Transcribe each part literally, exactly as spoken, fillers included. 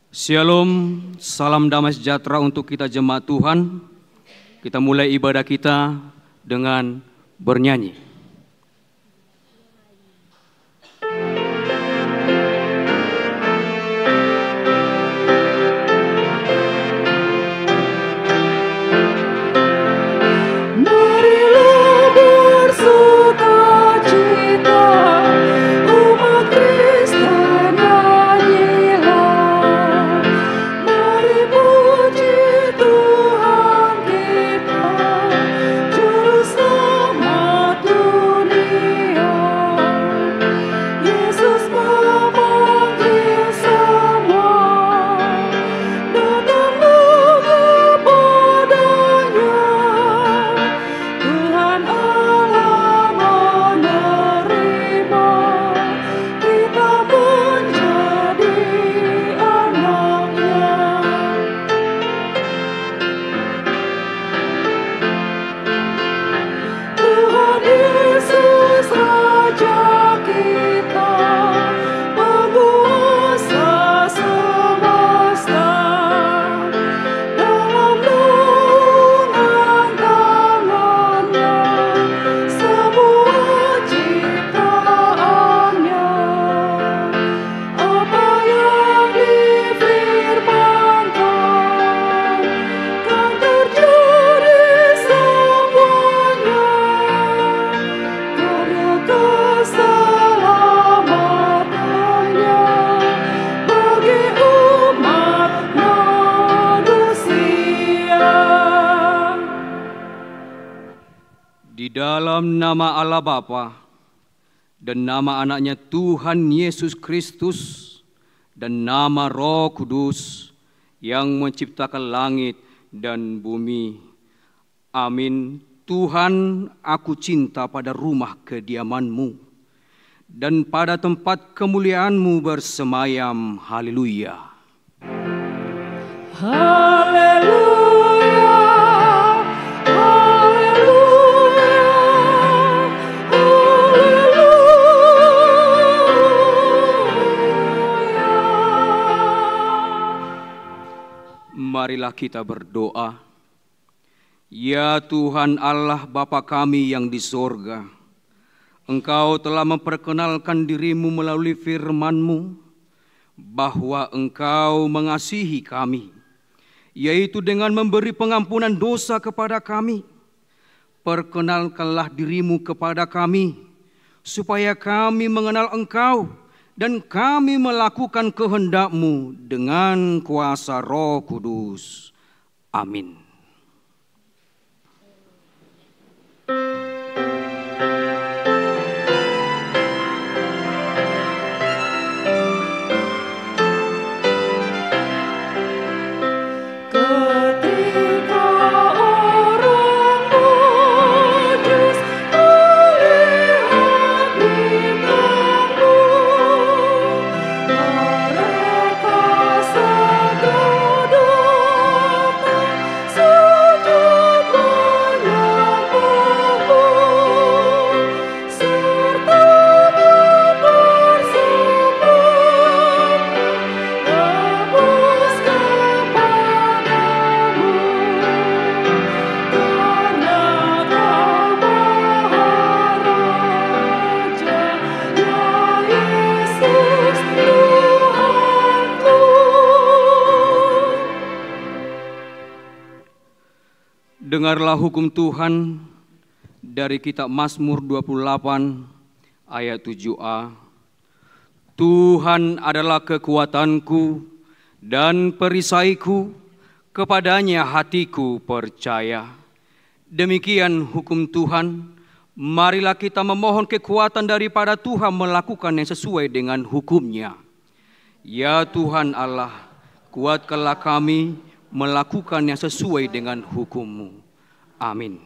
Shalom, salam damai sejahtera untuk kita jemaat Tuhan. Kita mulai ibadah kita dengan bernyanyi. Marilah bersukacita, umat Kristen nyanyilah. Mari puji Tuhan kita, Juru Selamat dunia. Yesus memanggil semua, datanglah kepada-Nya. Tuhan Allah menerima kita menjadi anak-Nya. Tuhan Yesus Raja kita, penguasa semesta, dalam naungan tangan-Nya semua ciptaan-Nya. Apa yang difirmankan kan terjadi semuanya. Karya keselamatan-Nya bagi umat manusia. Di dalam nama Allah Bapa, dan nama Anak-Nya Tuhan Yesus Kristus, dan nama Roh Kudus yang menciptakan langit dan bumi. Amin. Tuhan, aku cinta pada rumah kediaman-Mu, dan pada tempat kemuliaan-Mu bersemayam. Haleluya. Haleluya, haleluya, haleluya. Marilah kita berdoa. Ya Tuhan Allah Bapa kami yang di sorga, Engkau telah memperkenalkan diri-Mu melalui firman-Mu, bahwa Engkau mengasihi kami, yaitu dengan memberi pengampunan dosa kepada kami. Perkenalkanlah diri-Mu kepada kami, supaya kami mengenal Engkau dan kami melakukan kehendak-Mu dengan kuasa Roh Kudus. Amin. Ketika orang Majus melihat bintang-Mu, mereka segera datang sujud menyembah-Mu, serta mempersembahkan tebus kepada-Mu, karena Kau Maharaja, ya Yesus Tuhanku. Dengarlah hukum Tuhan dari kitab Mazmur dua puluh delapan ayat tujuh a. Tuhan adalah kekuatanku dan perisaiku, kepada-Nya hatiku percaya. Demikian hukum Tuhan, marilah kita memohon kekuatan daripada Tuhan melakukan yang sesuai dengan hukum-Nya. Ya Tuhan Allah, kuatkanlah kami melakukan yang sesuai dengan hukum-Mu. Amin.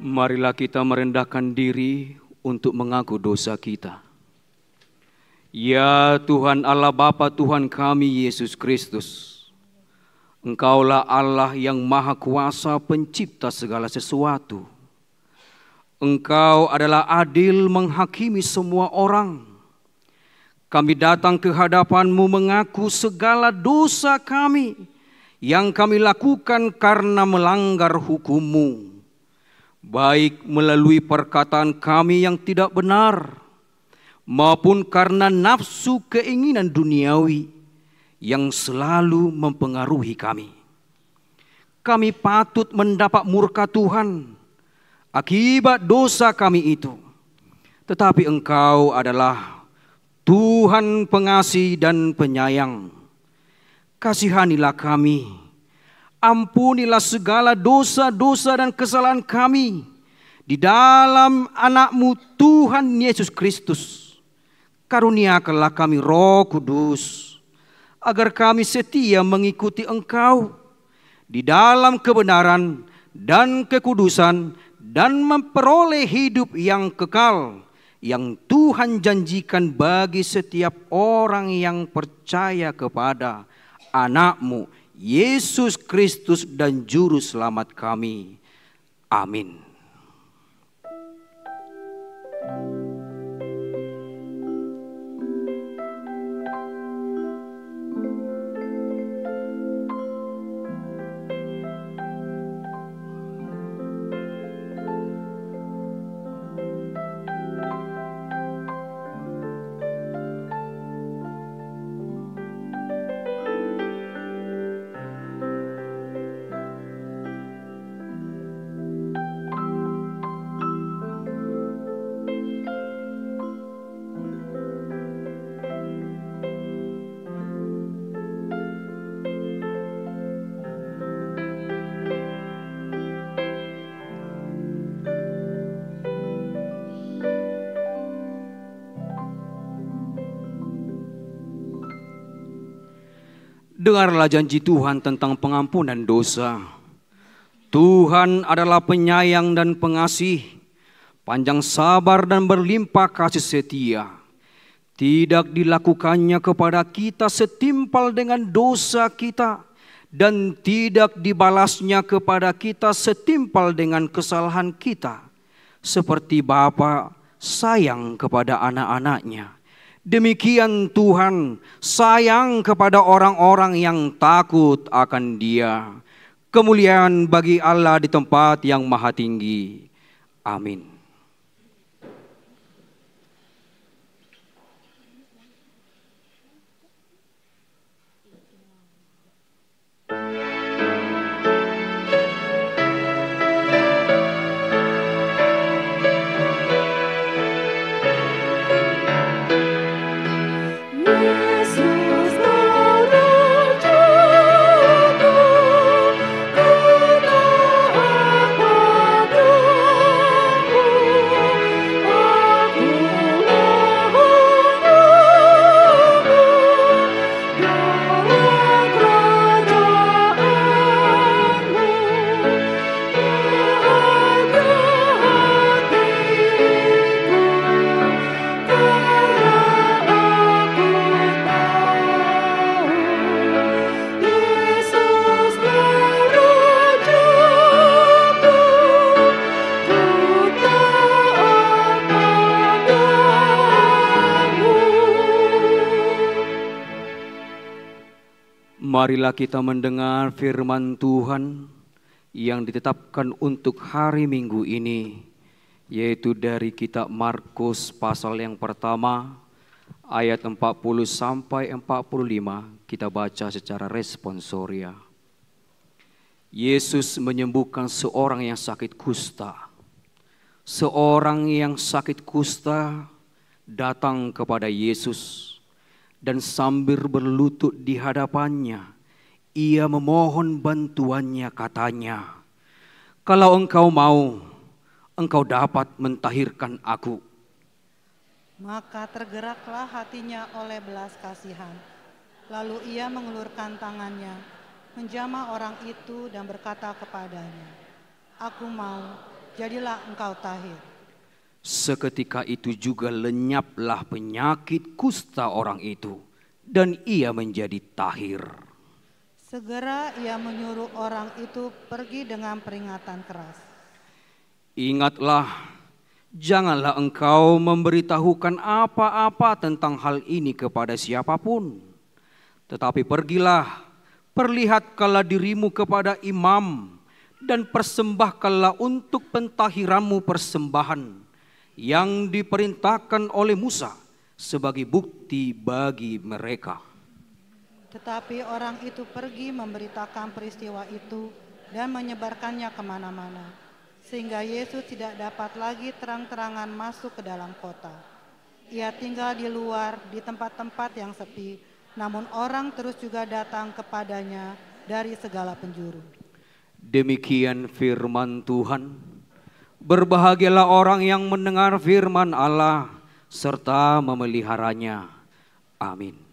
Marilah kita merendahkan diri untuk mengaku dosa kita. Ya Tuhan Allah Bapa Tuhan kami Yesus Kristus, Engkaulah Allah yang Maha Kuasa, Pencipta segala sesuatu. Engkau adalah adil menghakimi semua orang. Kami datang ke hadapan-Mu mengaku segala dosa kami yang kami lakukan karena melanggar hukum-Mu, baik melalui perkataan kami yang tidak benar, maupun karena nafsu keinginan duniawi yang selalu mempengaruhi kami. Kami patut mendapat murka Tuhan akibat dosa kami itu. Tetapi Engkau adalah Tuhan pengasih dan penyayang. Kasihanilah kami. Ampunilah segala dosa-dosa dan kesalahan kami di dalam Anak-Mu, Tuhan Yesus Kristus. Karuniakanlah kami Roh Kudus, agar kami setia mengikuti Engkau di dalam kebenaran dan kekudusan, dan memperoleh hidup yang kekal yang Tuhan janjikan bagi setiap orang yang percaya kepada Anak-Mu, Yesus Kristus dan Juru Selamat kami. Amin. Dengarlah janji Tuhan tentang pengampunan dosa. Tuhan adalah penyayang dan pengasih, panjang sabar dan berlimpah kasih setia. Tidak dilakukannya kepada kita setimpal dengan dosa kita, dan tidak dibalasnya kepada kita setimpal dengan kesalahan kita. Seperti bapa sayang kepada anak-anaknya, demikian Tuhan sayang kepada orang-orang yang takut akan Dia. Kemuliaan bagi Allah di tempat yang maha tinggi. Amin. Marilah kita mendengar firman Tuhan yang ditetapkan untuk hari Minggu ini, yaitu dari kitab Markus pasal yang pertama, ayat empat puluh sampai empat puluh lima, kita baca secara responsoria. Yesus menyembuhkan seorang yang sakit kusta. Seorang yang sakit kusta datang kepada Yesus dan sambil berlutut di hadapan-Nya, ia memohon bantuan-Nya, katanya, "Kalau Engkau mau, Engkau dapat mentahirkan aku." Maka tergeraklah hatinya oleh belas kasihan. Lalu ia mengulurkan tangannya, menjamah orang itu dan berkata kepadanya, "Aku mau, Jadilah engkau tahir. Seketika itu juga lenyaplah penyakit kusta orang itu, dan ia menjadi tahir. Segera ia menyuruh orang itu pergi dengan peringatan keras. Ingatlah, janganlah engkau memberitahukan apa-apa tentang hal ini kepada siapa pun. Tetapi pergilah, perlihatkanlah dirimu kepada imam, dan persembahkanlah untuk pentahiranmu persembahan yang diperintahkan oleh Musa sebagai bukti bagi mereka. Tetapi orang itu pergi memberitakan peristiwa itu dan menyebarkannya kemana-mana, sehingga Yesus tidak dapat lagi terang-terangan masuk ke dalam kota. Ia tinggal di luar, di tempat-tempat yang sepi, namun orang terus juga datang kepadanya dari segala penjuru. Demikian firman Tuhan. Berbahagialah orang yang mendengar firman Allah serta memeliharanya. Amin.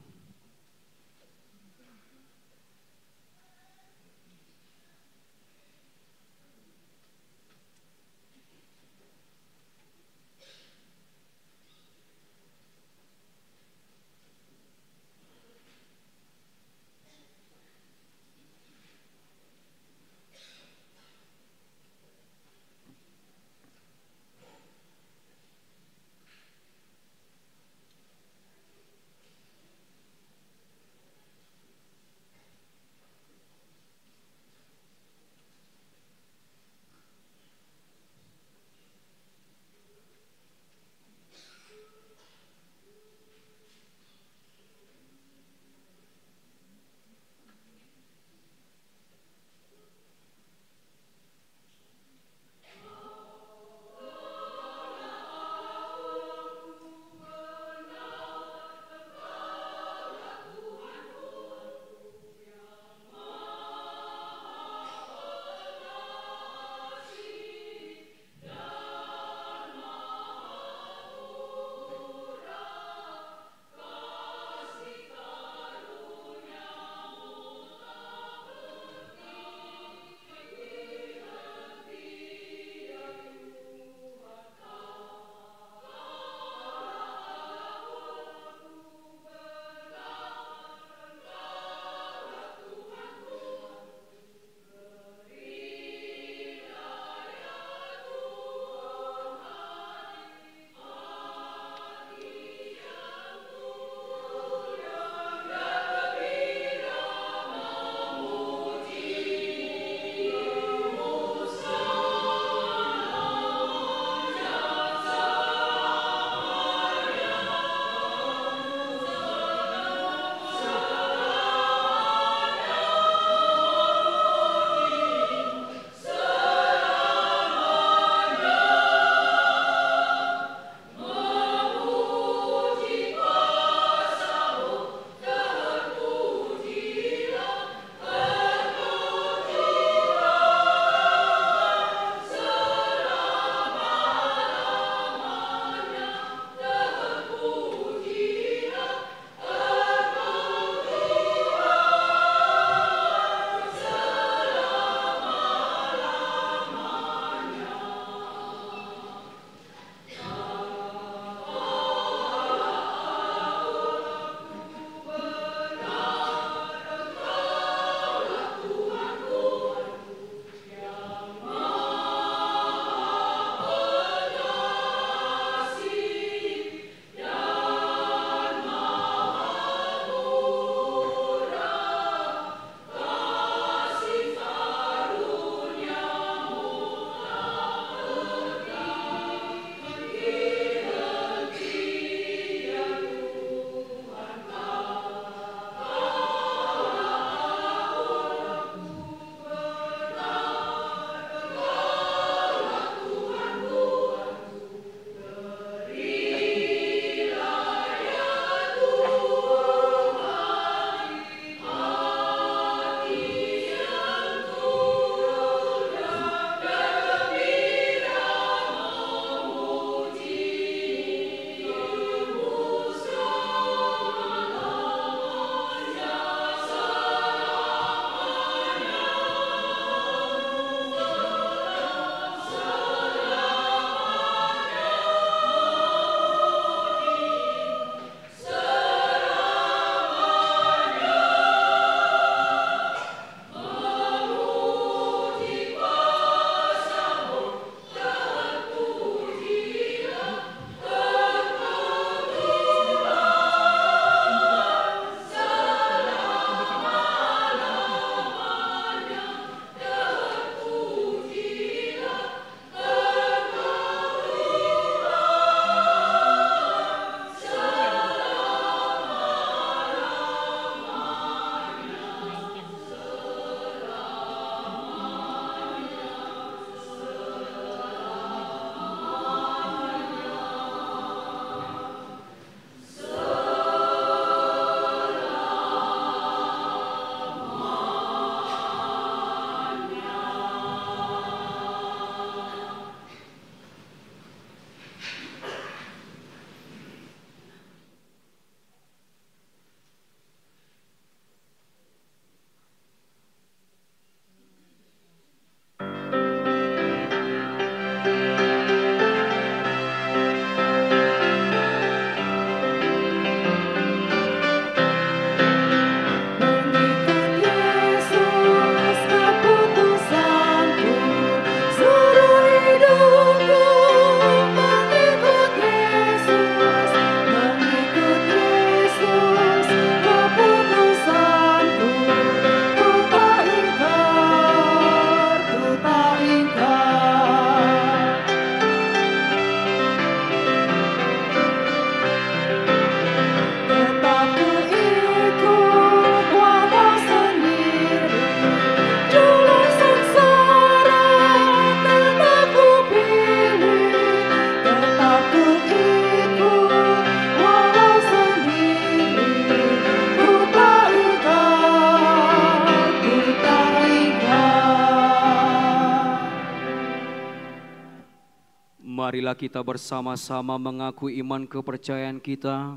Marilah kita bersama-sama mengaku iman kepercayaan kita,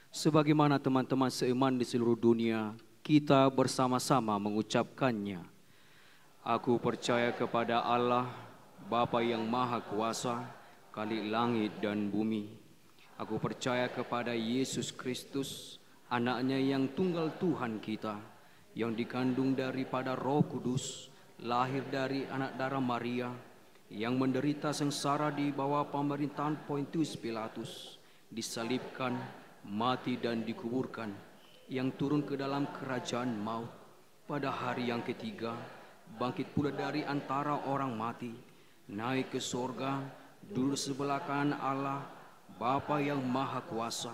sebagaimana teman-teman seiman di seluruh dunia, kita bersama-sama mengucapkannya. Aku percaya kepada Allah, Bapa yang Maha Kuasa, Khalik langit dan bumi. Aku percaya kepada Yesus Kristus, Anaknya yang tunggal Tuhan kita, yang dikandung daripada Roh Kudus, lahir dari anak darah Maria, yang menderita sengsara di bawah pemerintahan Pontius Pilatus, disalibkan, mati dan dikuburkan, yang turun ke dalam kerajaan maut, pada hari yang ketiga, bangkit pula dari antara orang mati, naik ke sorga, duduk sebelah kanan Allah, Bapa yang Maha Kuasa.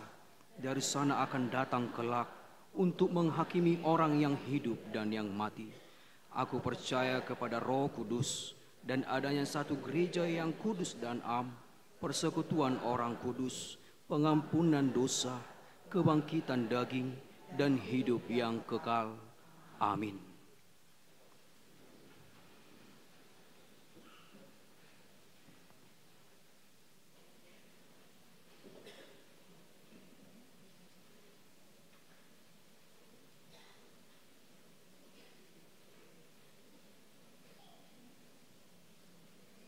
Dari sana akan datang kelak untuk menghakimi orang yang hidup dan yang mati. Aku percaya kepada Roh Kudus dan adanya satu gereja yang kudus dan am, persekutuan orang kudus, pengampunan dosa, kebangkitan daging, dan hidup yang kekal. Amin.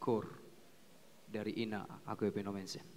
Koor dari Ina Agoe Penomensen.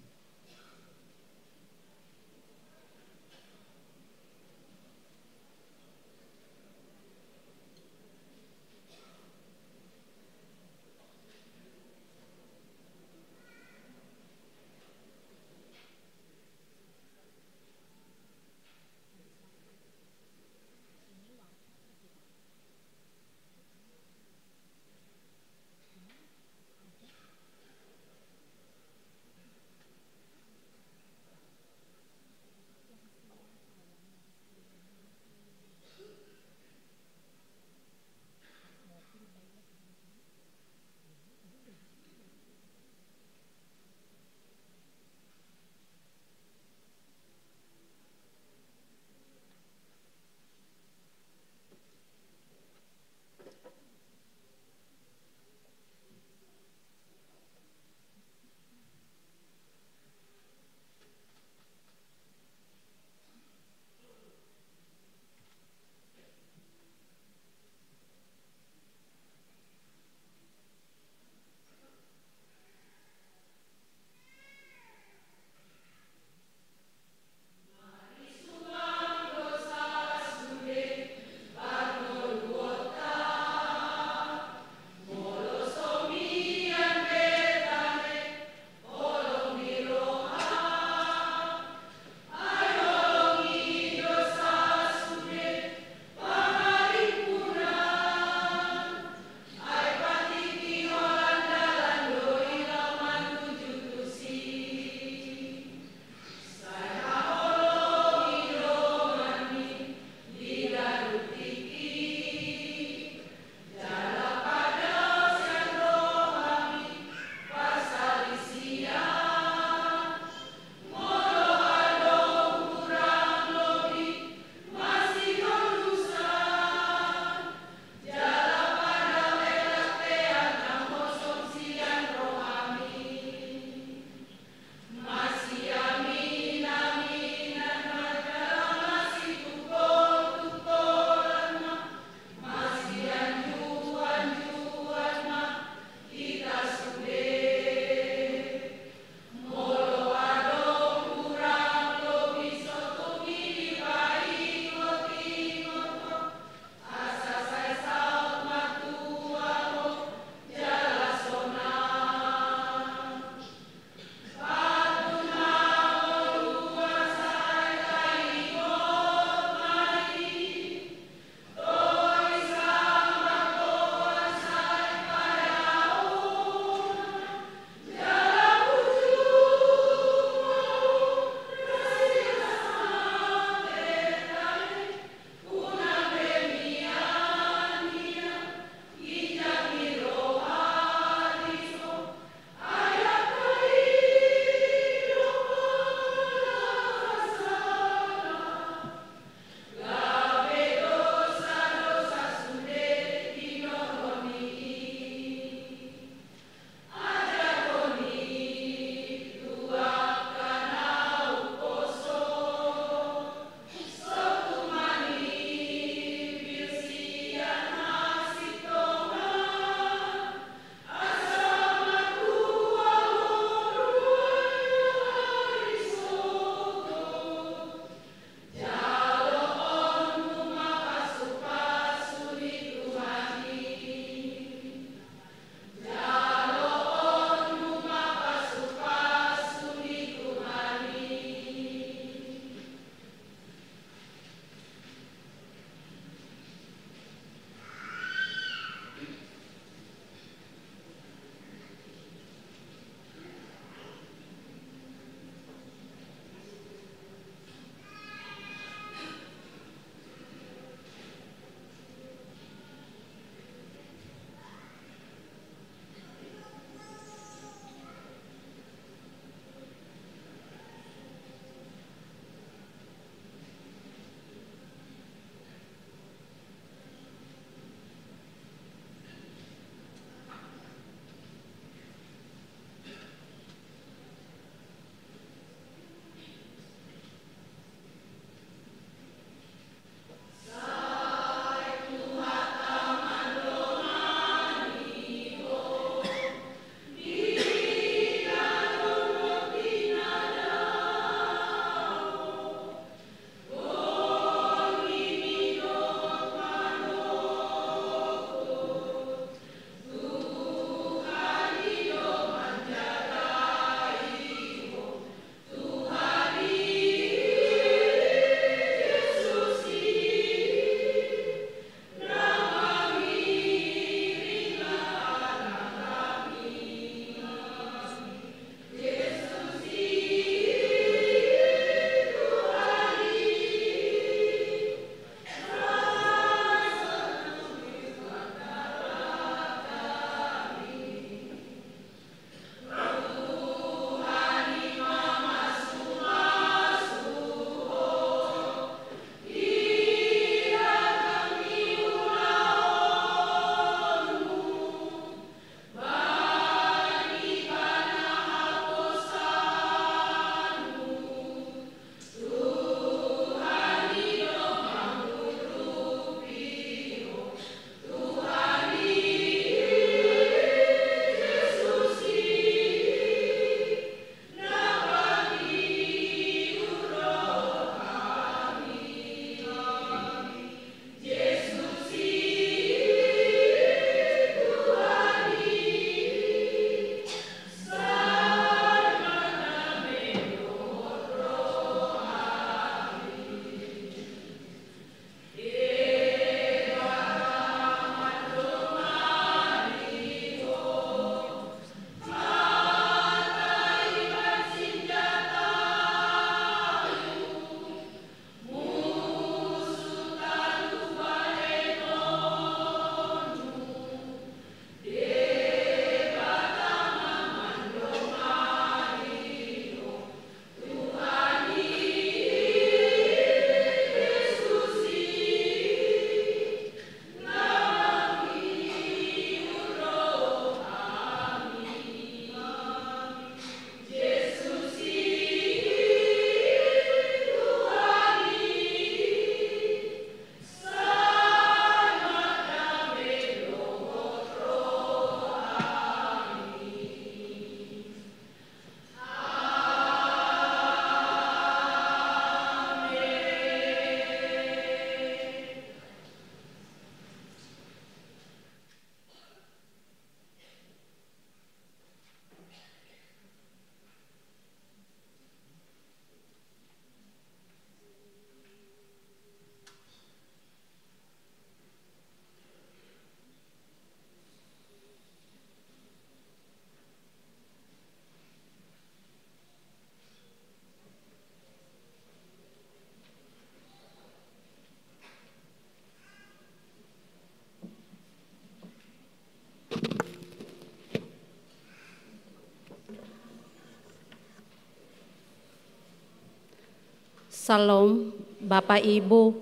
Salam, Bapak, Ibu,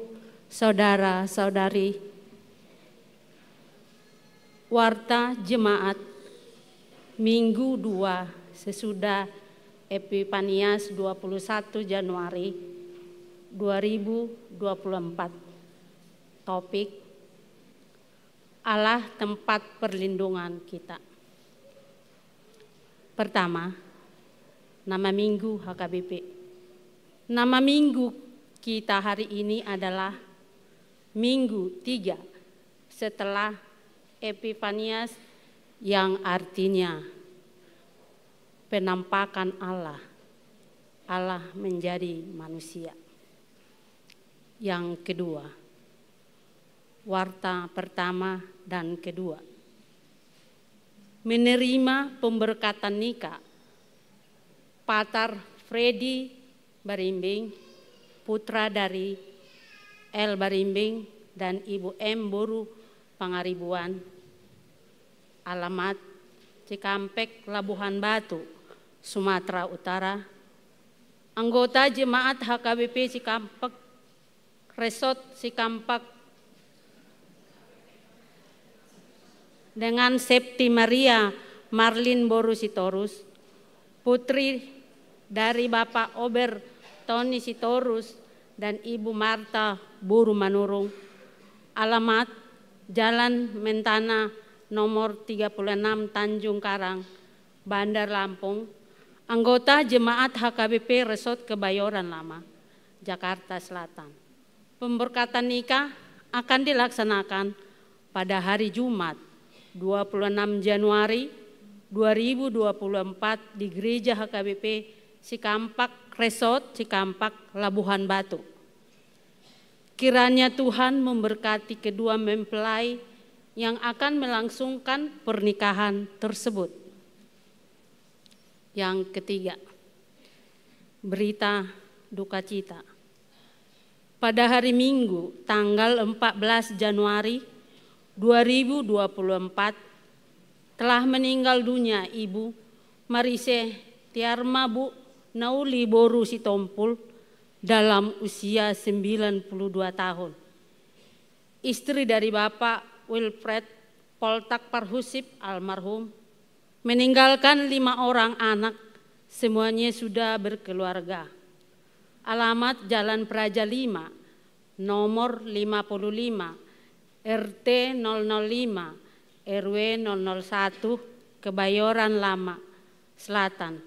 saudara-saudari. Warta Jemaat, Minggu dua sesudah Epipanias, dua puluh satu Januari dua ribu dua puluh empat. Topik: Allah tempat perlindungan kita. Pertama, nama Minggu H K B P. Nama Minggu kita hari ini adalah Minggu tiga setelah Epifanias, yang artinya penampakan Allah, Allah menjadi manusia. Yang kedua, warta pertama dan kedua. Menerima pemberkatan nikah Patar Freddy Barimbing, putra dari L Barimbing dan Ibu M boru Pangaribuan. Alamat: Cikampek, Labuhan Batu, Sumatera Utara. Anggota Jemaat H K B P Cikampek, Resort Cikampek, dengan Septi Maria Marlin boru Sitorus, putri dari Bapak Ober Tony Sitorus dan Ibu Marta boru Manurung. Alamat: Jalan Mentana nomor tiga puluh enam, Tanjung Karang, Bandar Lampung. Anggota Jemaat H K B P Resort Kebayoran Lama, Jakarta Selatan. Pemberkatan nikah akan dilaksanakan pada hari Jumat, dua puluh enam Januari dua ribu dua puluh empat, di Gereja H K B P Cikampek Resort, Cikampek, Labuhan Batu. Kiranya Tuhan memberkati kedua mempelai yang akan melangsungkan pernikahan tersebut. Yang ketiga, berita duka cita. Pada hari Minggu, tanggal empat belas Januari dua ribu dua puluh empat, telah meninggal dunia Ibu Marise Tiarma Bu Nauli boru Sitompul dalam usia sembilan puluh dua tahun. Istri dari Bapak Wilfred Poltak Parhusip almarhum, meninggalkan lima orang anak, semuanya sudah berkeluarga. Alamat: Jalan Praja lima, nomor lima puluh lima, R T nol nol lima, R W nol nol satu, Kebayoran Lama Selatan,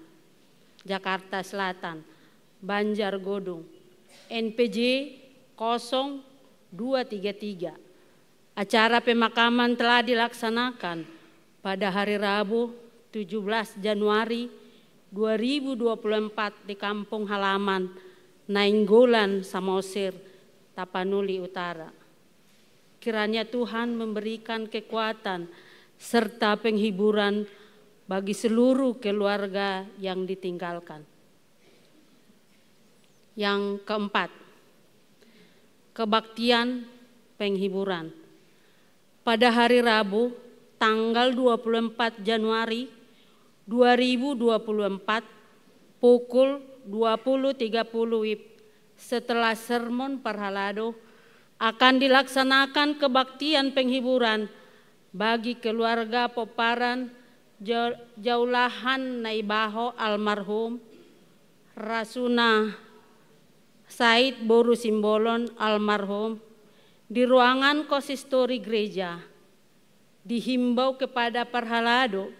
Jakarta Selatan, Banjar Godung, N P J kosong dua tiga tiga. Acara pemakaman telah dilaksanakan pada hari Rabu, tujuh belas Januari dua ribu dua puluh empat, di kampung halaman Nainggolan, Samosir, Tapanuli Utara. Kiranya Tuhan memberikan kekuatan serta penghiburan bagi seluruh keluarga yang ditinggalkan. Yang keempat, kebaktian penghiburan. Pada hari Rabu, tanggal dua puluh empat Januari dua ribu dua puluh empat, pukul dua puluh tiga puluh W I B, setelah sermon parhalado, akan dilaksanakan kebaktian penghiburan bagi keluarga pomparan Ja-, Jaulahan Naibaho almarhum, Rasuna Said boru Simbolon almarhum, di ruangan konsistori gereja. Dihimbau kepada parhalado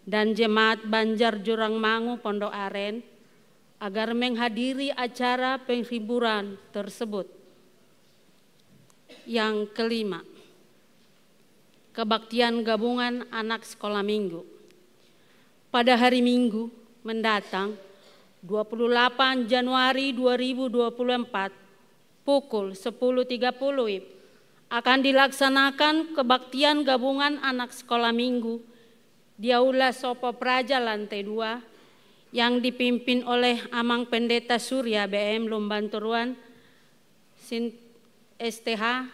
dan jemaat Banjar Jurangmangu, Pondok Aren, agar menghadiri acara penghiburan tersebut. Yang kelima, kebaktian gabungan anak sekolah minggu. Pada hari Minggu mendatang, dua puluh delapan Januari dua ribu dua puluh empat, pukul sepuluh tiga puluh W I B, akan dilaksanakan kebaktian gabungan anak sekolah minggu di Aula Sopo Praja lantai dua, yang dipimpin oleh Amang Pendeta Surya B M Lumbantoruan, Sin-, S T H,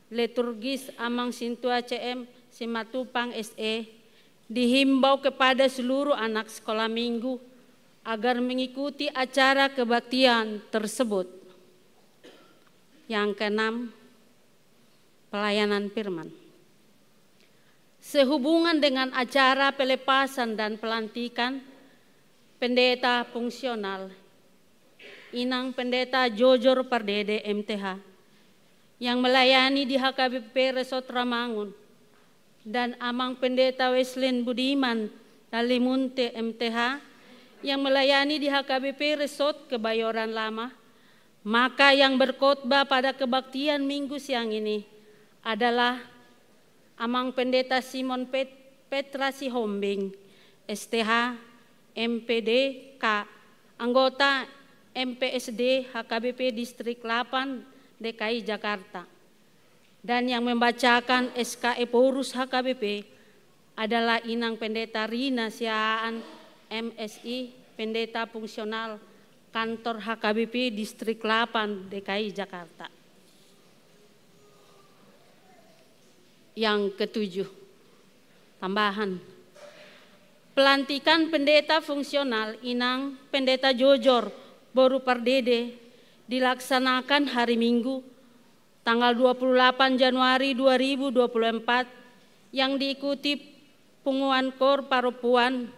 liturgis Amang Sintua C M Simatupang S E, dihimbau kepada seluruh anak sekolah minggu agar mengikuti acara kebaktian tersebut. Yang keenam, pelayanan firman. Sehubungan dengan acara pelepasan dan pelantikan pendeta fungsional, Inang Pendeta Jojor Pardede, M T H, yang melayani di H K B P Resort Ramangun, dan Amang Pendeta Weslin Budiman Dalimunte, M T H, yang melayani di H K B P Resort Kebayoran Lama, maka yang berkhotbah pada kebaktian Minggu siang ini adalah Amang Pendeta Simon Pet-, Petra Sihombing, S T H, M P D K, anggota M P S D H K B P Distrik delapan D K I Jakarta. Dan yang membacakan S K Ephorus H K B P adalah Inang Pendeta Rina Siahaan, M Si, Pendeta Fungsional Kantor H K B P Distrik delapan D K I Jakarta. Yang ketujuh, tambahan. Pelantikan pendeta fungsional Inang Pendeta Jojor boru Pardede dilaksanakan hari Minggu, tanggal dua puluh delapan Januari dua ribu dua puluh empat, yang diikuti punguan kor parompuan,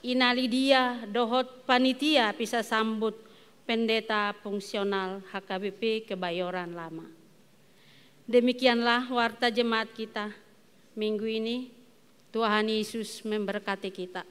Ina Lidia, dohot panitia pisasambut pendeta fungsional H K B P Kebayoran Lama. Demikianlah warta jemaat kita Minggu ini. Tuhan Yesus memberkati kita.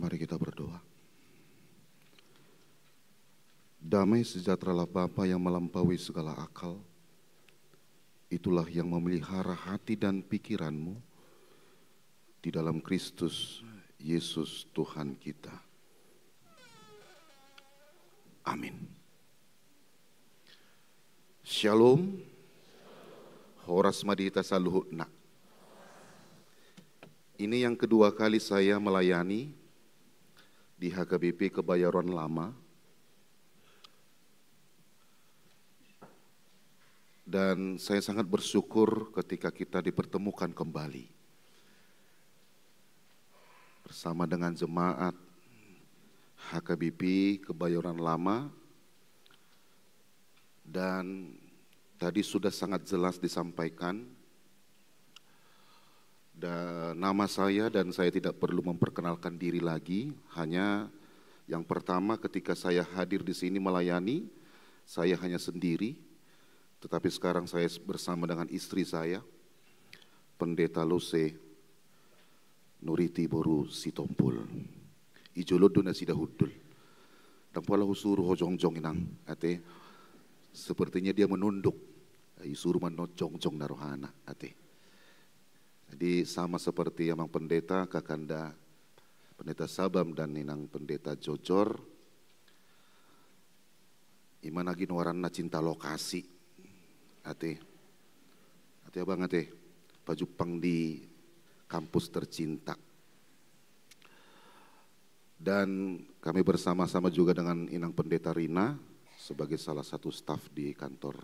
Mari kita berdoa. Damai sejahteralah Bapa yang melampaui segala akal, itulah yang memelihara hati dan pikiranmu di dalam Kristus Yesus Tuhan kita. Amin. Shalom. Horas ma di hita saluhutna. Ini yang kedua kali saya melayani di H K B P Kebayoran Lama. Dan saya sangat bersyukur ketika kita dipertemukan kembali bersama dengan jemaat H K B P Kebayoran Lama. Dan tadi sudah sangat jelas disampaikan, da-, nama saya, dan saya tidak perlu memperkenalkan diri lagi. Hanya yang pertama, ketika saya hadir di sini melayani, saya hanya sendiri. Tetapi sekarang saya bersama dengan istri saya, Pendeta Lose Nuriti boru Sitompul. I jolo do nasida hundul. Ndang pola husuru ho jongjong, Inang, ate. Sepertinya dia menunduk. Isuru ma annon jongjong na rohana, ate. Jadi sama seperti Amang Pendeta, Kakanda Pendeta Sabam dan Inang Pendeta Jojor, i ma na ginoaranna cinta lokasi. Ate. Ate abang, ate. Pajumpang di kampus tercinta. Dan kami bersama-sama juga dengan Inang Pendeta Rina sebagai salah satu staf di kantor,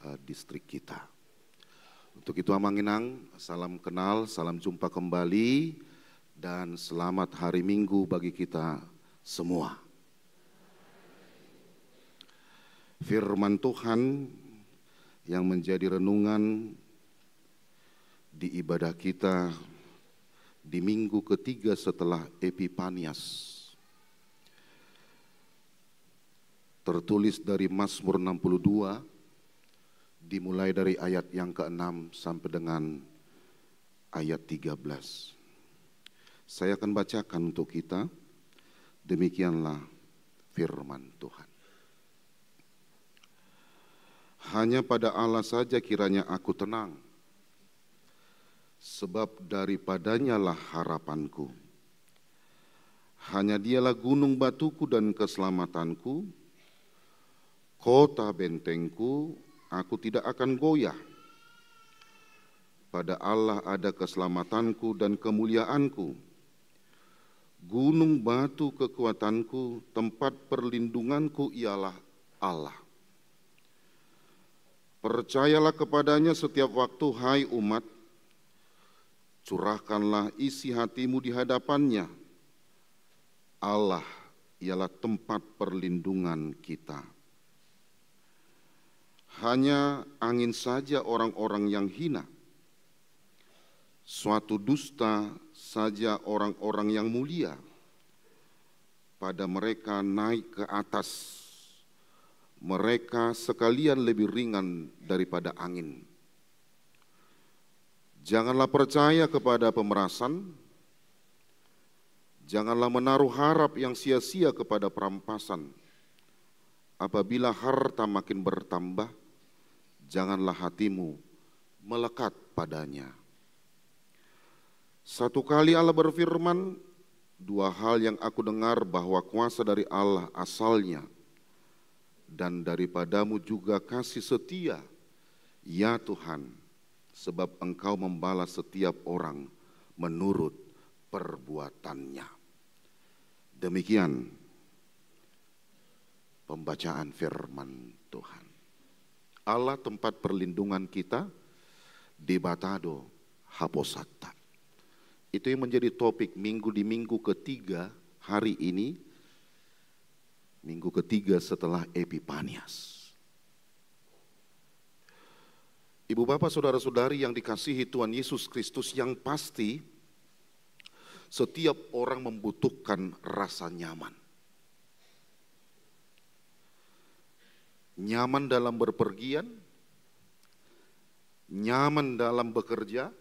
eh, distrik kita. Untuk itu, Amang Inang, salam kenal, salam jumpa kembali, dan selamat hari Minggu bagi kita semua. Firman Tuhan yang menjadi renungan di ibadah kita di minggu ketiga setelah Epipanias tertulis dari Mazmur enam puluh dua, dimulai dari ayat yang keenam sampai dengan ayat tiga belas. Saya akan bacakan untuk kita. Demikianlah firman Tuhan. Hanya pada Allah saja kiranya aku tenang, sebab daripadanyalah harapanku. Hanya Dialah gunung batuku dan keselamatanku, kota bentengku, aku tidak akan goyah. Pada Allah ada keselamatanku dan kemuliaanku. Gunung batu kekuatanku, tempat perlindunganku ialah Allah. Percayalah kepada-Nya setiap waktu, hai umat, curahkanlah isi hatimu di hadapan-Nya. Allah ialah tempat perlindungan kita. Hanya angin saja orang-orang yang hina, suatu dusta saja orang-orang yang mulia. Pada mereka naik ke atas, mereka sekalian lebih ringan daripada angin. Janganlah percaya kepada pemerasan, janganlah menaruh harap yang sia-sia kepada perampasan. Apabila harta makin bertambah, janganlah hatimu melekat padanya. Satu kali Allah berfirman, dua hal yang aku dengar bahwa kuasa dari Allah asalnya, dan daripadamu juga kasih setia, ya Tuhan, sebab Engkau membalas setiap orang menurut perbuatannya. Demikian pembacaan firman Tuhan. Allah tempat perlindungan kita, Debata do haposatta. Itu yang menjadi topik minggu, di minggu ketiga hari ini, minggu ketiga setelah Epipanias. Ibu bapa, saudara-saudari yang dikasihi Tuhan Yesus Kristus, yang pasti setiap orang membutuhkan rasa nyaman. Nyaman dalam berpergian, nyaman dalam bekerja,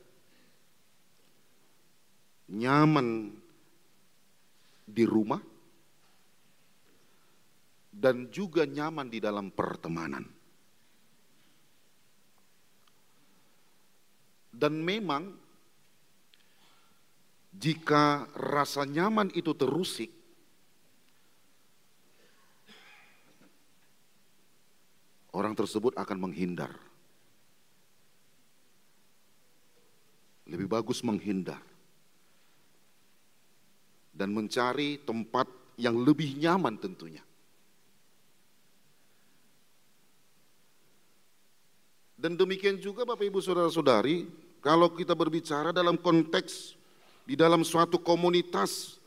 nyaman di rumah, dan juga nyaman di dalam pertemanan. Dan memang, jika rasa nyaman itu terusik, orang tersebut akan menghindar. Lebih bagus menghindar dan mencari tempat yang lebih nyaman tentunya. Dan demikian juga, Bapak, Ibu, saudara-saudari, kalau kita berbicara dalam konteks di dalam suatu komunitas,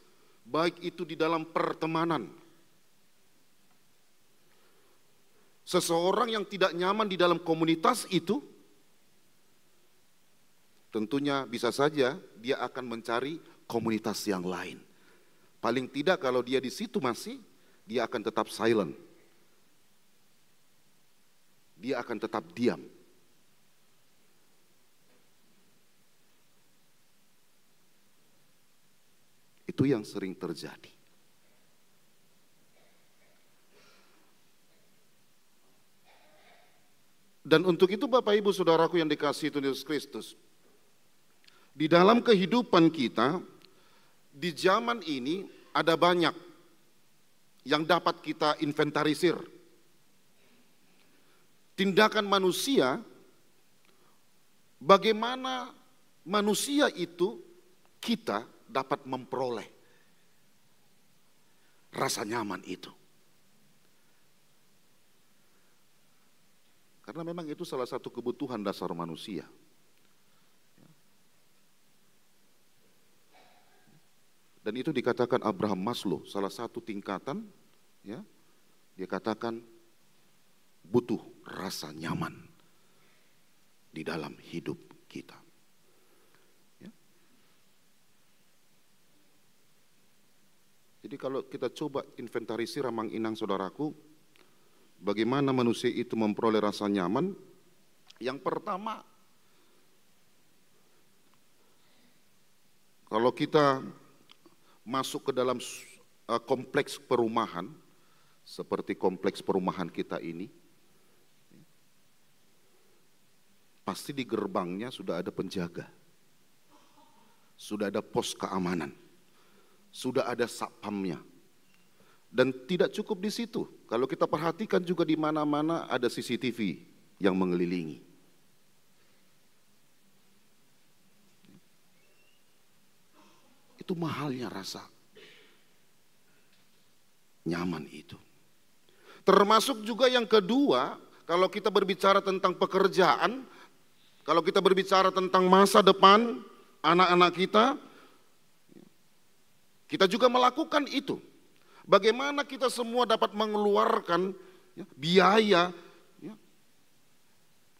baik itu di dalam pertemanan, seseorang yang tidak nyaman di dalam komunitas itu, tentunya bisa saja dia akan mencari komunitas yang lain. Paling tidak, kalau dia di situ masih, dia akan tetap silent. Dia akan tetap diam. Itu yang sering terjadi. Dan untuk itu, Bapak, Ibu, saudaraku yang dikasihi Tuhan Yesus Kristus, di dalam kehidupan kita, di zaman ini ada banyak yang dapat kita inventarisir. Tindakan manusia, bagaimana manusia itu, kita dapat memperoleh rasa nyaman itu. Karena memang itu salah satu kebutuhan dasar manusia. Dan itu dikatakan Abraham Maslow, salah satu tingkatan, ya, dia katakan butuh rasa nyaman di dalam hidup kita. Ya. Jadi kalau kita coba inventarisir, amang inang saudaraku, bagaimana manusia itu memperoleh rasa nyaman, yang pertama, kalau kita masuk ke dalam s-, eh, kompleks perumahan, seperti kompleks perumahan kita ini, pasti di gerbangnya sudah ada penjaga, sudah ada pos keamanan, sudah ada satpamnya. Dan tidak cukup di situ, kalau kita perhatikan juga, di mana-mana ada C C T V yang mengelilingi. Itu mahalnya rasa nyaman itu. Termasuk juga yang kedua, kalau kita berbicara tentang pekerjaan, kalau kita berbicara tentang masa depan anak-anak kita, kita juga melakukan itu. Bagaimana kita semua dapat mengeluarkan, ya, biaya, ya,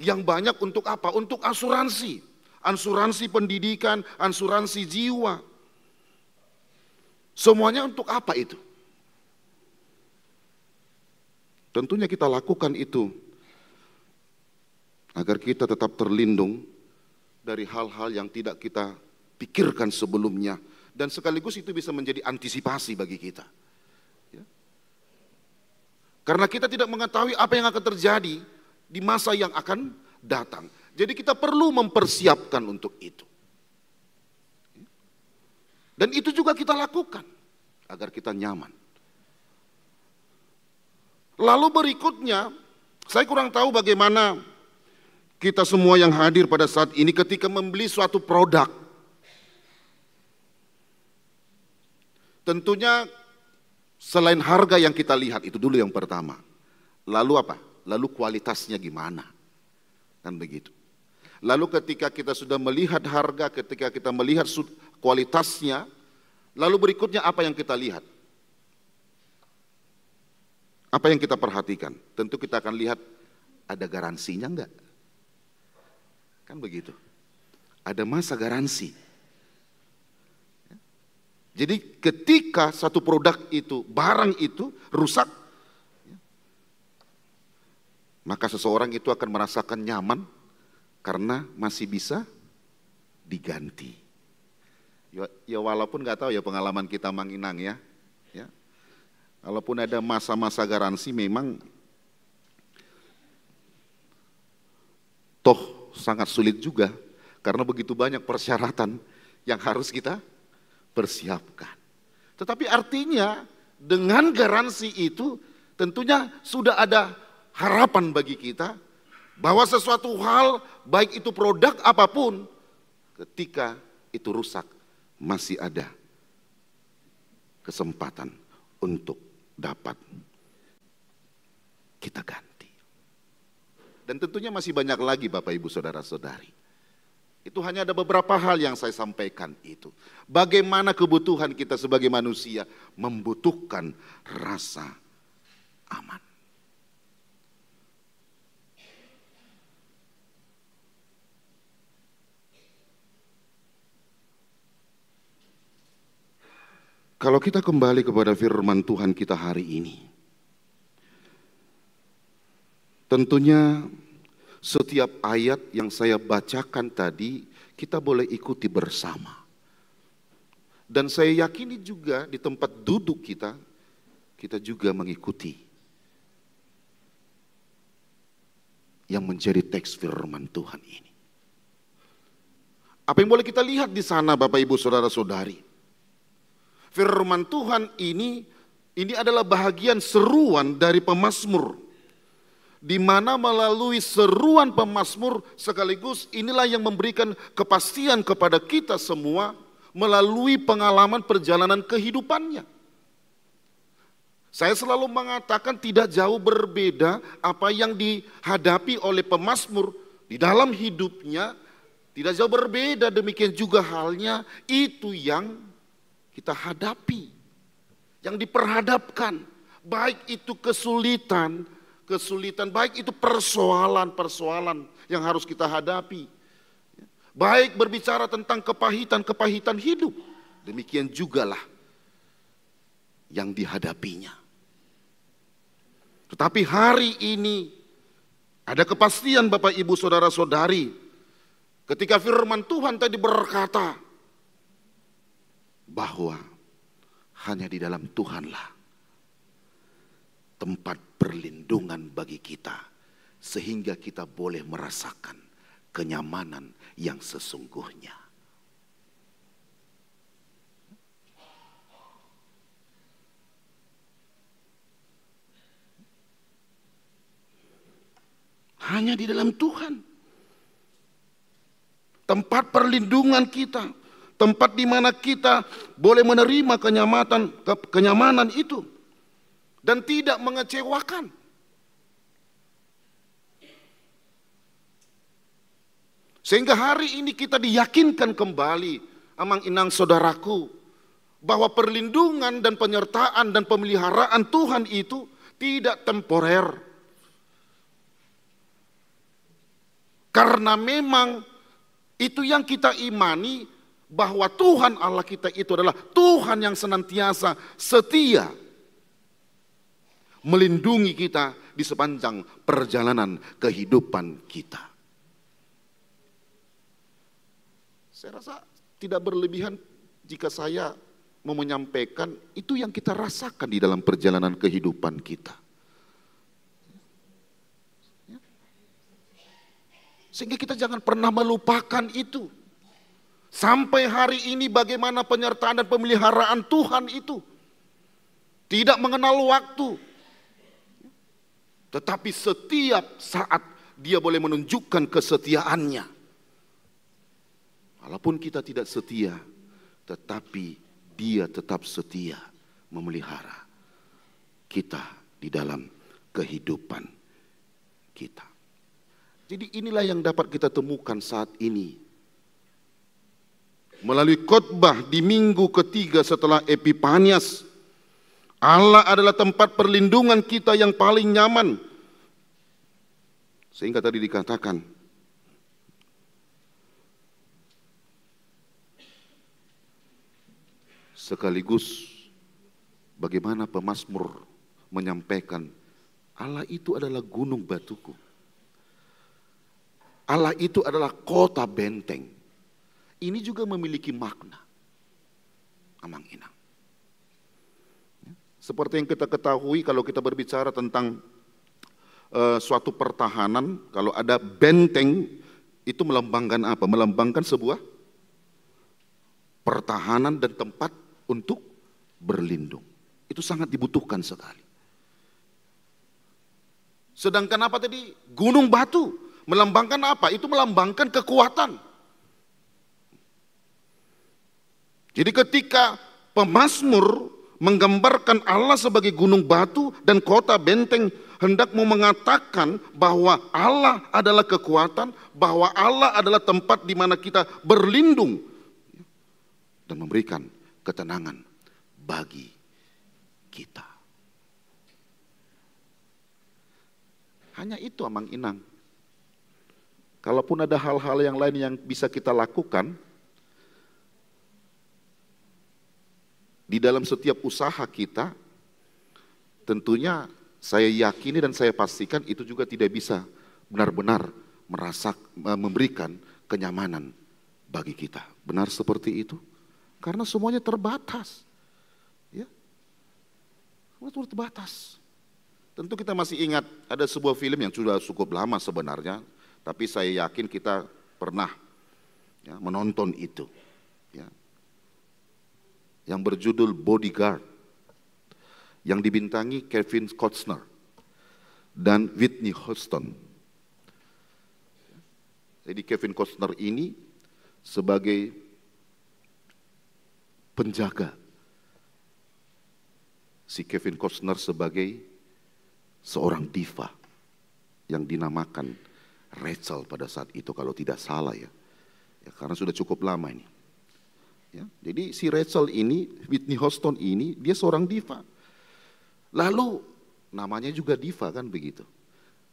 yang banyak untuk apa? Untuk asuransi. Asuransi pendidikan, asuransi jiwa. Semuanya untuk apa itu? Tentunya kita lakukan itu agar kita tetap terlindung dari hal-hal yang tidak kita pikirkan sebelumnya. Dan sekaligus itu bisa menjadi antisipasi bagi kita. Ya. Karena kita tidak mengetahui apa yang akan terjadi di masa yang akan datang. Jadi kita perlu mempersiapkan untuk itu. Dan itu juga kita lakukan agar kita nyaman. Lalu berikutnya, saya kurang tahu bagaimana kita semua yang hadir pada saat ini ketika membeli suatu produk. Tentunya selain harga yang kita lihat, itu dulu yang pertama. Lalu apa? Lalu kualitasnya gimana? Kan begitu. Lalu ketika kita sudah melihat harga, ketika kita melihat sud-, kualitasnya, lalu berikutnya apa yang kita lihat? Apa yang kita perhatikan? Tentu kita akan lihat ada garansinya enggak. Kan begitu. Ada masa garansi. Jadi ketika satu produk itu, barang itu rusak, maka seseorang itu akan merasakan nyaman karena masih bisa diganti. Ya, ya, walaupun nggak tahu ya pengalaman kita, amang inang, ya. Kalaupun ada masa-masa garansi, memang toh sangat sulit juga, karena begitu banyak persyaratan yang harus kita persiapkan. Tetapi artinya, dengan garansi itu, tentunya sudah ada harapan bagi kita bahwa sesuatu hal, baik itu produk apapun, ketika itu rusak, masih ada kesempatan untuk dapat kita ganti. Dan tentunya masih banyak lagi, Bapak, Ibu, Saudara-saudari. Itu hanya ada beberapa hal yang saya sampaikan itu. Bagaimana kebutuhan kita sebagai manusia membutuhkan rasa aman. Kalau kita kembali kepada firman Tuhan kita hari ini, tentunya setiap ayat yang saya bacakan tadi kita boleh ikuti bersama. Dan saya yakini juga di tempat duduk kita, kita juga mengikuti yang menjadi teks firman Tuhan ini. Apa yang boleh kita lihat di sana, Bapak, Ibu, Saudara-saudari? Firman Tuhan ini, ini adalah bahagian seruan dari pemazmur, di mana melalui seruan pemazmur sekaligus inilah yang memberikan kepastian kepada kita semua melalui pengalaman perjalanan kehidupannya. Saya selalu mengatakan tidak jauh berbeda apa yang dihadapi oleh pemazmur di dalam hidupnya, tidak jauh berbeda, demikian juga halnya itu yang kita hadapi, yang diperhadapkan, baik itu kesulitan, kesulitan, baik itu persoalan-persoalan yang harus kita hadapi, baik berbicara tentang kepahitan-kepahitan hidup, demikian jugalah yang dihadapinya. Tetapi hari ini ada kepastian, Bapak, Ibu, Saudara-saudari, ketika firman Tuhan tadi berkata bahwa hanya di dalam Tuhanlah tempat perlindungan bagi kita, sehingga kita boleh merasakan kenyamanan yang sesungguhnya. Hanya di dalam Tuhan. Tempat perlindungan kita, tempat di mana kita boleh menerima kenyamatan, ke-, kenyamanan itu, dan tidak mengecewakan. Sehingga hari ini kita diyakinkan kembali, amang inang saudaraku, bahwa perlindungan dan penyertaan dan pemeliharaan Tuhan itu tidak temporer. Karena memang itu yang kita imani, bahwa Tuhan Allah kita itu adalah Tuhan yang senantiasa setia melindungi kita di sepanjang perjalanan kehidupan kita. Saya rasa tidak berlebihan jika saya mau menyampaikan itu yang kita rasakan di dalam perjalanan kehidupan kita. Sehingga kita jangan pernah melupakan itu. Sampai hari ini bagaimana penyertaan dan pemeliharaan Tuhan itu. Tidak mengenal waktu. Tetapi setiap saat Dia boleh menunjukkan kesetiaannya. Walaupun kita tidak setia, tetapi Dia tetap setia memelihara kita di dalam kehidupan kita. Jadi inilah yang dapat kita temukan saat ini. Melalui khotbah di minggu ketiga setelah Epipanias, Allah adalah tempat perlindungan kita yang paling nyaman. Sehingga tadi dikatakan, sekaligus bagaimana pemazmur menyampaikan, Allah itu adalah gunung batuku. Allah itu adalah kota benteng. Ini juga memiliki makna, amang inang. Seperti yang kita ketahui, kalau kita berbicara tentang eh, suatu pertahanan, kalau ada benteng, itu melambangkan apa? Melambangkan sebuah pertahanan dan tempat untuk berlindung. Itu sangat dibutuhkan sekali. Sedangkan apa tadi? Gunung batu melambangkan apa? Itu melambangkan kekuatan. Jadi ketika pemazmur menggambarkan Allah sebagai gunung batu dan kota benteng, hendak mau mengatakan bahwa Allah adalah kekuatan, bahwa Allah adalah tempat di mana kita berlindung dan memberikan ketenangan bagi kita. Hanya itu, Amang Inang. Kalaupun ada hal-hal yang lain yang bisa kita lakukan di dalam setiap usaha kita, tentunya saya yakini dan saya pastikan itu juga tidak bisa benar-benar merasak, memberikan kenyamanan bagi kita. Benar seperti itu? Karena semuanya terbatas. Ya. Semuanya terbatas. Tentu kita masih ingat ada sebuah film yang sudah cukup lama sebenarnya, tapi saya yakin kita pernah, ya, menonton itu. Ya. Yang berjudul Bodyguard, yang dibintangi Kevin Costner dan Whitney Houston. Jadi Kevin Costner ini sebagai penjaga, si Kevin Costner sebagai seorang diva yang dinamakan Rachel pada saat itu, kalau tidak salah, ya. Ya, karena sudah cukup lama ini. Ya, jadi si Rachel ini, Whitney Houston ini, dia seorang diva. Lalu namanya juga diva, kan begitu.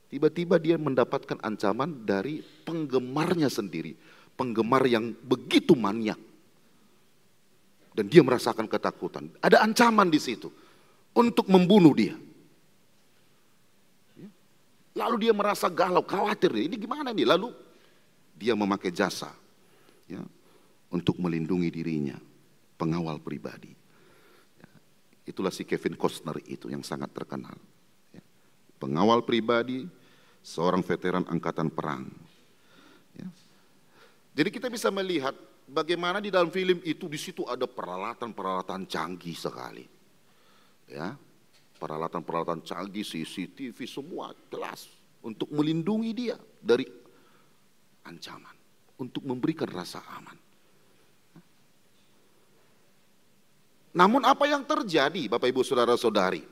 Tiba-tiba dia mendapatkan ancaman dari penggemarnya sendiri, penggemar yang begitu maniak. Dan dia merasakan ketakutan. Ada ancaman di situ untuk membunuh dia. Ya. Lalu dia merasa galau, khawatir, "Ini gimana nih?" Lalu dia memakai jasa, ya, untuk melindungi dirinya, pengawal pribadi. Ya. Itulah si Kevin Costner itu yang sangat terkenal. Ya. Pengawal pribadi seorang veteran angkatan perang. Ya. Jadi kita bisa melihat bagaimana di dalam film itu, di situ ada peralatan-peralatan canggih sekali. Ya. Peralatan-peralatan canggih, C C T V, semua jelas untuk melindungi dia dari ancaman, untuk memberikan rasa aman. Namun apa yang terjadi, Bapak, Ibu, Saudara-saudari?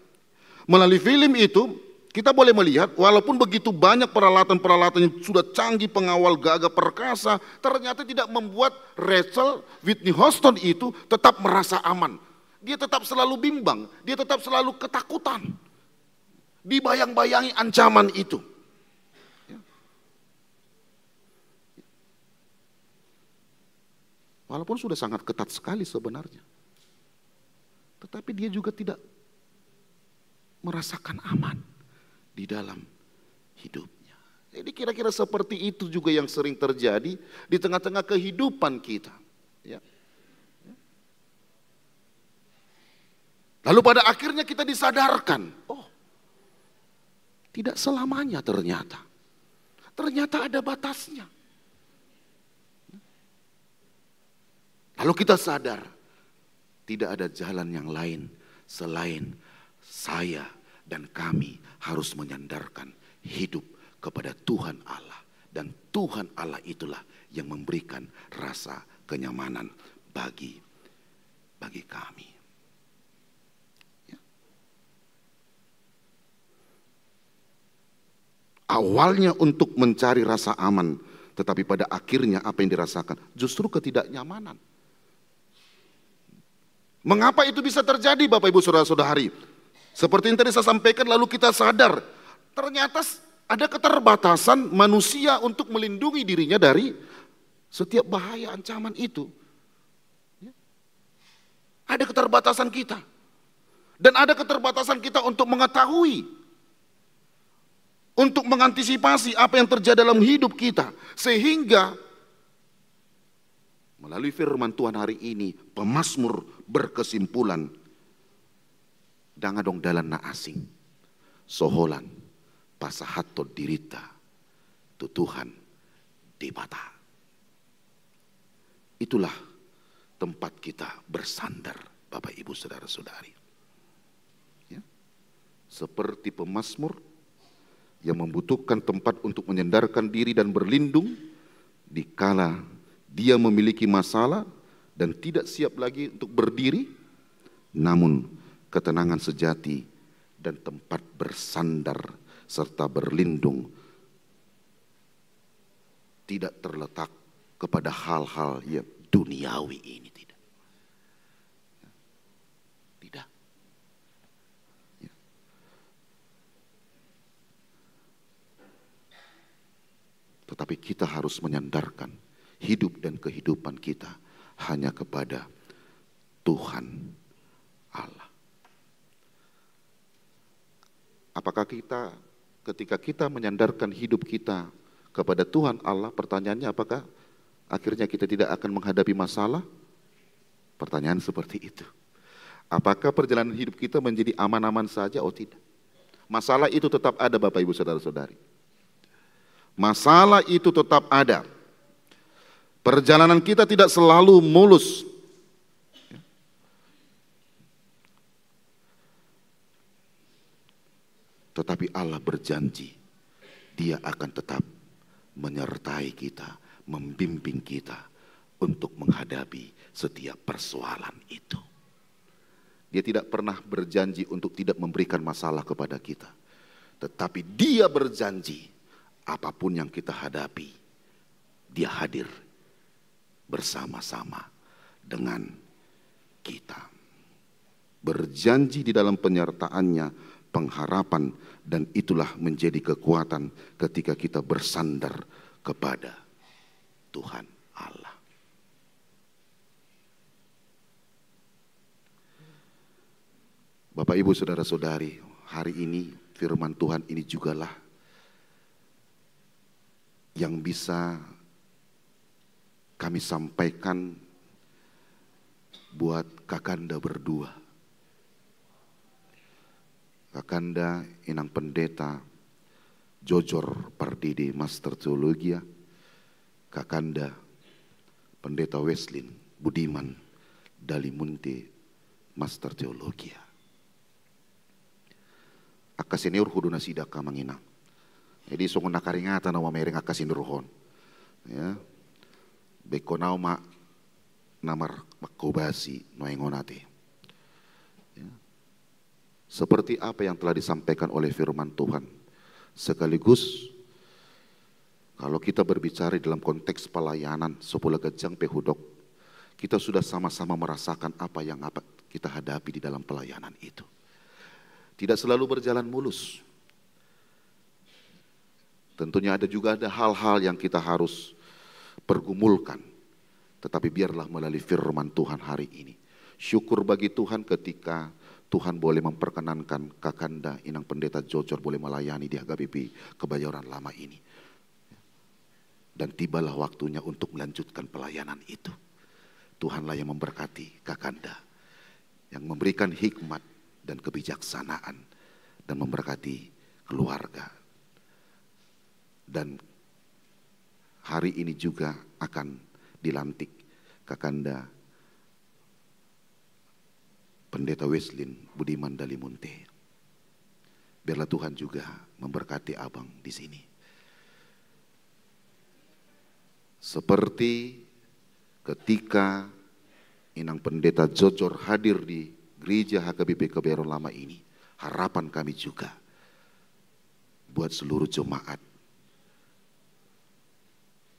Melalui film itu, kita boleh melihat, walaupun begitu banyak peralatan-peralatan yang sudah canggih, pengawal gagah perkasa, ternyata tidak membuat Rachel Whitney Houston itu tetap merasa aman. Dia tetap selalu bimbang, dia tetap selalu ketakutan. Dibayang-bayangi ancaman itu. Ya. Walaupun sudah sangat ketat sekali sebenarnya. Tetapi dia juga tidak merasakan aman di dalam hidupnya. Jadi kira-kira seperti itu juga yang sering terjadi di tengah-tengah kehidupan kita. Ya. Lalu pada akhirnya kita disadarkan, oh, tidak selamanya ternyata. Ternyata ada batasnya. Lalu kita sadar, tidak ada jalan yang lain selain saya dan kami harus menyandarkan hidup kepada Tuhan Allah. Dan Tuhan Allah itulah yang memberikan rasa kenyamanan bagi, bagi kami. Ya. Awalnya untuk mencari rasa aman, tetapi pada akhirnya apa yang dirasakan? Justru ketidaknyamanan. Mengapa itu bisa terjadi, Bapak, Ibu, Saudara-saudari? Seperti yang tadi saya sampaikan, lalu kita sadar, ternyata s-, ada keterbatasan manusia untuk melindungi dirinya dari setiap bahaya, ancaman itu. Ya. Ada keterbatasan kita. Dan ada keterbatasan kita untuk mengetahui, untuk mengantisipasi apa yang terjadi dalam hidup kita. Sehingga melalui firman Tuhan hari ini, pemazmur berkesimpulan, Ndang adong dalan na asing so holan pasahathon dirinta tu Tuhan Debata. Itulah tempat kita bersandar, Bapak, Ibu, saudara-saudari. Ya. Seperti pemazmur yang membutuhkan tempat untuk menyandarkan diri dan berlindung dikala dia memiliki masalah dan tidak siap lagi untuk berdiri, namun ketenangan sejati dan tempat bersandar serta berlindung tidak terletak kepada hal-hal yang duniawi ini, tidak. Tidak. Ya. Tetapi kita harus menyandarkan hidup dan kehidupan kita hanya kepada Tuhan Allah. Apakah kita, ketika kita menyandarkan hidup kita kepada Tuhan Allah, pertanyaannya, apakah akhirnya kita tidak akan menghadapi masalah? Pertanyaan seperti itu. Apakah perjalanan hidup kita menjadi aman-aman saja? Oh, tidak. Masalah itu tetap ada, Bapak, Ibu, saudara-saudari. Masalah itu tetap ada. Perjalanan kita tidak selalu mulus. Tetapi Allah berjanji, Dia akan tetap menyertai kita, membimbing kita untuk menghadapi setiap persoalan itu. Dia tidak pernah berjanji untuk tidak memberikan masalah kepada kita. Tetapi Dia berjanji, apapun yang kita hadapi, Dia hadir bersama-sama dengan kita. Berjanji di dalam penyertaan-Nya, pengharapan, dan itulah menjadi kekuatan ketika kita bersandar kepada Tuhan Allah. Bapak, Ibu, saudara-saudari, hari ini firman Tuhan ini jugalah yang bisa kami sampaikan buat kakanda berdua. Kakanda Inang Pendeta Jojor Pardede, Master Teologia, kakanda Pendeta Weslin Budiman Dalimunte, Master Teologia. Angka seniorhu do nasida, angka amang inang. Jadi songon na karingatan au mamereng angka seniorhon. Ya. Baen hon au ma na marhobasi nuaeng on ate. Ya. Seperti apa yang telah disampaikan oleh firman Tuhan, sekaligus kalau kita berbicara dalam konteks pelayanan, sapola ganjang pe hudok, kita sudah sama-sama merasakan apa yang apa kita hadapi di dalam pelayanan itu. Tidak selalu berjalan mulus. Tentunya ada juga, ada hal-hal yang kita harus pergumulkan. Tetapi biarlah melalui firman Tuhan hari ini, syukur bagi Tuhan ketika Tuhan boleh memperkenankan kakanda Inang Pendeta Jojor boleh melayani di H K B P Kebayoran Lama ini. Dan tibalah waktunya untuk melanjutkan pelayanan itu. Tuhanlah yang memberkati kakanda, yang memberikan hikmat dan kebijaksanaan, dan memberkati keluarga. Dan hari ini juga akan dilantik kakanda Pendeta Weslin Budiman Dalimunte. Biarlah Tuhan juga memberkati abang di sini. Seperti ketika Inang Pendeta Jojor hadir di gereja H K B P Kebayoran Lama ini, harapan kami juga buat seluruh jemaat,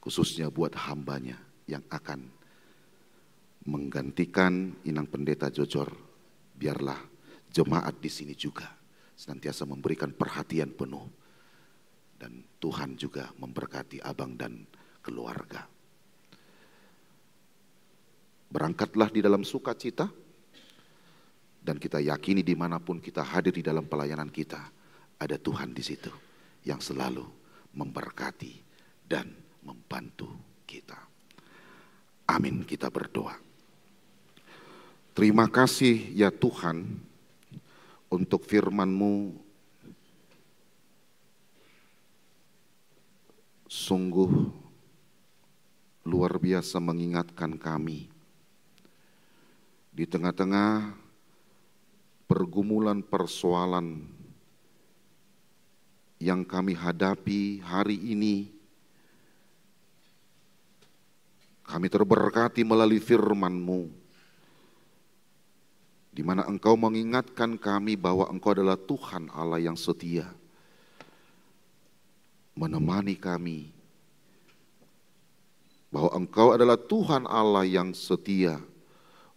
khususnya buat hambanya yang akan menggantikan Inang Pendeta Jojor, biarlah jemaat di sini juga senantiasa memberikan perhatian penuh, dan Tuhan juga memberkati abang dan keluarga. Berangkatlah di dalam sukacita, dan kita yakini dimanapun kita hadir di dalam pelayanan kita, ada Tuhan di situ yang selalu memberkati dan membantu kita. Amin. Kita berdoa. Terima kasih ya Tuhan, untuk firman-Mu sungguh luar biasa mengingatkan kami di tengah-tengah pergumulan persoalan yang kami hadapi hari ini. Kami terberkati melalui firman-Mu, di mana Engkau mengingatkan kami bahwa Engkau adalah Tuhan Allah yang setia, menemani kami, bahwa Engkau adalah Tuhan Allah yang setia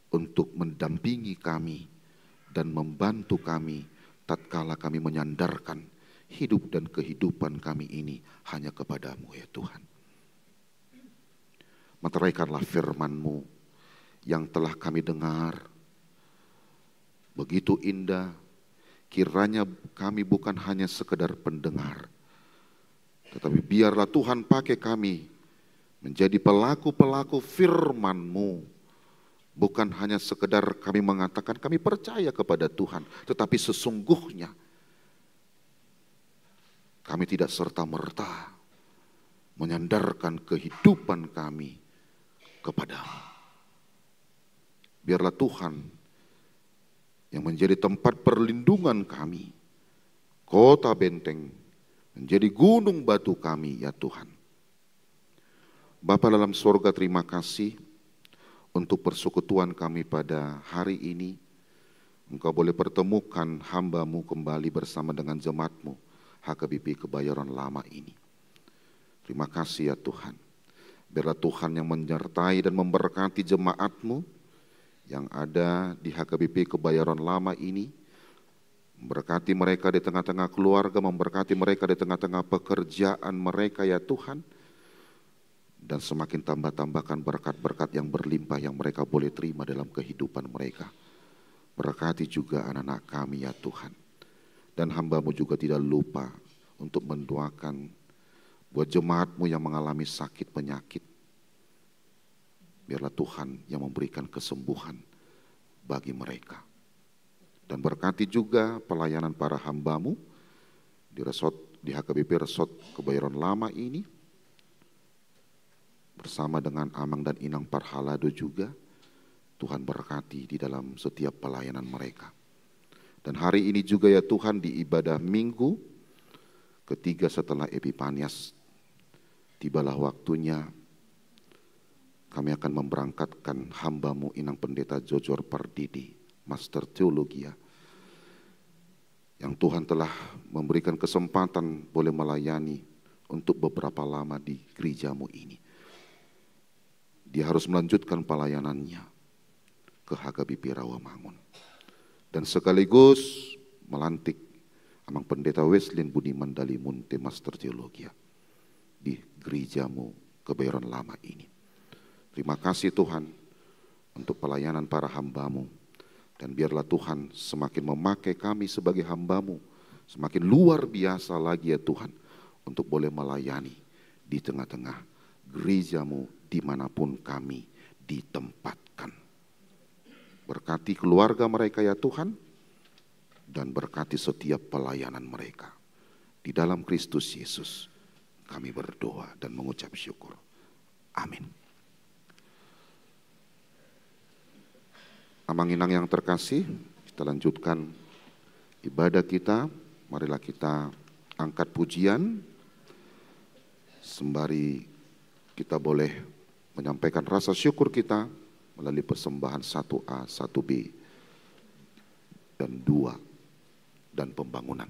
untuk mendampingi kami dan membantu kami tatkala kami menyandarkan hidup dan kehidupan kami ini hanya kepada-Mu, ya Tuhan. Meteraikanlah firman-Mu yang telah kami dengar. Begitu indah, kiranya kami bukan hanya sekedar pendengar, tetapi biarlah Tuhan pakai kami menjadi pelaku-pelaku firman-Mu. Bukan hanya sekedar kami mengatakan kami percaya kepada Tuhan, tetapi sesungguhnya kami tidak serta-merta menyandarkan kehidupan kami kepada-Mu. Biarlah Tuhan yang menjadi tempat perlindungan kami, kota benteng, menjadi gunung batu kami, ya Tuhan. Bapa dalam sorga, terima kasih untuk persekutuan kami pada hari ini. Engkau boleh pertemukan hamba-Mu kembali bersama dengan jemaat-Mu, H K B P Kebayoran Lama ini. Terima kasih, ya Tuhan. Biarlah Tuhan yang menyertai dan memberkati jemaat-Mu yang ada di H K B P Kebayoran Lama ini. Memberkati mereka di tengah-tengah keluarga, memberkati mereka di tengah-tengah pekerjaan mereka, ya Tuhan. Dan semakin tambah-tambahkan berkat-berkat yang berlimpah yang mereka boleh terima dalam kehidupan mereka. Berkati juga anak-anak kami, ya Tuhan. Dan hamba-Mu juga tidak lupa untuk mendoakan buat jemaat-Mu yang mengalami sakit penyakit. Biarlah Tuhan yang memberikan kesembuhan bagi mereka. Dan berkati juga pelayanan para hamba-Mu di resort, di H K B P Resort Kebayoran Lama ini, bersama dengan Amang dan Inang Parhalado juga. Tuhan berkati di dalam setiap pelayanan mereka. Dan hari ini juga, ya Tuhan, di ibadah Minggu ketiga setelah Epipanias, tibalah waktunya kami akan memberangkatkan hamba-Mu Inang Pendeta Jojor Pardede, Master Teologia, yang Tuhan telah memberikan kesempatan boleh melayani untuk beberapa lama di gereja-Mu ini. Dia harus melanjutkan pelayanannya ke H K B P Rawamangun. Dan sekaligus melantik Amang Pendeta Weslin Budiman Dalimunte, Master Teologia, di gereja-Mu Kebayoran Lama ini. Terima kasih, Tuhan, untuk pelayanan para hamba-Mu. Dan biarlah Tuhan semakin memakai kami sebagai hamba-Mu, semakin luar biasa lagi, ya Tuhan, untuk boleh melayani di tengah-tengah gereja-Mu dimanapun kami ditempatkan. Berkati keluarga mereka, ya Tuhan, dan berkati setiap pelayanan mereka. Di dalam Kristus Yesus kami berdoa dan mengucap syukur. Amin. Amang Inang yang terkasih, kita lanjutkan ibadah kita. Marilah kita angkat pujian sembari kita boleh menyampaikan rasa syukur kita melalui persembahan satu A, satu B, dan dua, dan pembangunan.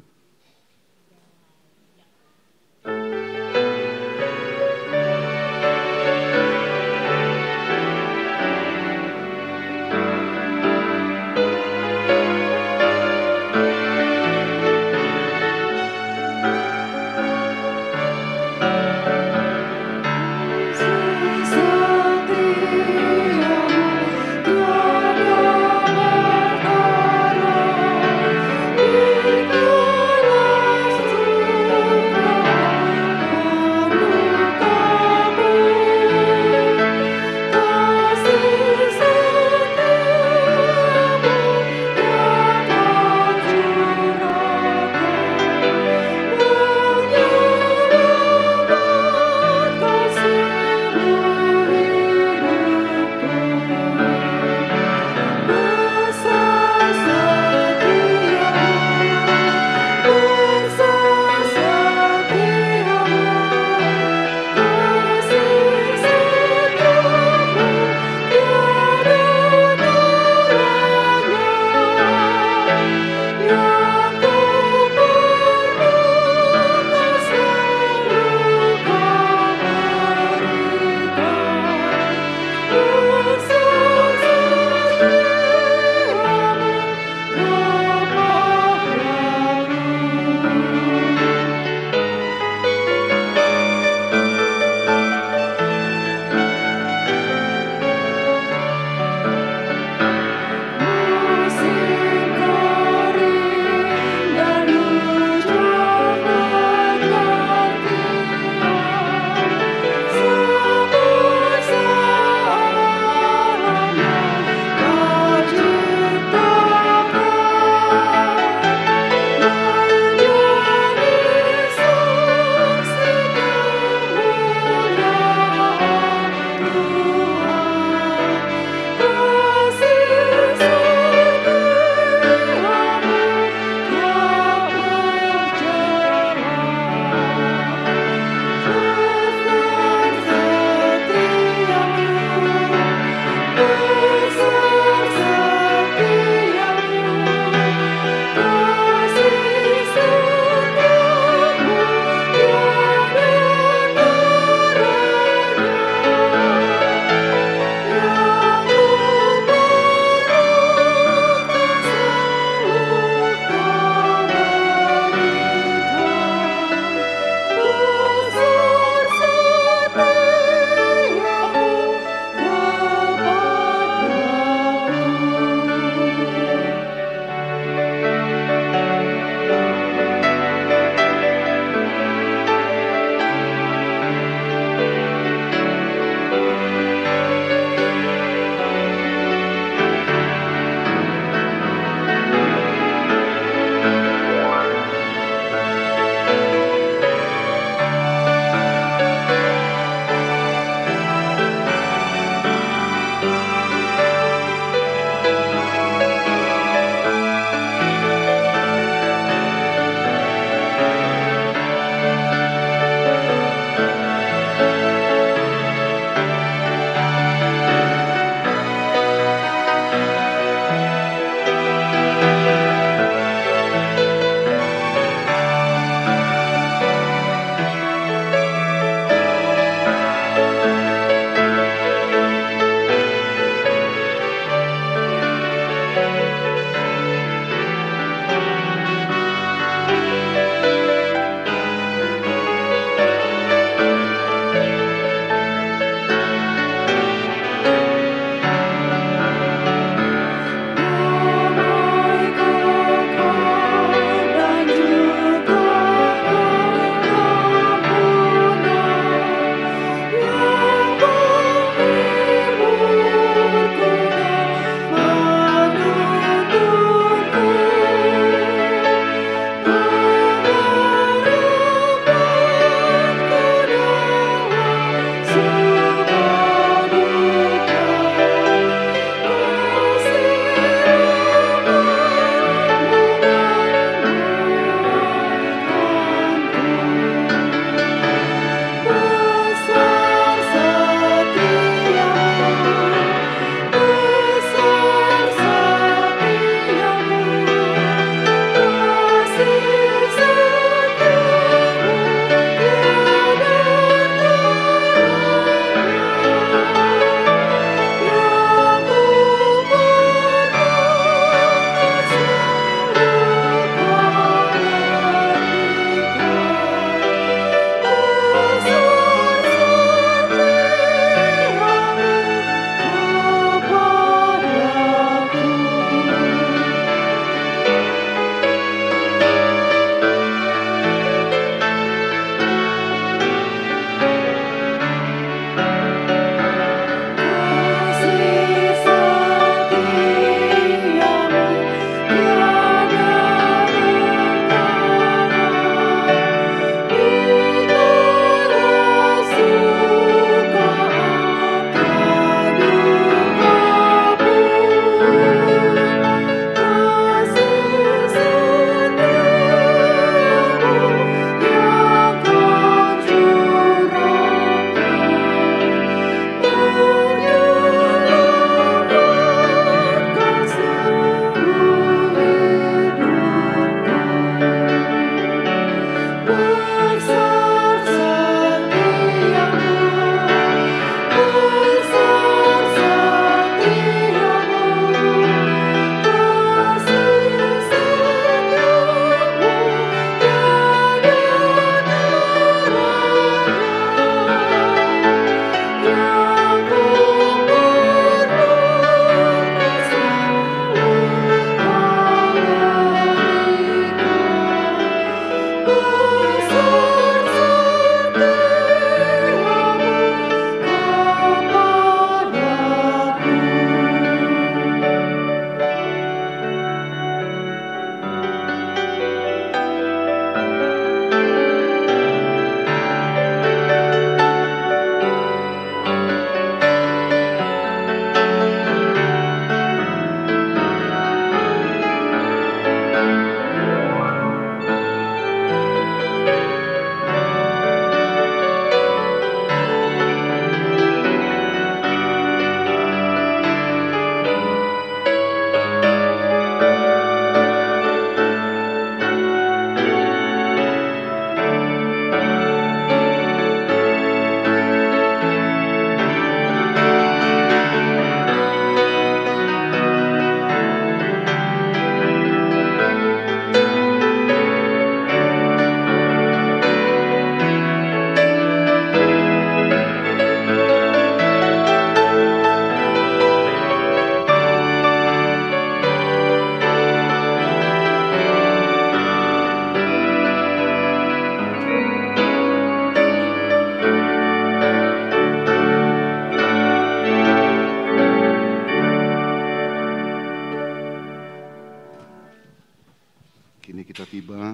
Ini kita tiba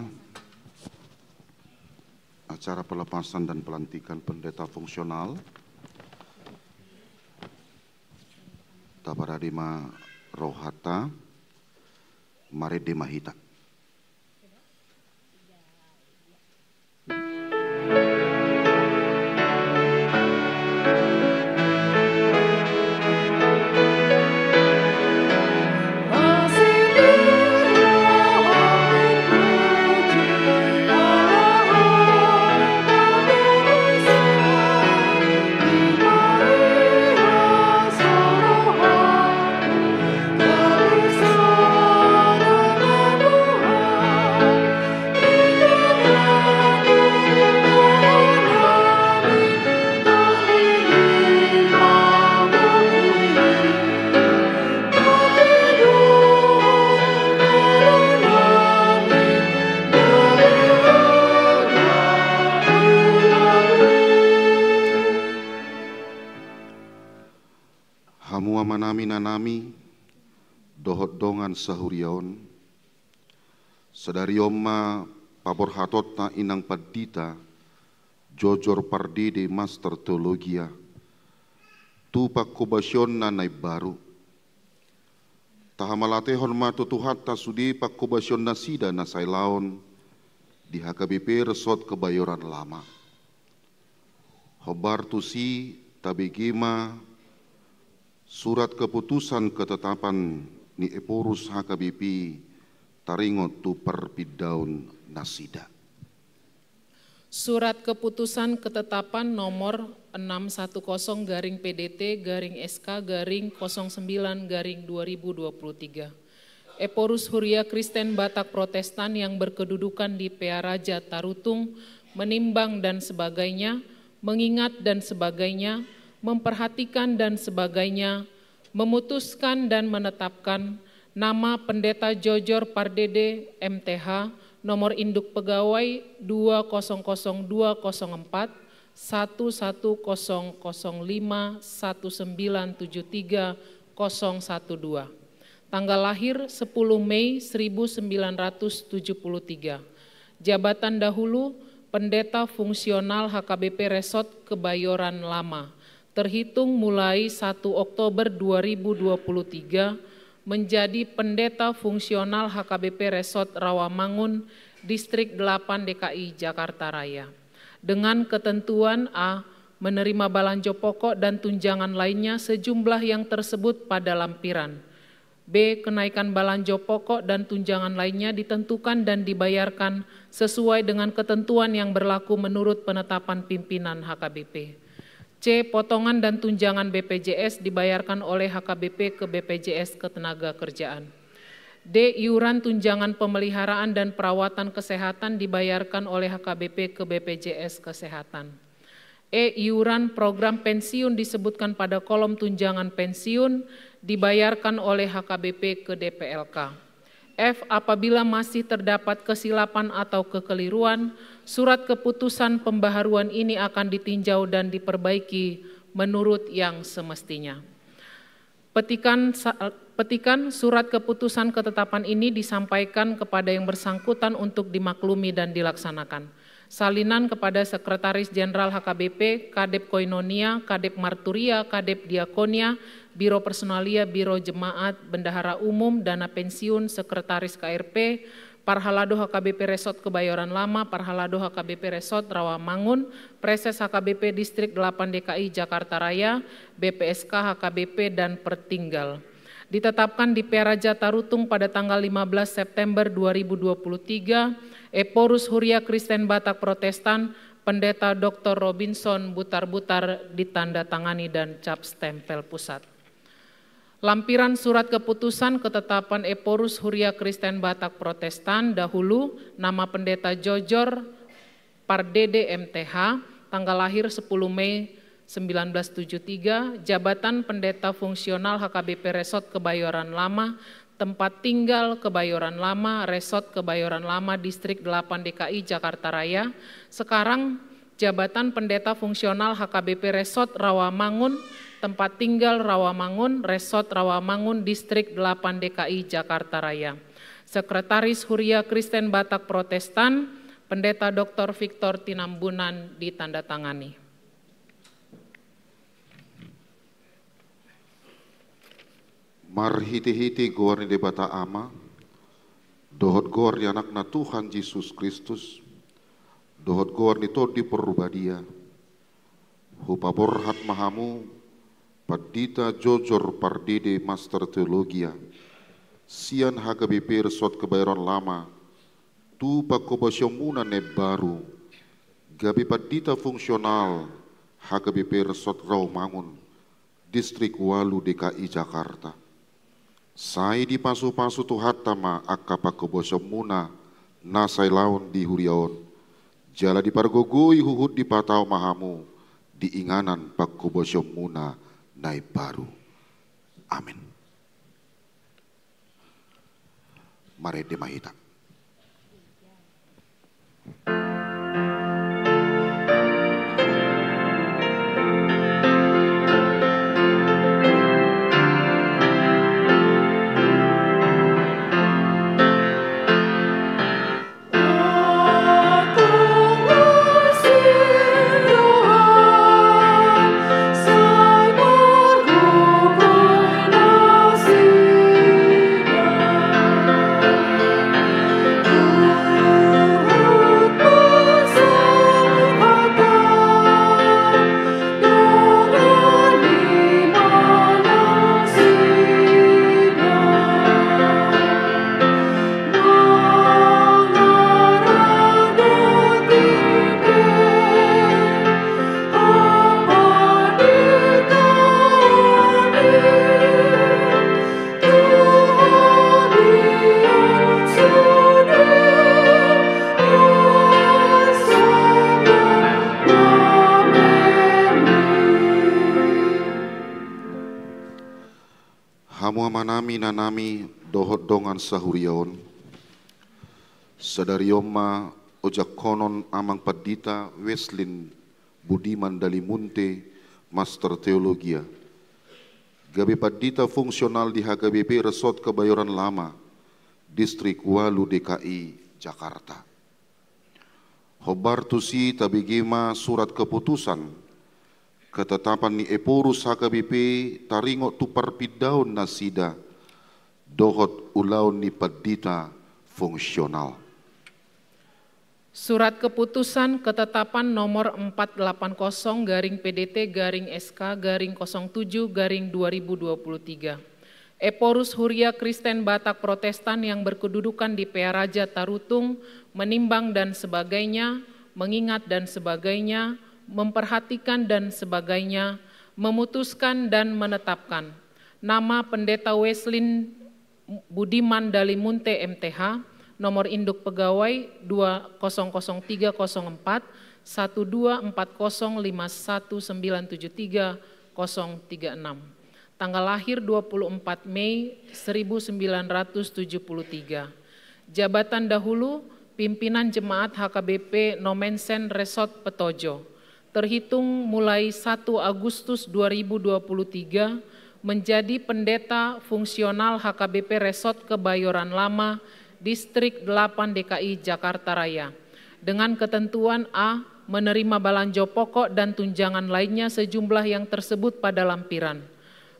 acara pelepasan dan pelantikan pendeta fungsional. Taparade ma rohanta, marende ma hita. Hamu amanami, inanami, dohot dongan sahuria on, sadari on ma paborhatonta inang pandita Jojor Pardede, Master Teologia, tu panghobasionna na imbaru. Tahamalatehon ma tu Tuhanta sude panghobasionnasida na sailaon di H K B P Resort Kebayoran Lama. Hombar tusi tabege ma surat keputusan ketetapan ni Ephorus H K B P taringot tu parpindaonnasida. Surat keputusan ketetapan nomor enam satu kosong garing P D T garing S K garing kosong sembilan garing dua ribu dua puluh tiga. Ephorus Huria Kristen Batak Protestan yang berkedudukan di Pearaja Tarutung, menimbang dan sebagainya, mengingat dan sebagainya, memperhatikan dan sebagainya, memutuskan dan menetapkan nama Pendeta Jojor Pardede, M T H, nomor induk pegawai dua kosong kosong dua kosong empat, satu satu kosong kosong lima, satu sembilan tujuh tiga, kosong satu dua. Tanggal lahir sepuluh Mei seribu sembilan ratus tujuh puluh tiga. Jabatan dahulu, Pendeta Fungsional H K B P Resort Kebayoran Lama. Terhitung mulai satu Oktober dua ribu dua puluh tiga, menjadi Pendeta Fungsional H K B P Resort Rawamangun, Distrik delapan D K I Jakarta Raya. Dengan ketentuan: A, menerima balanjo pokok dan tunjangan lainnya sejumlah yang tersebut pada lampiran. B, kenaikan balanjo pokok dan tunjangan lainnya ditentukan dan dibayarkan sesuai dengan ketentuan yang berlaku menurut penetapan pimpinan H K B P. C, potongan dan tunjangan B P J S dibayarkan oleh H K B P ke B P J S Ketenagakerjaan. D, iuran tunjangan pemeliharaan dan perawatan kesehatan dibayarkan oleh H K B P ke B P J S Kesehatan. E, iuran program pensiun disebutkan pada kolom tunjangan pensiun dibayarkan oleh H K B P ke D P L K. F, apabila masih terdapat kesilapan atau kekeliruan, surat keputusan pembaharuan ini akan ditinjau dan diperbaiki menurut yang semestinya. Petikan sa-, petikan surat keputusan ketetapan ini disampaikan kepada yang bersangkutan untuk dimaklumi dan dilaksanakan. Salinan kepada Sekretaris Jenderal H K B P, Kadep Koinonia, Kadep Marturia, Kadep Diakonia, Biro Personalia, Biro Jemaat, Bendahara Umum, Dana Pensiun, Sekretaris K R P, Parhalado H K B P Resort Kebayoran Lama, Parhalado H K B P Resort Rawamangun, Preses H K B P Distrik delapan D K I Jakarta Raya, B P S K H K B P, dan Pertinggal. Ditetapkan di Pearaja Tarutung pada tanggal lima belas September dua ribu dua puluh tiga, Ephorus Huria Kristen Batak Protestan, Pendeta Doktor Robinson Butarbutar, ditandatangani dan cap stempel pusat. Lampiran surat keputusan ketetapan Ephorus Huria Kristen Batak Protestan, dahulu nama Pendeta Jojor Pardede M T H, tanggal lahir sepuluh Mei sembilan belas tujuh tiga, jabatan Pendeta Fungsional H K B P Resort Kebayoran Lama, tempat tinggal Kebayoran Lama, Resort Kebayoran Lama, Distrik delapan D K I Jakarta Raya, sekarang jabatan Pendeta Fungsional H K B P Resort Rawamangun, tempat tinggal Rawamangun, Resort Rawamangun, Distrik delapan D K I Jakarta Raya. Sekretaris Huria Kristen Batak Protestan, Pendeta Doktor Victor Tinambunan, ditandatangani. Marhitehite goar ni Debata Ama, dohot goar ni Anakna Tuhan Jesus Kristus, dohot goar ni Tondi Porbadia, hupaborhat ma hamu Pandita Jojor Pardede Master Teologia sian H K B P Resort Kebayoran Lama tu pangkobasionmuna na imbaru, gabe pandita fungsional H K B P Resort Rawamangun, Distrik Walu D K I Jakarta. Sai dipasupasu Tuhanta ma angka pangkobasionmuna na sailaon di huria on, jala dipargogoi huhut dipatau ma hamu di inganan pangkobasionmuna na imbaru. Amen. Marende ma hita. Hamu amanami, inanami, dohot dongan sahuria on. Sadari on ma ojakhonon Amang Pandita Weslin Budiman Dalimunte, Master Teologia, gabe pandita fungsional di H K B P Resort Kebayoran Lama, Distrik Walu D K I Jakarta. Hombar tusi tabege ma surat keputusan ketetapan ni Ephorus H K B P taringot tu parpindaon nasida dohot ulaon ni pandita fungsional. Surat keputusan ketetapan nomor empat delapan kosong garing P D T garing S K garing kosong tujuh garing dua ribu dua puluh tiga. Ephorus Huria Kristen Batak Protestan yang berkedudukan di Pearaja Tarutung, menimbang dan sebagainya, mengingat dan sebagainya, memperhatikan dan sebagainya, memutuskan dan menetapkan. Nama Pendeta Weslin Budiman Dalimunte M T H, nomor induk pegawai dua kosong kosong tiga kosong empat, satu dua empat kosong lima satu sembilan tujuh tiga kosong tiga enam. Tanggal lahir dua puluh empat Mei seribu sembilan ratus tujuh puluh tiga. Jabatan dahulu, pimpinan jemaat H K B P Nomensen Resort Petojo. Terhitung mulai satu Agustus dua ribu dua puluh tiga, menjadi pendeta fungsional H K B P Resort Kebayoran Lama, Distrik delapan D K I Jakarta Raya. Dengan ketentuan: A, menerima balanjo pokok dan tunjangan lainnya sejumlah yang tersebut pada lampiran.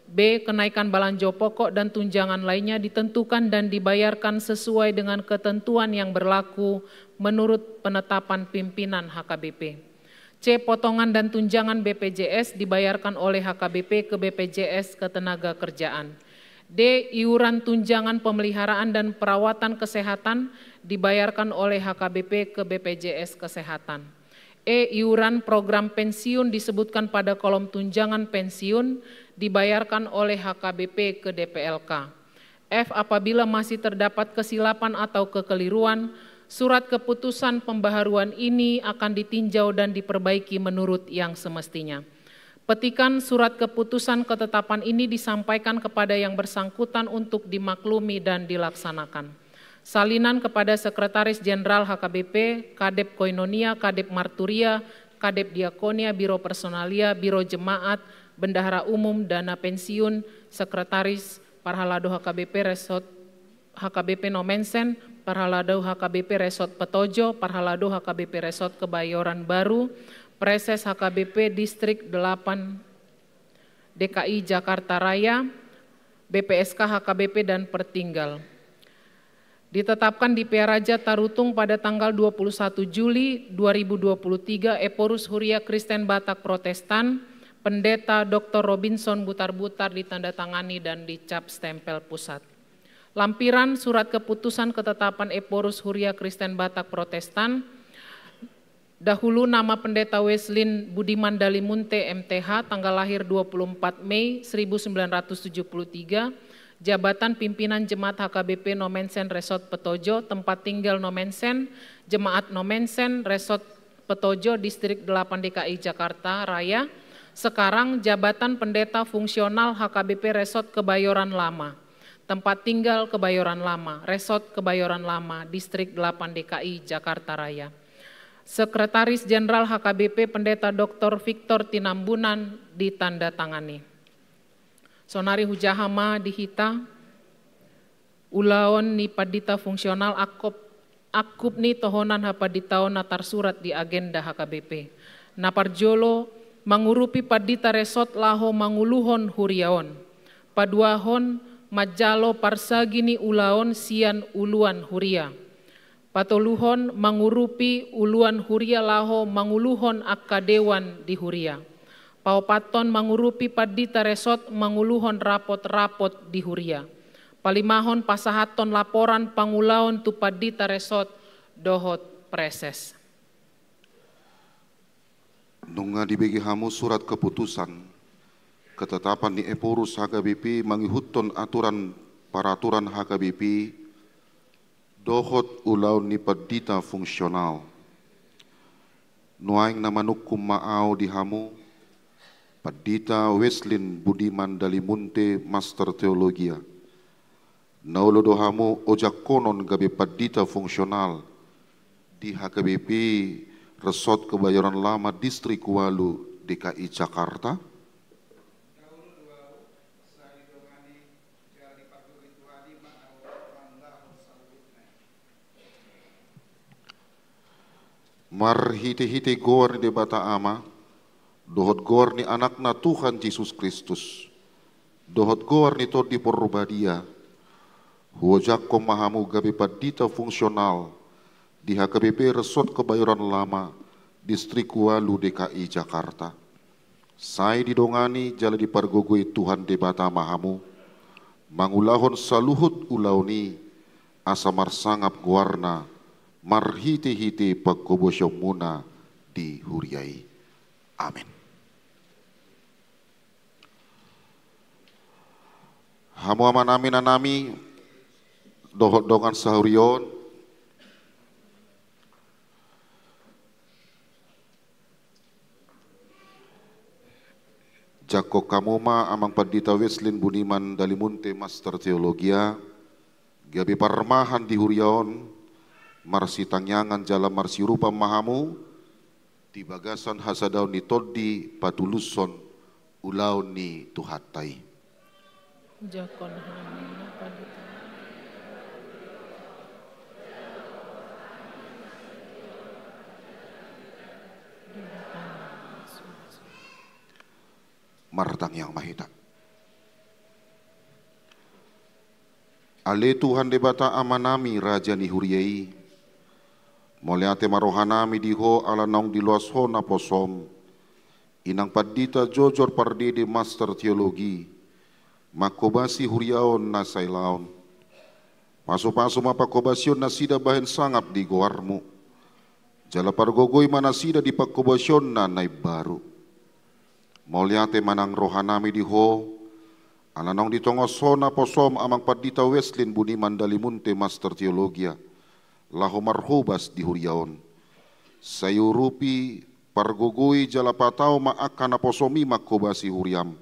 B, kenaikan balanjo pokok dan tunjangan lainnya ditentukan dan dibayarkan sesuai dengan ketentuan yang berlaku menurut penetapan pimpinan H K B P. C, potongan dan tunjangan B P J S dibayarkan oleh H K B P ke B P J S Ketenagakerjaan. D, iuran tunjangan pemeliharaan dan perawatan kesehatan dibayarkan oleh H K B P ke B P J S Kesehatan. E, iuran program pensiun disebutkan pada kolom tunjangan pensiun dibayarkan oleh H K B P ke D P L K. F, apabila masih terdapat kesilapan atau kekeliruan, surat keputusan pembaharuan ini akan ditinjau dan diperbaiki menurut yang semestinya. Petikan surat keputusan ketetapan ini disampaikan kepada yang bersangkutan untuk dimaklumi dan dilaksanakan. Salinan kepada Sekretaris Jenderal H K B P, Kadep Koinonia, Kadep Marturia, Kadep Diakonia, Biro Personalia, Biro Jemaat, Bendahara Umum, Dana Pensiun, Sekretaris, Parhalado H K B P Resort H K B P Nommensen, Parhalado H K B P Resort Petojo, Parhalado H K B P Resort Kebayoran Baru, Preses H K B P Distrik delapan D K I Jakarta Raya, B P S K H K B P dan Pertinggal. Ditetapkan di Pearaja Tarutung pada tanggal dua puluh satu Juli dua ribu dua puluh tiga Ephorus Huria Kristen Batak Protestan, Pendeta Doktor Robinson Butarbutar, ditandatangani dan dicap stempel pusat. Lampiran surat keputusan ketetapan Ephorus Huria Kristen Batak Protestan, dahulu nama Pendeta Weslin Budiman Dalimunte M T H, tanggal lahir dua puluh empat Mei seribu sembilan ratus tujuh puluh tiga, jabatan pimpinan Jemaat H K B P Nommensen Resort Petojo, tempat tinggal Nommensen, Jemaat Nommensen Resort Petojo, Distrik delapan D K I Jakarta Raya, sekarang jabatan Pendeta Fungsional H K B P Resort Kebayoran Lama, tempat tinggal Kebayoran Lama, Resort Kebayoran Lama, Distrik delapan D K I Jakarta Raya. Sekretaris Jenderal H K B P Pendeta Doktor Victor Tinambunan, ditandatangani. Sonari hujaha ma di hita ulaon ni pandita fungsional angkup, angkup ni tohonan hapanditaon na tarsurat di agenda H K B P. Na parjolo, mangurupi pandita resort laho manguluhon huria on. Paduahon, manjalo parsagi ni ulaon sian uluan huria. Patoluhon, mangurupi uluan huria laho manguluhon angka dewan di huria. Paopathon, mangurupi pandita resort manguluhon rapot-rapot di huria. Palimahon, pasahathon laporan pangulaon tu pandita resort dohot preses. Nunga dibege hamu surat keputusan ketetapan ni Ephorus H K B P mangihuthon aturan paraturan H K B P dohot ulaon ni pandita fungsional. Nuaeng na manungkun ma ahu di hamu, Pandita Weslin Budiman Dalimunte, Master Teologia. Na olo do hamu ojak honon gabe pandita fungsional di H K B P Resort Kebayoran Lama Distrik Walu D K I Jakarta? Marhite-hite goar ni Debata Ama, dohot goar ni Anakna Tuhan Jesus Kristus, dohot goar ni Tondi Porbadia, huojakhon ma hamu gabe pandita fungsional di H K B P Resort Kebayoran Lama, Distrik Walu D K I Jakarta. Sai didongani jala dipargogoi Tuhan Debata ma hamu mangulahon saluhut ulaon i, asa marsangap goarna marhite-hite panghobasionmuna di huria i. Amen. Hamu amanami, inanami, dohot dongan sahuriaon, jangkon hamu ma Amang Pandita Weslin Budiman Dalimunte, Master Teologia, gabe parmahan di huria on, marsitangiangan jala marsiurupan ma hamu di bagasan hasadaon ni tondi patulushon ulaon ni Tuhanta i. Jangkon hami ma Pandita. Martangiang ma hita. Ale Tuhan Debata Amanami, Raja ni huria i, mauliate ma rohanami di Ho ala naung diloas Ho naposoM, Inang Pandita Jojor Pardede, Master Teologi, manghobasi huria on na sailaon. Pasupasu ma panghobasion nasida bahen sangap di goarMu. Jala pargogoi ma nasida di panghobasionna na imbaru. Mauliate ma nang rohanami di Ho, ala naung ditongos Ho naposoM Amang Pandita Weslin Budiman Dalimunte, Master Teologia, laho marhobas di huria on. Sai urupi, pargogoi jala patau ma angka naposoM i manghobasi huriaM,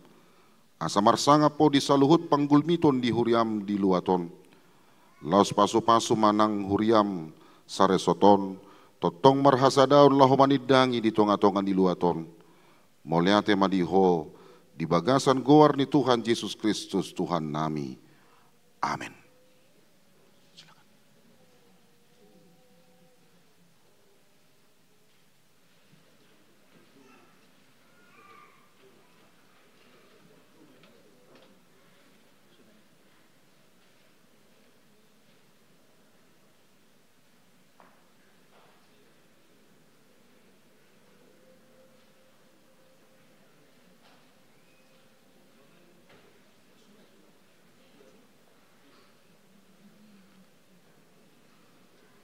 asa marsangap Ho di saluhut panggulmiton di huriaM di luat on. Laos pasupasu ma nang huriaM saresort on, tongtong marhasadaon laho manindangi di tongatonga ni luat on. Mauliate ma di Ho, di bagasan goar ni Tuhan Jesus Kristus Tuhannami. Amen.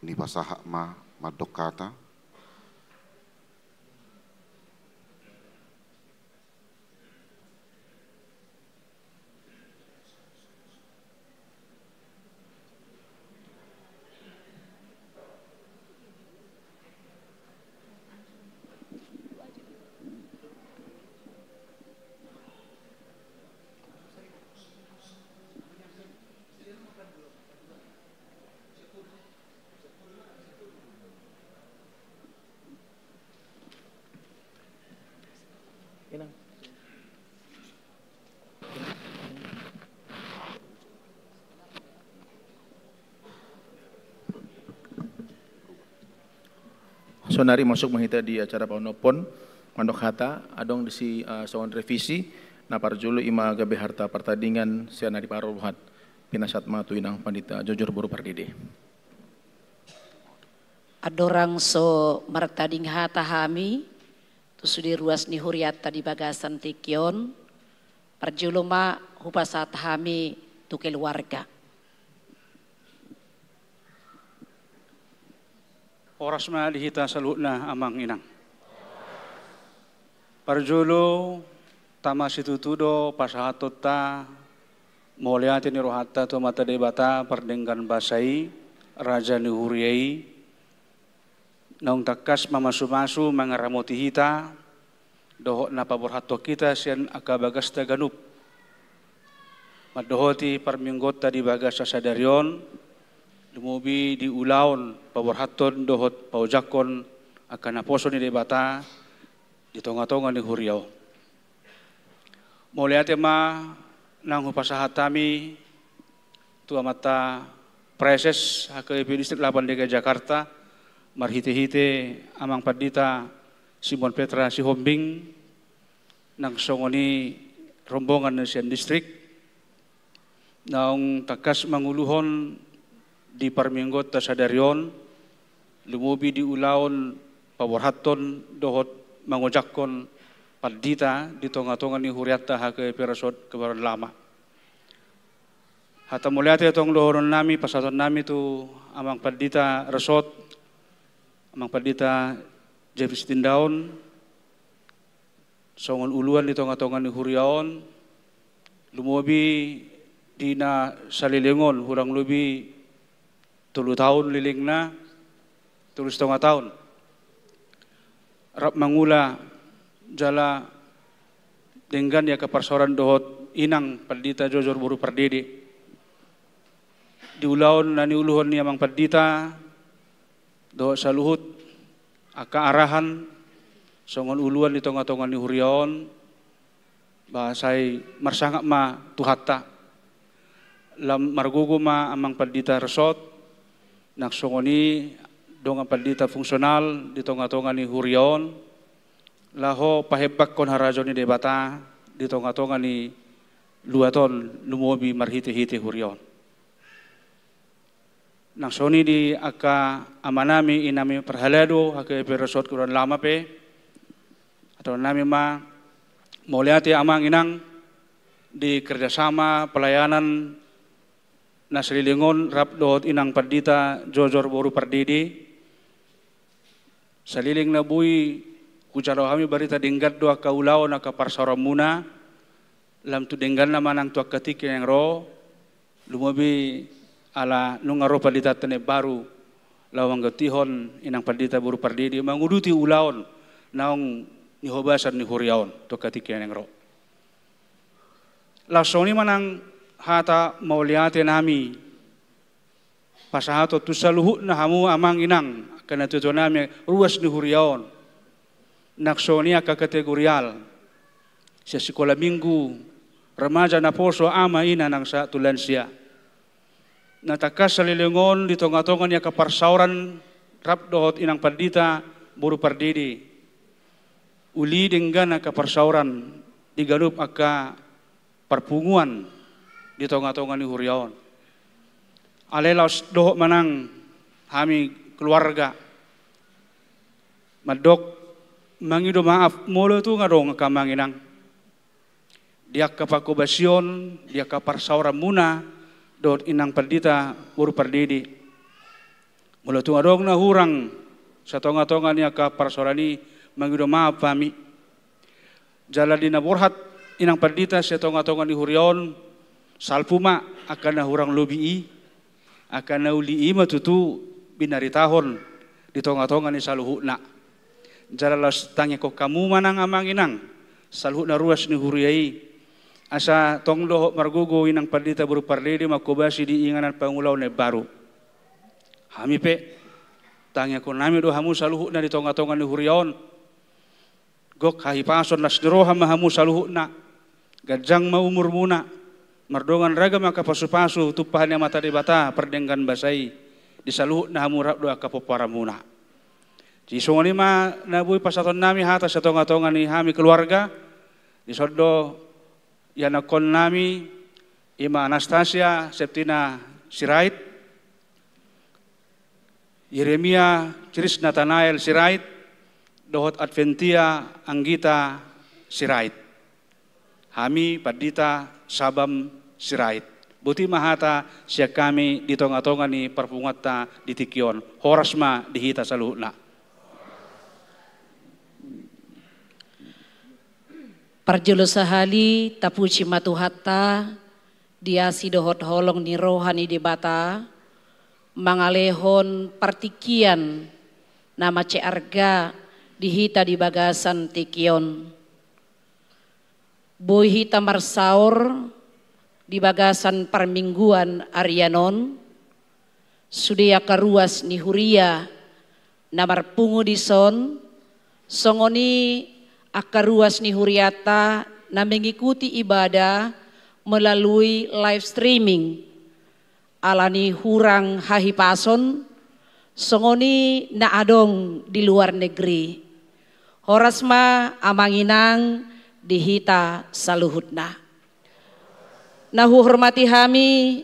Nipasahat ma mandok hata. Saonari masuk ma hita di acara panopon, mandok hata, adong disi, eh, songon revisi, na parjolo i ma gabe harta partadingan sian ari parrohat, pinasahat ma tu inang pandita Jojor boru Pardede. Andorang so martading hata hami tu sude ruas ni hurianta di bagasan tingki on, parjolo ma hupasahat hami tu keluarga. Horas ma di hita saluhutna amang inang. Parjolo, tama situtu do pasahatonta mauliate ni rohanta tu Amanta Debata pardenggan basa i, raja ni huria i, naung tangkas mamasumasu mangaramoti hita, dohot na paborhathon hita sian angka bagasta ganup. Mandohoti parmingguonta di bagasan sadari on, lumobi di ulaon paborhathon dohot paojakhon angka naposo ni Debata di tongatonga ni huria on. Mauliate ma naung hupasahat hami tu amanta Praeses H K B P Distrik Lapan D K I Jakarta, marhitehite Amang Pandita Simon Petra Sihombing, nang songon i rombongan na sian distrik, naung tangkas manguluhon di parmingguonta sadari on, lumobi di ulaon paborhathon dohot mangojakhon pandita di tongatonga ni hurianta H K B P Resort Kebayoran Lama. Hata mauliate tong dohononnami, pasahatonnami tu Amang Pandita Resort, Amang Pandita James Sitindaon, songon uluan di tongatonga ni huria on, lumobi di na saleleng on, hurang lobi tolu taon lelengna, tolu setengah taon, rap mangula jala denggan i angka parsaoran dohot inang Pandita Jojor boru Pardede. Di ulaon na niuluhon ni Amang Pandita dohot saluhut angka arahan songon uluan di tongatonga ni huria on, ba sai marsangap ma Tuhanta. Lam margogo ma Amang Pandita Resort, nang songon i dongan pandita fungsional di tongatonga ni huria on, laho pahembangkon harajaon ni Debata di tongatonga ni luat on, lumobi marhitehite huria on. Nang songon i di angka amanami, inanami parhalado H K B P Resort Kebayoran Lama pe, dohononnami ma mauliate amang inang di kerjasama pelayanan na saleleng on rap dohot inang Pandita Jojor boru Pardede. Saleleng na boi hujalo hami barita, denggan do angka ulaon, angka parsaoranmuna, lam tu dengganna ma nang tu angka tingki na naeng ro, lumobi ala nunga ro panditanta na imbaru laho manggantikan inang Pandita boru Pardede manguduti ulaon naung nihobasan ni huria on tu angka tingki na naeng ro. Laos songon i ma nang hata mauliatenami pasahaton tu saluhutna hamu amang inang, angka natuatuanami ruas ni huria on, nang songon i angka kategorial, sian sikola minggu, remaja, naposo, ama, ina, nang sahat tu lansia. Na tangkas saleleng on di tongatonga ni angka parsaoran rap dohot inang Pandita boru Pardede, uli denggan angka parsaoran di ganup angka parpunguan di tongatonga ni huria on. Alai laos dohot ma nang hami keluarga mandok, mangido maaf molo tung adong angka amang inang di angka panghobasion, di angka parsaoranmuna dohot inang Pandita boru Pardede. Molo tung adong na hurang sian tonga-tonga ni angka parsaoran i, mangido maaf hami. Jala di na borhat inang pandita sian tonga-tonga ni huria on, salpu ma angka na hurang lobi i, angka na uli i ma tutu binaritahon di tonga-tonga ni saluhutna. Jala laos tangiangkon hamu ma nang amang inang, saluhutna ruas ni huria i, asa tong dohot margogo inang pandita boru pardede mangkobasi di inganan pangulaon na imbaru. Hami pe, tangiangkon nami do hamu saluhutna di tonga-tonga ni huria on. Gok hahipason, las ni roha ma hamu saluhutna. Ganjang ma umurmuna. Mardongan ragam angka pasu-pasu tumpahan ni Amanta Debata pardenggan basa i, di saluhutna hamu rap dohot angka pomparanmuna. Jadi songon i ma na boi pasahaton nami hata sian tonga-tonga ni hami keluarga. Dison do ianakhon nami, i ma Anastasia Septina Sirait, Yeremia Chris Nathanael Sirait, dohot Adventia Anggita Sirait. Hami pandita Sabam Sirait. Boti ma hata sian hami di tonga-tonga ni parpunguanta di tingki on. Horas ma di hita saluhutna. Parjolo sahali tapuji ma Tuhanta, di asi dohot holong ni roha ni Debata, mangalehon partingkian na mansai arga di hita di bagasan tingki on. Boi hita marsaor di bagasan parmingguan arian on, sude angka ruas ni huria na marpungu dison, songon i angka ruas ni hurianta na mengikuti ibadah melalui live streaming, ala ni hurang hahipason, songon i na adong di luar negeri. Horas ma amang inang di hita saluhutna. Na huhormati hami,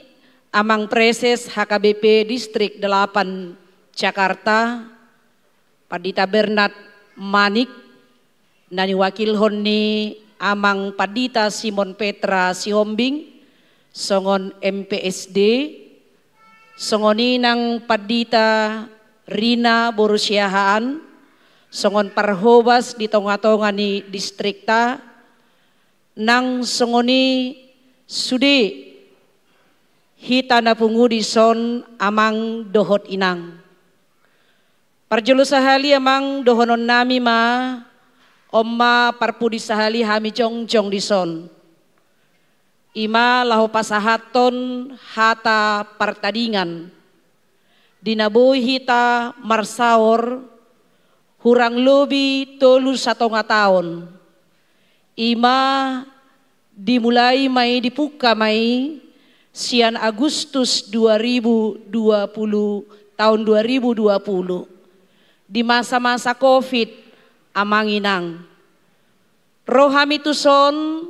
Amang Preses H K B P Distrik Delapan Jakarta, Pandita Bernard Manik, na niwakilhon ni Amang Pandita Simon Petra Sihombing, songon M P S D, songon i nang Pandita Rina boru Siahaan, songon parhobas di tonga-tonga ni distrikta, nang songon i sude hita na pungu dison amang dohot inang. Parjolo sahali amang dohonon nami ma, on ma parpudi sahali hami jongjong dison. I ma laho pasahathon hata partadingan. Di na boi hita marsaor hurang lobi tolu satonga taon. I ma dimulai ma i, dipungka ma i sian Agustus dua ribu dua puluh, taon dua ribu dua puluh. Di masa-masa covid, amang inang. Ro hami tuson,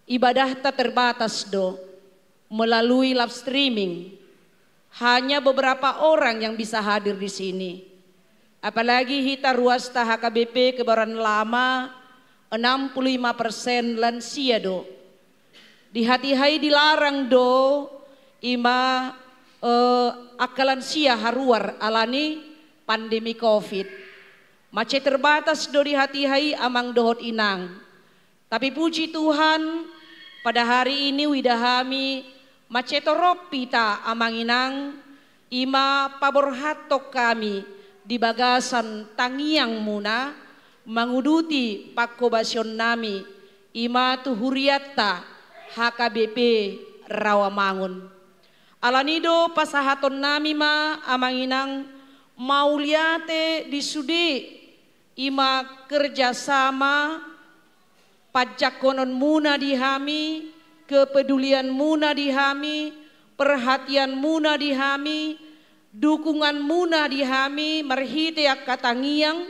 ibadahta terbatas do, melalui live streaming. Hanya beberapa orang yang bisa hadir di sini. Apalagi hita ruasta H K B P Kebayoran Lama, enam puluh lima persen lansia do. Di hatiha i dilarang do i ma, eh, angka lansia haruar ala ni pandemi covid. Mansai terbatas do di hatiha i amang dohot inang. Tapi puji Tuhan, pada hari ini huida hami mansai torop hita amang inang, i ma paborhathon hami di bagasan tangiangmuna manguduti pangkobasion nami, i ma tu hurianta H K B P Rawamangun. Ala ni do pasahaton nami ma amang inang mauliate di sude, i ma kerjasama, panjangkononmuna di hami, kepedulianmuna di hami, perhatianmuna di hami, dukunganmuna di hami marhite angka tangiang,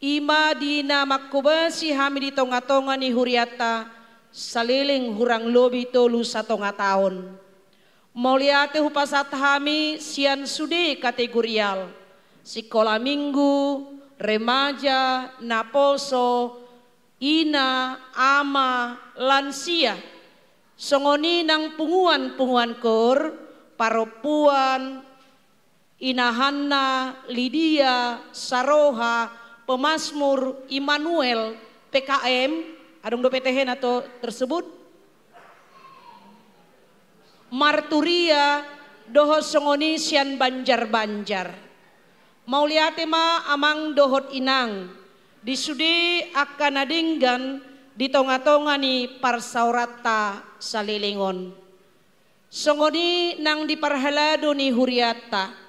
i ma di na mangkobasi hami di tonga-tonga ni hurianta saleleng hurang lobi tolu satonga taon. Mauliate hupasahat hami sian sude kategorial, sikola minggu, remaja, naposo, ina, ama, lansia, songon i nang punguan-punguan koor, parompuan, Ina Hanna, Lidia, Saroha, Pemasmur, Immanuel, P K M, adong dope tehena to tersebut? Marturia, dohot songon i sian banjar-banjar. Mauliate ma amang dohot inang, di sude angka na denggan di tonga-tonga ni parsaoranta saleleng on. Songon i nang di parhalado ni hurianta.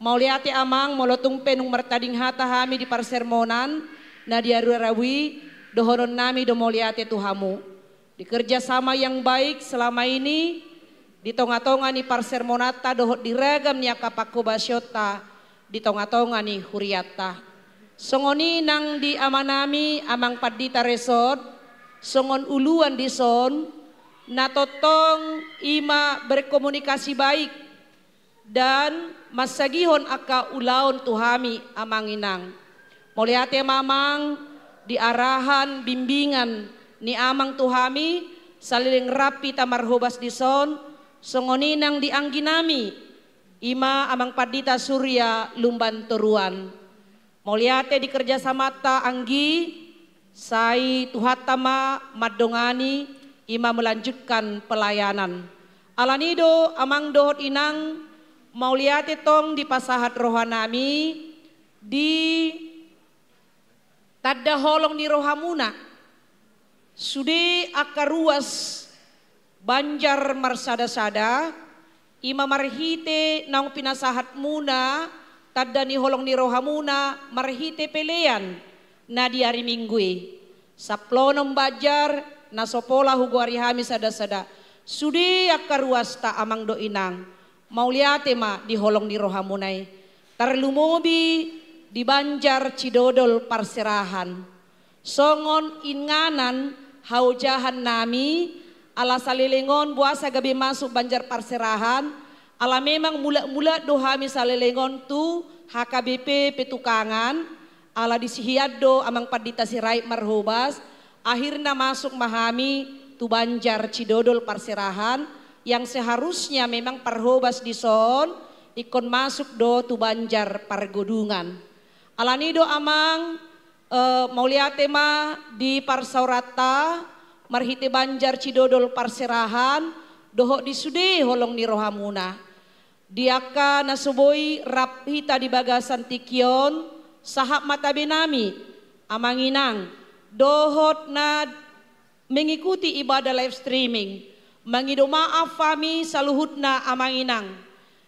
Mauliate amang, molo tung pe nunga martading hata hami di parsermonan na di ari Rabu i, dohononnami do mauliate tu hamu. Di kerjasama yang baik selama ini, di tonga-tonga ni parsermonanta dohot di ragam ni angka panghobasionta di tonga-tonga ni hurianta. Songon i nang di amanami amang pandita Resod, songon uluan dison, na tongtong i ma berkomunikasi baik dan mansagihon angka ulaon tu hami amang inang. Mauliate ma amang di arahan bimbingan ni amang tu hami, saleleng rap hita marhobas dison, songon i nang di angginami, i ma amang pandita Surya Lumban Toruan. Mauliate di kerjasamanta anggi, sai Tuhanta ma mandongani, i ma melanjutkan pelayanan. Alani do amang dohot inang, mauliate tong dipasahat rohanami di tanda holong ni rohamuna. Sude angka ruas banjar marsada-sada, i ma marhite naung pinasahatmuna tanda ni holong ni rohamuna marhite pelean na di ari Minggu i. Sampulu onom banjar na so pola hugoari hami sada-sada. Sude angka ruasta amang dohot inang, mauliate ma di holong ni rohamuna i. Tarlumobi di banjar Cidodol Parserahan. Songon inganan haojahannami, ala saleleng on boasa gabe masuk banjar Parserahan, ala memang mulak-mulak do hami saleleng on tu H K B P Petukangan, ala disi hian do amang pandita Sirait marhobas, akhirna masuk ma hami tu banjar Cidodol Parserahan, yang seharusnya memang parhobas dison ingkon masuk do tu banjar Pargodungan. Alani do amang, eh, mauliate ma di parsaoranta marhite banjar Cidodol Parserahan, dohot di sude holong ni rohamuna. Di angka na so boi rap hita di bagasan tingki on, sahat ma tabenami amang inang, dohot na mengikuti ibadah live streaming. Mangido maaf hami saluhutna amang inang,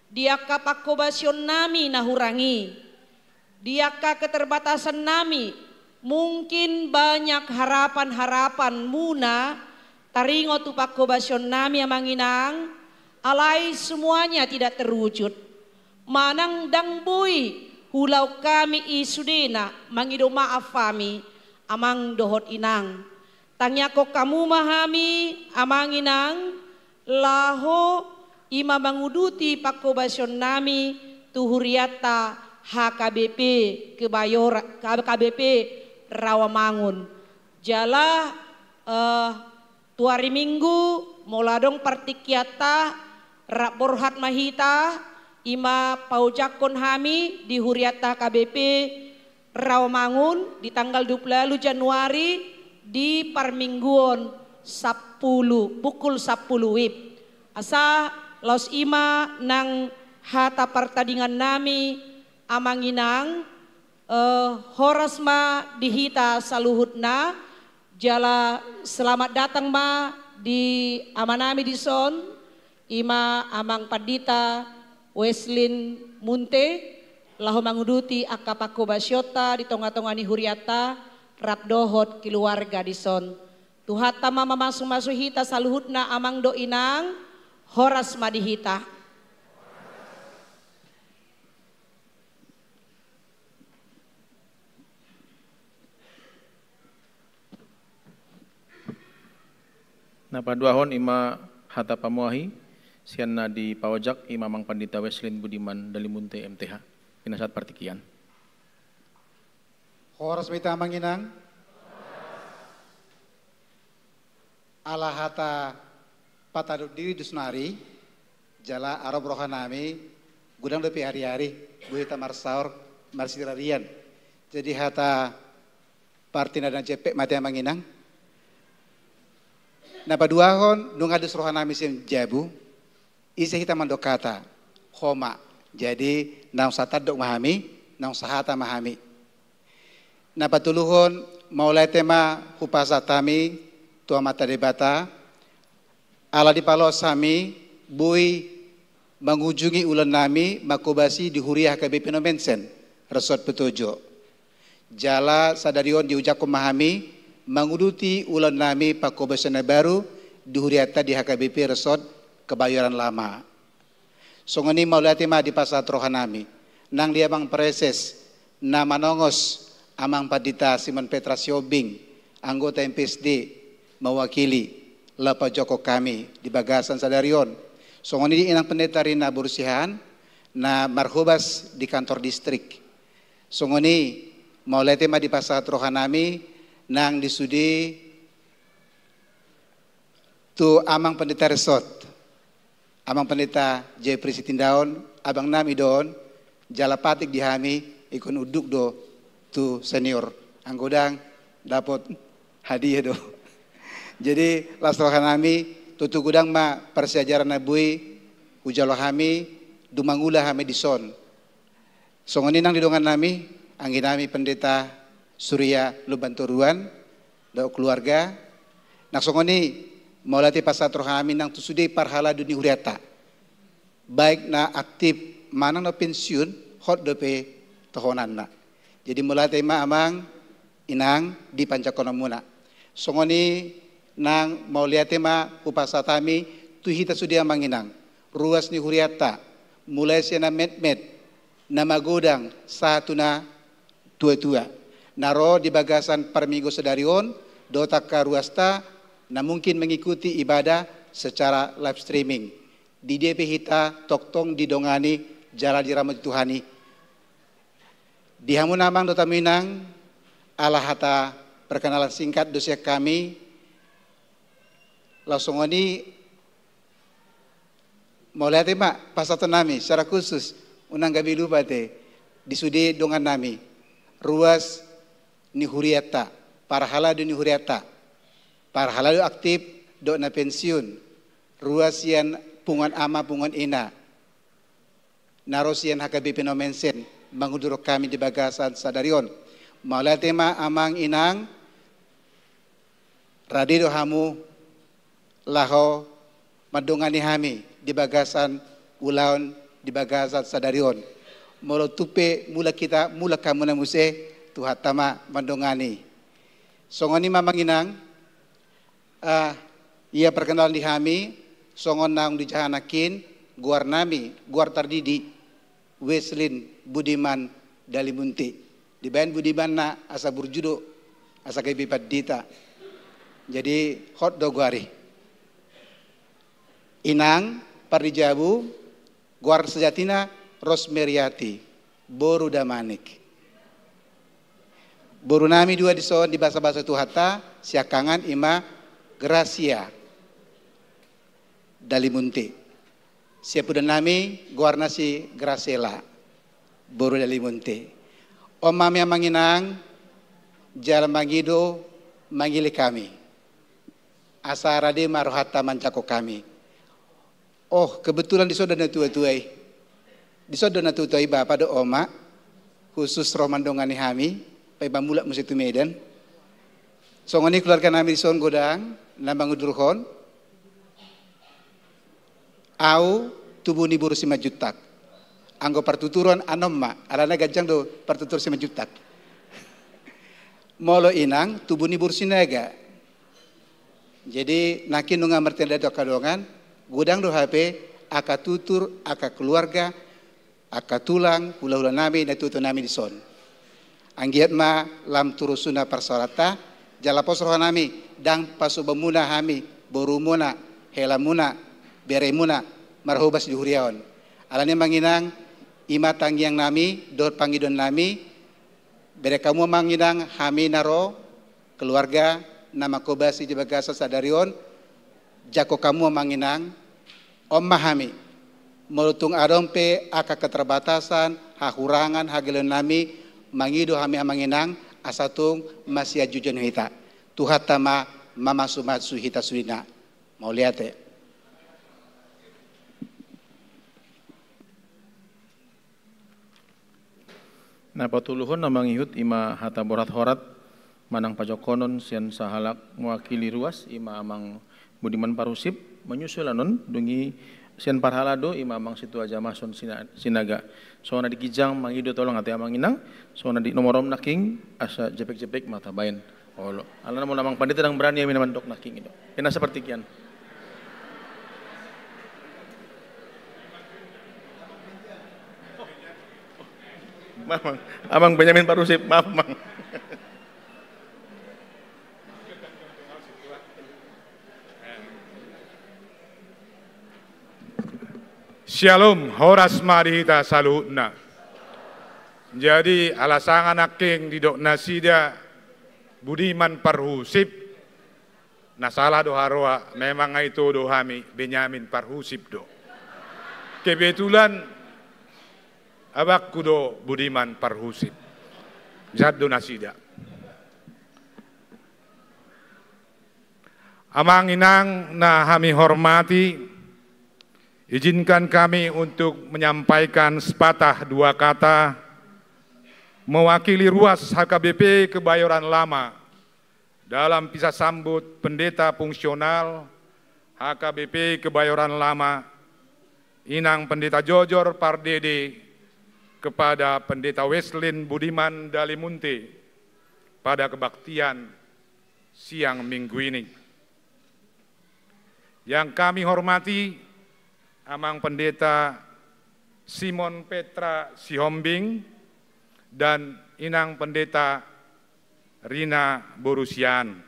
di angka pangkobasionnami na hurang i, di angka keterbatasannami, mungkin banyak harapan-harapanmuna taringot tu pangkobasionnami amang inang, alai semuanya tidak terwujud. Manang ndang boi huulahon hami i sudena, mangido maaf hami amang dohot inang. Tangiangkon hamu ma hami amang inang, laho i ma manguduti pangkobasionnami tu hurianta H K B P Kebayora-, H K B P Rawamangun. Jala, eh, tu ari Minggu, molo adong partingkianta, rap borhat ma hita, i ma paojakhon hami di hurianta H K B P Rawamangun di tanggal dua puluh ualu Januari di parmingguon sampulu, pukul sampulu wib. Asa laos i ma nang hata partadingannami amang inang, eh, horas ma di hita saluhutna, jala selamat datang ma di amanami dison, i ma amang pandita Weslin Munte, laho manguduti angka pangkobasionta di tonga-tonga ni hurianta, rap dohot keluarga dison. Tuhanta ma mamasu-masu hita saluhutna amang dohot inang, horas ma di hita. Na paduahon i ma hata pamuahi sian na dipaojak i ma amang pandita Weslin Budiman Dalimunte M T H. Pinasahat partingkian. Horas ma hita amang inang. Ala hata patadok diri do sonari, jala arop rohanami Godang dope ari-ari boi hita marsaor marsirarian. Jadi hata parti na jempek ma ate amang inang. Na paduahon, nunga dos rohanami sian jabu, ise hita mandok hata, ho ma. Jadi naung satandok ma hami, naung sahata ma hami. Na patoluhon, mauliate ma hupasahat hami tu Amanta Debata, ala dipaloas hami boi mangujungi ulaonnami mangkobasi di huria H K B P Nommensen, Resort Petojo. Jala sadari on diujakhon ma hami manguduti ulaonnami pangkobasion na baru di hurianta di H K B P Resort Kebayoran Lama. Songon i mauliate ma dipasahat rohanami nang di amang praeses na manongos, Amang Pandita Simon Petra Sihombing, anggota M P S D, mewakili laho pajokkon hami di bagasan sadari on. Songon i di inang pendeta Rina Borusihan na marhobas di kantor distrik. Songon i mauliate ma dipasahat rohanami nang di sude tu Amang Pendeta Resort, Amang Pendeta Jeffrey Sitindaon, abangnami do on, jala patik di hami, ingkon unduk do tu senior. Anggo dang dapot hadiah do. Jadi las rohanami, tutu godang ma parsiajaran na boi hujalo hami, dung mangula hami dison. Songon i nang di dongannami, angginami Pendeta Surya Lumbantoruan dohot keluarga. Nang songon i mauliate pasahat rohanami nang tu sude parhalado ni hurianta, baik na aktif manang na pensiun, hot dope tohonanna. Jadi mauliate ma amang inang di panjangkononmuna. Songon i nang mauliate ma hupasahat hami tu hita sude amang inang, ruas ni hurianta, mulai sian na metmet, na magodang sahat tu na tuatua, na ro di bagasan parminggu sadari on dohot angka ruasta na mungkin mengikuti ibadah secara live streaming. Di dia pe hita tongtong didongani jala diramoti Tuhan i. Di hamu amang dohot hamu inang, ala hata perkenalan singkat do sian hami. Laos songon i mauliate ma pasahatonnami secara khusus, unang gabe lupa ate, di sude dongannami, ruas ni hurianta, parhalado ni hurianta, parhalado aktif dohot na pensiun, ruas sian punguan ama punguan ina na ro sian H K B P Nommensen manguduthon hami di bagasan sadari on. Mauliate ma amang inang, rade do hamu laho mandongani hami di bagasan ulaon di bagasan sadari on. Molo tung pe mulak hita, mulak hamuna muse, Tuhanta ma mandongani. Songon i ma amang inang, ah, ia perkenalan di hami, songon naung dijaha nangkin, goarnami, goar tardidi, Weslin Budiman Dalimunte. Dibaen Budiman na asa burju do, asa gabe pandita. Jadi hot do goar i. Inang pardijabu, goar sejatina Rosmeriati, boru Damanik. Borunami dua dison dibasabasa Tuhanta, siangkangan ima Gracia Dalimunte. Siapudannami goarna si Gracela, boru Dalimunte. On ma hami amang inang, jala mangido, mangilik hami. Asa rade ma rohanta manjangkon hami. Oh, kebetulan dison do natuatua i. Dison do natuatua i, bapa dohot oma, khusus ro mandongani hami, paima mulak muse tu Medan. Songon i keluarganami dison godang na mangudurhon. Au tubu ni boru Simanjuntak. Anggo partuturan anon ma, alana ganjang do partutur Simanjuntak. Molo inang, tubu ni boru Sinaga. Jadi nangkin nunga martanda do angka dongan, godang do hape angka tutur, angka keluarga, angka tulang, hulahulanami, natuatuanami dison. Anggiat ma lam tu rusuna parsaoranta, jala pos rohanami, ndang pasupaonmuna hami, borumuna, helamuna, beremuna, marhobas di huria on. Alani amang inang, ima tangiangnami dohot pangidoannami, bereng hamu amang inang, hami na ro, keluarga na mangkobasi di bagasan sadari on, jangkon hamu amang inang, on ma hami. Molo tung adong pe angka keterbatasan, hahurangan, hagaleon nami, mangido hami amang inang, asa tung masianjujon hita. Tuhanta ma mamasumasu hita suhina. Mauliate. Na patoluhon na mangihut ima hata borhat horas manang pajonghonon sian sahalak mewakili ruas ima amang Budiman Parhusip, menyusul annon dung i sian parhalado ima amang Situa Jamason Sina-, Sinaga. Songon na di ginjang mangido tolong ate amang inang, songon na di nomor onom nangkin asa jepek-jepek ma tabaen. Olo. Alana molo amang pandita ndang berani hami na mandok nangkin i do. Kena seperti kian. Maaf, Mang. Amang Benyamin Parhusip, maaf, Mang. Syalom, horas ma di hita saluhutna. Jadi, ala sanga nangkin didok nasida Budiman Parhusip, na sala do haroa, memang ito do hami, Benyamin Parhusip do. Kebetulan abangku do Budiman Parhusip. Jat do nasida. Amang inang na hami hormati, izinkan kami untuk menyampaikan sepatah dua kata mewakili ruas H K B P Kebayoran Lama dalam pisah sambut pendeta fungsional H K B P Kebayoran Lama, Inang Pendeta Jojor Pardede, kepada Pendeta Weslin Budiman Dalimunte pada kebaktian siang minggu ini. Yang kami hormati Amang Pendeta Simon Petra Sihombing dan Inang Pendeta Rina Borusian.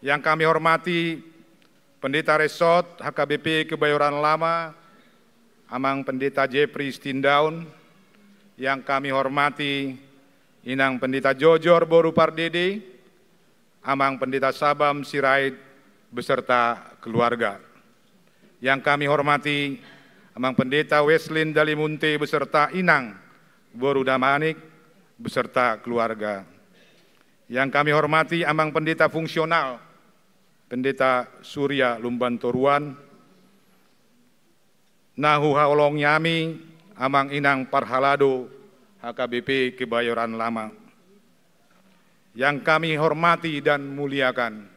Yang kami hormati Pendeta Resort H K B P Kebayoran Lama, Amang Pendeta Jeffrey Stindaun. Yang kami hormati Inang Pendeta Jojor Boru Pardede, Amang Pendeta Sabam Sirait beserta keluarga. Yang kami hormati Amang Pendeta Weslin Dalimunte beserta Inang Boru Damanik beserta keluarga. Yang kami hormati Amang Pendeta Fungsional, Pendeta Surya Lumbantoruan, na huhaholongi hami Amang Inang Parhalado H K B P Kebayoran Lama. Yang kami hormati dan muliakan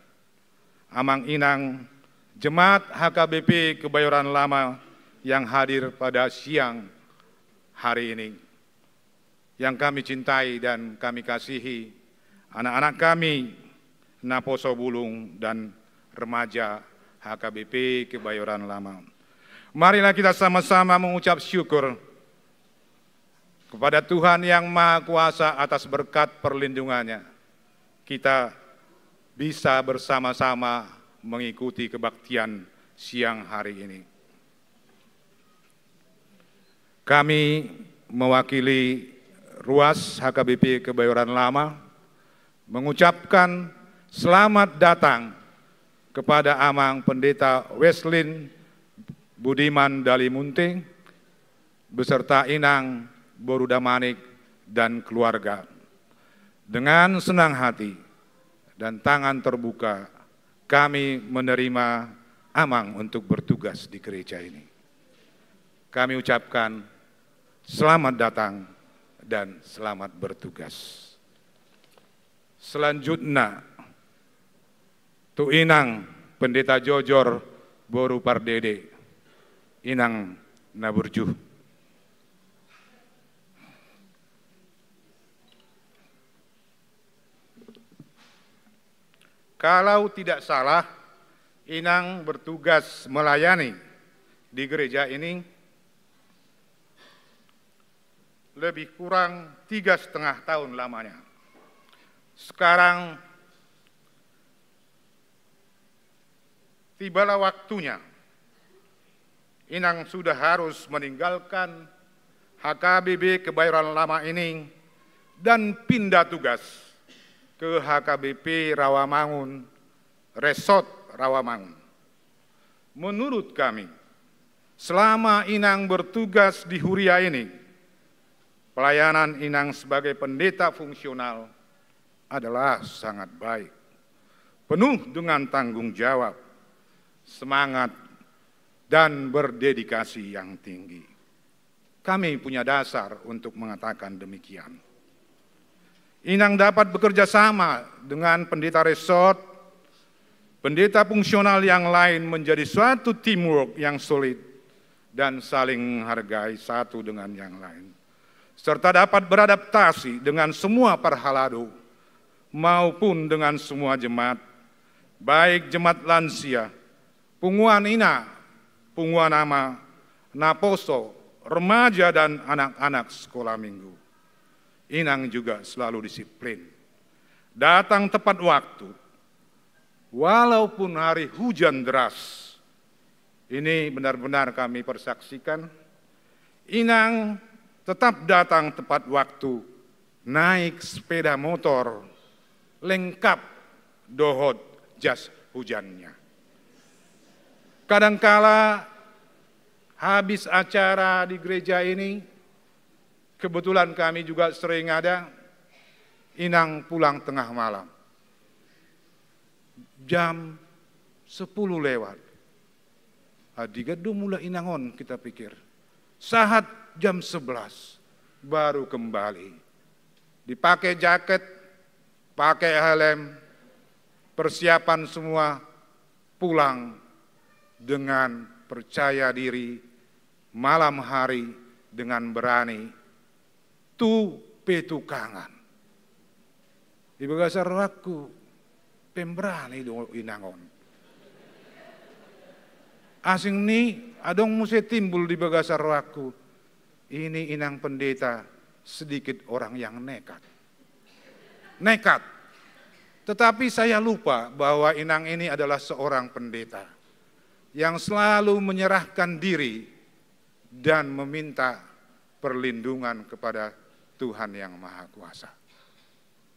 Amang Inang Jemaat H K B P Kebayoran Lama yang hadir pada siang hari ini. Yang kami cintai dan kami kasihi, anak-anak kami, naposo bulung dan remaja H K B P Kebayoran Lama. Marilah kita sama-sama mengucap syukur kepada Tuhan Yang Maha Kuasa atas berkat perlindungan-Nya. Kita bisa bersama-sama mengikuti kebaktian siang hari ini. Kami mewakili ruas H K B P Kebayoran Lama mengucapkan selamat datang kepada Amang Pendeta Weslin Budiman Dalimunte beserta Inang Boru Damanik dan keluarga. Dengan senang hati dan tangan terbuka, kami menerima Amang untuk bertugas di gereja ini. Kami ucapkan selamat datang dan selamat bertugas. Selanjutna, tu Inang Pendeta Jojor Boru Pardede, Inang na burju. Kalau tidak salah, Inang bertugas melayani di gereja ini lebih kurang tiga setengah tahun lamanya. Sekarang tibalah waktunya, Inang sudah harus meninggalkan H K B P Kebayoran Lama ini dan pindah tugas ke H K B P Rawamangun, Resort Rawamangun. Menurut kami, Selama inang bertugas di huria ini, pelayanan inang sebagai pendeta fungsional adalah sangat baik, penuh dengan tanggung jawab, semangat, dan berdedikasi yang tinggi. Kami punya dasar untuk mengatakan demikian. Inang dapat bekerja sama dengan pendeta resort, pendeta fungsional yang lain menjadi suatu teamwork yang solid dan saling menghargai satu dengan yang lain, serta dapat beradaptasi dengan semua parhalado maupun dengan semua jemaat, baik jemaat lansia, punguan ina, punguan ama, naposo, remaja, dan anak-anak sekolah minggu. Inang juga selalu disiplin, datang tepat waktu, walaupun hari hujan deras. Ini benar-benar kami persaksikan. Inang tetap datang tepat waktu, naik sepeda motor, lengkap dohot jas hujannya. Kadangkala habis acara di gereja ini, kebetulan kami juga sering ada, inang pulang tengah malam. Jam sepuluh lewat. Andigan do mula inang on, kita pikir. Sahat jam sebelas, baru kembali. Dipakai jaket, pakai helm, persiapan semua, pulang dengan percaya diri, malam hari dengan berani, tu pe tukangan. Di bagasan rohangku, pemberani do inang on. Asing ni, adong muse timbul di bagasan rohangku, ini inang pendeta sedikit orang yang nekat. Nekat. Tetapi saya lupa bahwa inang ini adalah seorang pendeta yang selalu menyerahkan diri dan meminta perlindungan kepada Tuhan Yang Maha Kuasa.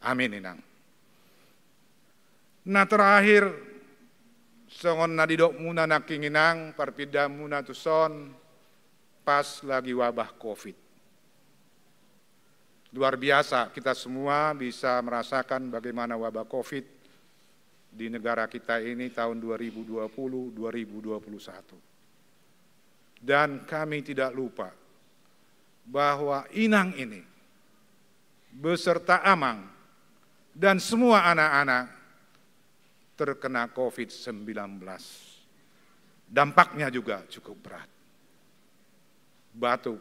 Amin, inang. Na terakhir, songon na didokmuna nangkin inang, parpindaanmuna tuson, pas lagi wabah covid. Luar biasa, kita semua bisa merasakan bagaimana wabah covid di negara kita ini tahun dua ribu dua puluh, dua ribu dua puluh satu. Dan kami tidak lupa bahwa inang ini beserta amang dan semua anak-anak terkena covid sembilan belas. Dampaknya juga cukup berat. Batuk,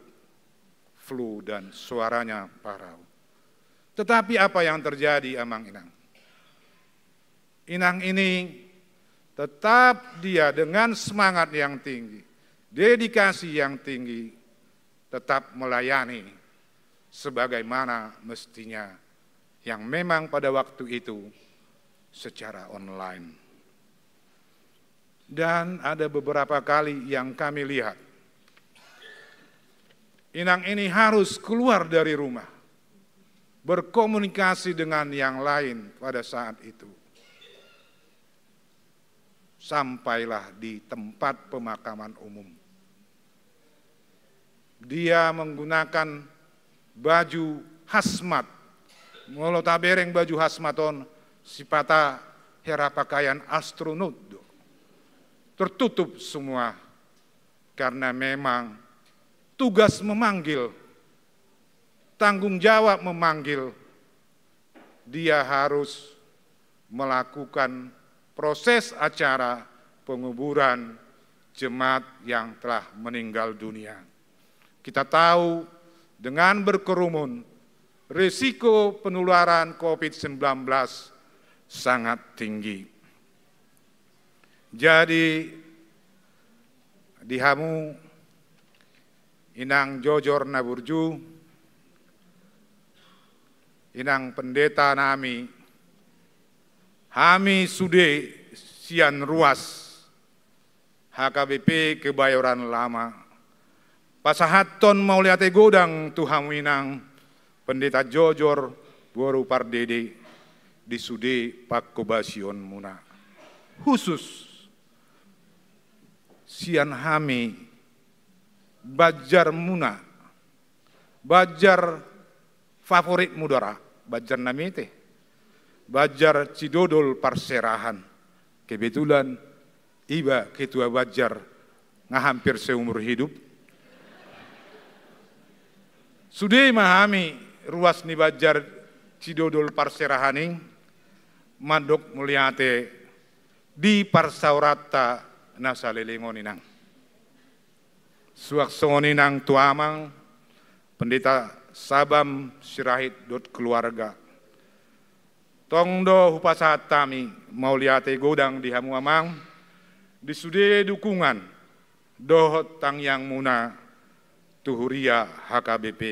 flu, dan suaranya parau. Tetapi apa yang terjadi, amang inang? Inang ini tetap dia dengan semangat yang tinggi, dedikasi yang tinggi, tetap melayani sebagaimana mestinya, yang memang pada waktu itu secara online. Dan ada beberapa kali yang kami lihat, inang ini harus keluar dari rumah, berkomunikasi dengan yang lain pada saat itu. Sampailah di tempat pemakaman umum. Dia menggunakan baju hazmat. Molo tabereng baju hazmat on, sipata hera pakaian astronot do. Tertutup semua. Karena memang tugas memanggil, tanggung jawab memanggil, dia harus melakukan proses acara penguburan jemaat yang telah meninggal dunia. Kita tahu, dengan berkerumun, risiko penularan covid sembilan belas sangat tinggi. Jadi, di hamu, inang jojor na burju, inang pendeta nami, hami sude sian ruas H K B P Kebayoran Lama, pasahathon mauliate godang tu hamu inang, pendeta jojor, boru pardede, di sude panghobasionmuna. Khusus sian hami Banjarmuna, banjar favoritmu do ra, banjar nami ate, banjar Cidodol Parserahan. Kebetulan iba ketua banjar nga hampir seumur hidup. Sude ma hami ruas ni banjar Cidodol Parserahan i mandok mauliate di parsaoranta na saleleng on, Inang. Suang songon i nang tu Amang Pendeta Sabam Sirait dohot keluarga. Tong do hupasahat hami mauliate godang di hamu Amang, di sude dukungan dohot tangiangmuna tu huria H K B P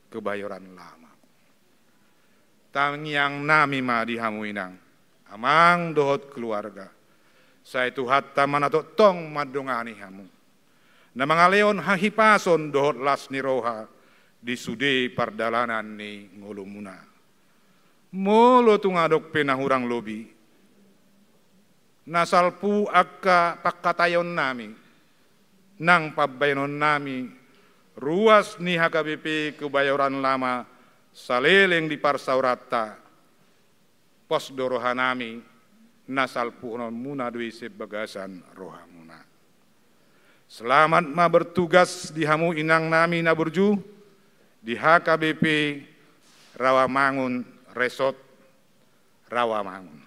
Kebayoran Lama. Tangiang nami ma di hamu Inang, Amang dohot keluarga. Sai Tuhanta ma na tongtong mandongani hamu, na mangalehon hahipason dohot las ni roha di sude pardalanan ni ngolumuna. Molo tung adong pe na hurang lobi, na salpu angka pangkataion nami nang pambahenon nami, ruas ni H K B P Kebayoran Lama saleleng di parsaoranta, pos do roha nami, na salpuhononmuna do i sian bagasan rohamuna. Selamat ma bertugas di hamu Inang nami na burju di H K B P Rawamangun Resort Rawamangun.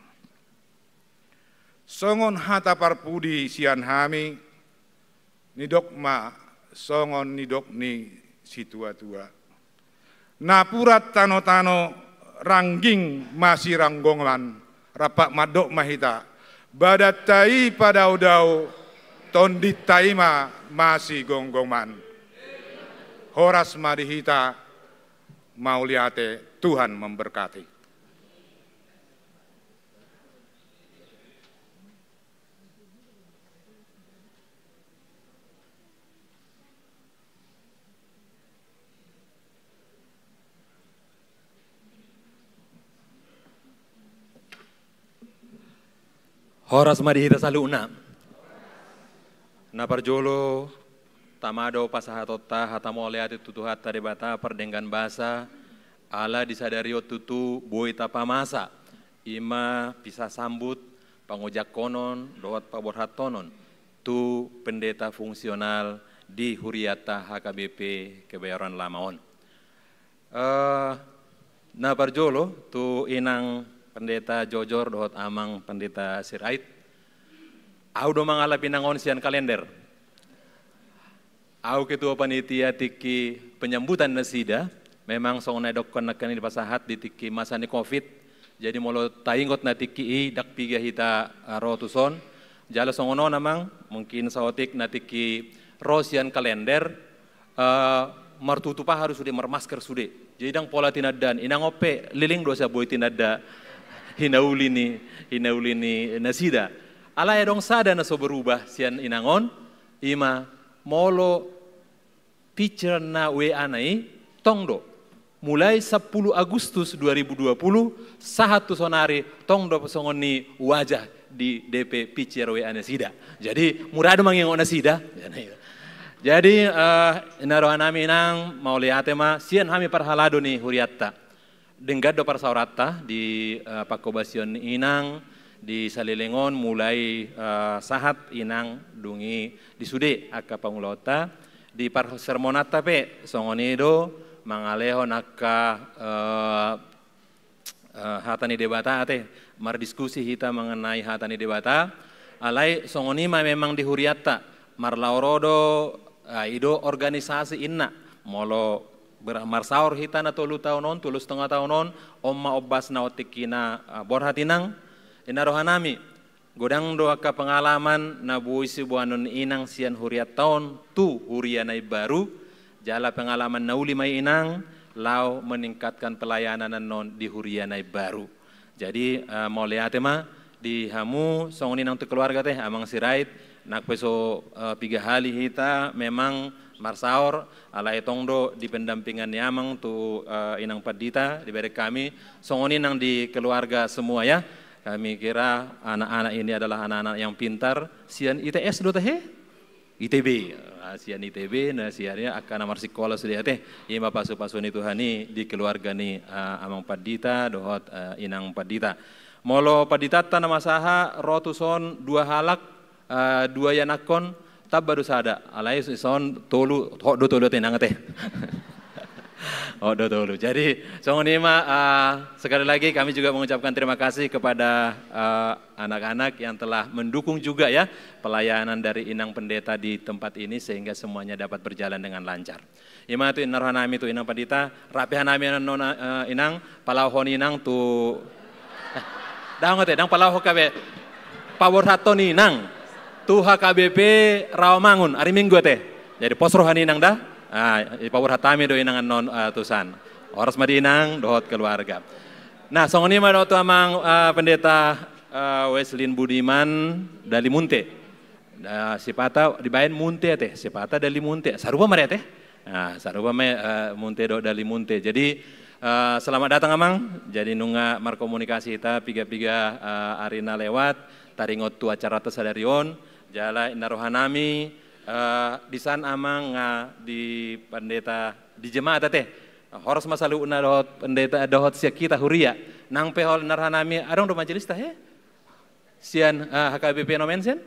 Songon hata parpudi sian hami, nidok ma songon nidok ni situatua: Napuran tanotano, rangging masiranggongan. Rap mandok ma hita: Badanta i padaodao, tondinta i ma masigomgoman. Horas ma di hita, mauliate, Tuhan memberkati. Horas ma di hita saluhutna. Na parjolo, tama do pasahatonta hata mauliate tu Tuhanta Debata pardenggan basa, ala di sadari on tutu boi tapamasa, i ma pisasambut, pangojangkonon dohot paborhathononta tu pendeta fungsional di hurianta H K B P Kebayoran Lama on. Eh, na parjolo tu Inang Pendeta Jojor dohot Amang Pendeta Sirait. Ahu do mangalap Inang on sian kalender. Ahu ketua panitia tingki penyambutan nasida, memang songon na didokkon nangkin i dipasahat di tingki masa ni covid. Jadi molo taingot na tingki i ndang piga hita, eh, ro tuson. Jala songon on Amang, mungkin saotik na tingki ro sian kalender, eh, martutup aha do sude, marmasker sude. Jadi ndang pola tinandaan, Inang on pe leleng do asa boi tinanda hinauli ni, hinauli ni nasida. Alai adong sada na so berubah sian Inang on, i ma molo picture na W A na i, tong do. Mulai sampulu Agustus dua ribu dua puluh, sahat tu sonari, tong do songon i wajah di D P picture W A nasida. Jadi, mura do mangingot nasida. Jadi, eh, na roha nami Inang, mauliate ma, sian hami parhalado ni hurianta. Denggan do parsaoranta di, eh, pangkobasion ni Inang, di saleleng on mulai, eh, sahat Inang dung i di sude angka pangulaonta. Di parsermonanta pe, songon i do mangalehon angka, eh, eh, hata ni Debata ate, mardiskusi hita mengenai hata ni Debata, alai songon i ma memang di hurianta, marlaho ro do, eh, i do organisasi inna, molo ber-, marsaor hita na tolu taon on, tolu setengah taon on, on ma ombas na otik i na, eh, borhat Inang, i na roha nami, godang do angka pengalaman na boi siboanon ni Inang sian hurianta on tu huria na imbaru, jala pengalaman na uli ma i Inang, laho meningkatkan pelayanan annon di huria na imbaru. Jadi, eh, mauliate ma di hamu, songon i nang tu keluarga ate, Amang Sirait, nang pe so, eh, piga hali hita memang marsaor, alai tong do di pendampingan ni Amang tu, eh, Inang Pandita, dibereng hami, songon i nang di keluarga semua ya. Kami kira anak-anak ini adalah anak-anak yang pintar, sian I T S do tahe? I T B, ah, sian I T B, na sian i angka na marsikola sude ate, ima pasupasu ni Tuhan i di keluarga ni, ah, amang pandita dohot, ah, inang pandita. Molo panditanta na masaha ro tuson dua halak, ah, dua ianakhon, tamba do sada, alai dison tolu, hot do tolu ate inang ate. Hot do tolu. Jadi songon i ma, ah, sekali lagi kami juga mengucapkan terima kasih kepada, ah, anak-anak yang telah mendukung juga ya pelayanan dari Inang Pendeta di tempat ini sehingga semuanya dapat berjalan dengan lancar. Ima tu inna rohanami tu Inang Pandita, rapi hanami annon, eh, Inang, palahon Inang tu, eh, dang ate, dang palahon hape, paborhathon Inang tu H K B P Rawamangun, ari Minggu ate. Jadi pos roha ni Inang da, ah, paborhat hami do Inang annon, eh, tusan. Horas ma di Inang dohot keluarga. Nah, songon i ma dohot tu amang, eh, Pendeta, eh, Weslin Budiman Dalimunte. Nah, sipata dibaen Munte ate, sipata Dalimunte. Sarupa ma ate. Nah, sarupa ma, eh, Munte dohot Dalimunte. Jadi, eh, selamat datang amang. Jadi nunga markomunikasi hita piga-piga, eh, ari na lewat, taringot tu acaranta sadari on. Jala inna rohanami, eh, disan amang nga di pandeta di jemaat ate. Horas ma saluhutna dohot pendeta dohot sian hita huria. Nang pe holan inna rohanami adong do majelista he? Sian, eh, H K B P Nommensen?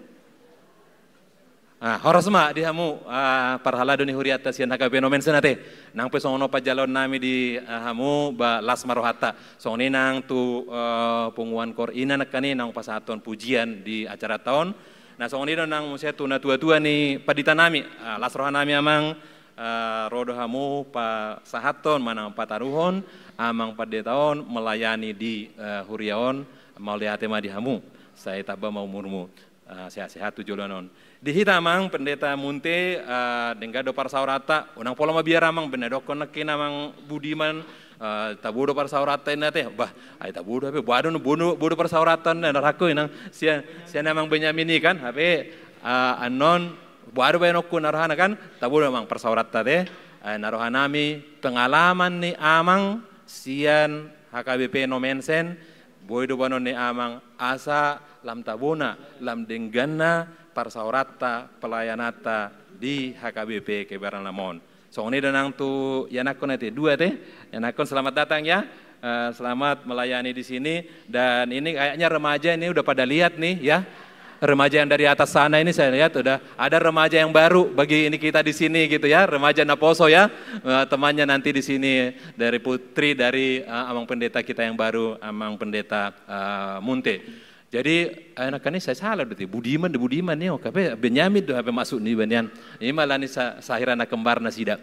Ah, horas ma di hamu, ah, parhalado ni hurianta sian H K B P Nommensen ate. Nang pe songon on panjaloonnami di, ah, hamu, ba las ma rohanta. Songon i nang tu, eh, punguan koor i nangkaning nang pasahathon pujian di acaranta on. Nah, songon i do nang muse tu natua-tua ni panditanami. Ah, las rohanami amang, eh, ro do hamu pasahathon manang pataruhon amang pandeta on melayani di, eh, huria on, mauliate ma di hamu, sai tamba ma umurmu, eh, sehat-sehat tu joloan on. Di hita amang pendeta Munte, eh, denggan do parsaoranta, unang pola mabiar amang, baen na dohonon nangkin amang Budiman, eh, tabo do parsaoranta inna ate, bah, ai tabo do hape, boha do, boha do, boha do parsaoranta na rohangku inang, sian, sian amang Benyamin i kan, hape, eh, annon, boha do baenonku na rohana kan, tabo do amang parsaoranta ate, eh, na rohanami pengalaman ni amang sian H K B P Nommensen, boi do boanon ni amang asa lam tabona, lam dengganna parsaoranta, pelayananta di H K B P Kebayoran Lama on. Songon i do nang tu ianakhon ate, dua ate, ianakhon selamat datang ya. Eh, selamat melayani di sini. Dan ini kayaknya remaja ini udah pada lihat nih ya. Remaja yang dari atas sana ini saya lihat udah ada remaja yang baru bagi ini kita di sini gitu ya. Remaja Naposo ya. Eh, temannya nanti di sini dari putri dari, eh, amang pendeta kita yang baru, amang pendeta, eh, Munte. Jadi, eh, nangkaning sai sala do ate, Budiman do, Budiman ni, oh, hape Benyamin do hape masuk ni baen nian. Ima alani sa-, sahira na kembar nasida.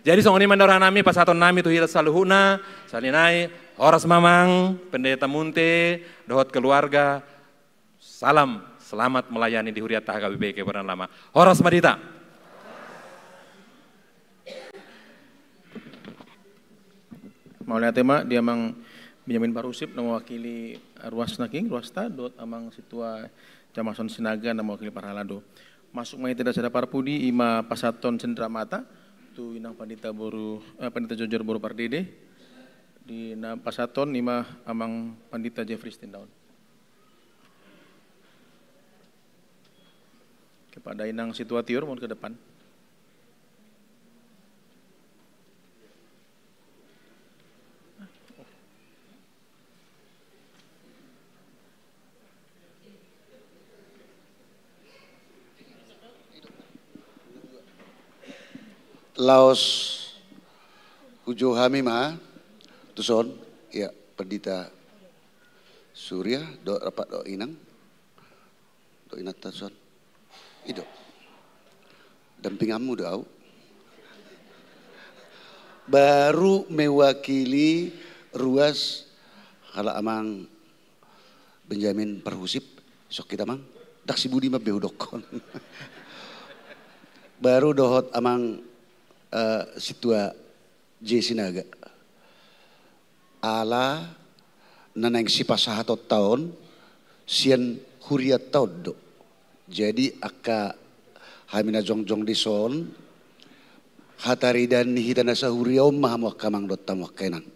Jadi songon i ma inna rohanami pasahatonnami tu hita saluhutna, sahali nai, horas ma amang, Pendeta Munte, dohot keluarga, salam selamat melayani di hurianta H K B P Kebayoran Lama. Horas ma di hita. Mauliate ma di amang Benyamin Parhusip na mewakili ruas nangkin, ruasta, dohot amang Sintua Jamason Sinaga na mewakili parhalado. Masuk ma hita di sada parpudi, ima pasahathon sendera mata tu inang pandita boru, eh, Pandita Jojor boru Pardede. Di na pasahathon ima amang Pandita Jeffrey Stindaun. Kepada inang Sintua Tiur, mohon ke depan. Laos hujou hami ma tuson, ya, Pandita Surya, dohot rap dohot inang. Dohot inanta tuson. I do. Dampinganmu do au. Baru mewakili ruas halak amang Benyamin Parhusip, sok hita amang. Ndang si Budiman be hudokkon. Baru dohot amang, eh, Sintua J Sinaga. Ala na naeng sipasahatonta on sian hurianta on do. Jadi angka hami na jongjong dison, hataridaan ni hita na sahuria on ma hamu angka amang dohot hamu angka inang.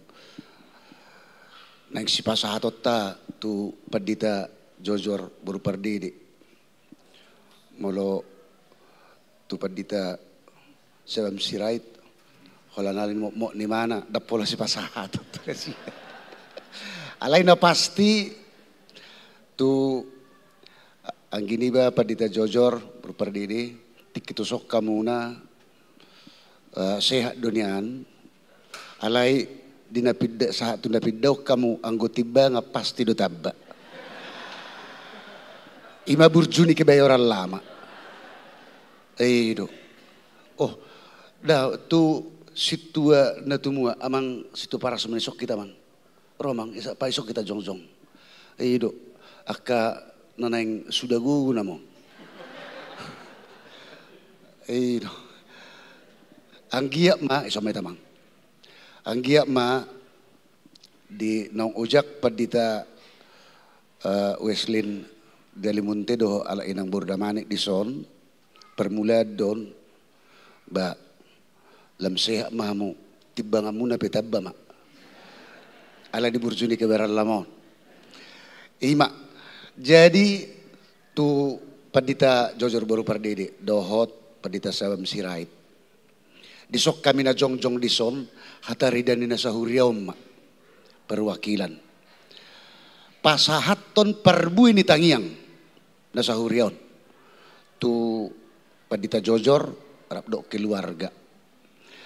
Naeng sipasahatonta tu Pandita Jojor boru Pardede. Molo tu Pandita Sabam Sirait, holan ala ni mokmok ni imana, ndang pola sipasahaton. Alai na pasti tu anggi niba Pandita Jojor boru Pardede, tingki tu son hamuna, eh, sehat do nian. Alai di na pinda, sahat tu na pinda on hamu, anggo timbangan pasti do tamba. Ima burju ni kebayoran lama. I do. Oh, da, tu sintua na tumua, Amang Situparas ma, dison hita, Amang. Ro, Amang, isa, pa dison hita jongjong. I do. Angka na naeng suda gogo nama on. I do. Anggiat ma, dison ma hita, Amang. Anggiat ma di naung ojak Pandita, eh, Weslin Dalimunte dohot halak inang boru Damanik dison, parmulaan do on, ba, lam sehat ma hamu, timbanganmuna pe tamba ma. Ala ni burju ni kebayoran lama on. Ima. Jadi tu Pandita Jojor boru Pardede dohot Pandita Sabam Sirait, dison hami na jongjong dison, hata rida ni na sahuria on ma, perwakilan, pasahathon parbue ni tangiang na sahuria on tu Pandita Jojor rap dohot keluarga.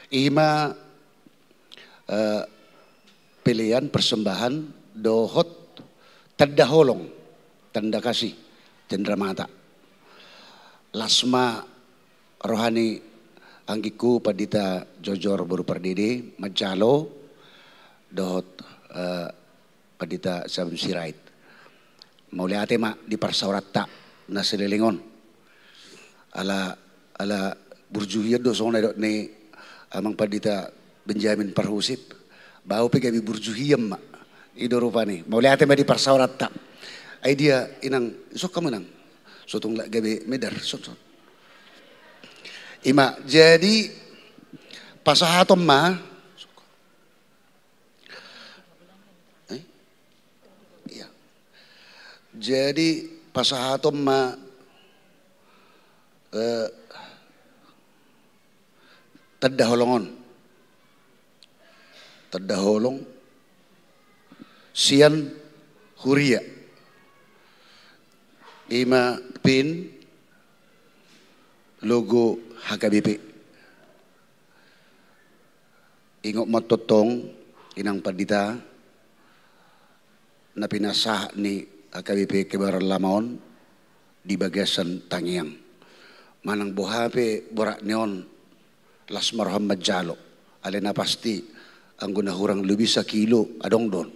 Ima, eh, pelean, persembahan dohot tanda holong, tanda kasih, cendramata. Las ma roha ni anggingku Pandita Jojor boru Pardede manjalo dohot, eh, Pandita Sabam Sirait. Mauliate ma di parsaoranta na saleleng on. Ala, ala burju hian do songon na didok ni Amang Pandita Benjamin Parhusip. Ba au pe gabe burju hian ma. I do rupani. Mauliate ma di parsaoranta. Ai dia inang, dison hamu, Inang. Sotung lak gabe medar, son, son. Ima, jadi pasahaton ma. Eh? Iya. Jadi pasahaton ma, eh, tanda holong on. Tanda holong sian huria. Ima pin, logo H K B P. Ingot ma tongtong, Inang Pandita, na pinasahat ni H K B P kebayoran lama on di bagasan tangiang. Manang boha pe borat ni on, las ma roham manjalo. Alai na pasti anggo na hurang lobi sakilo adong do on.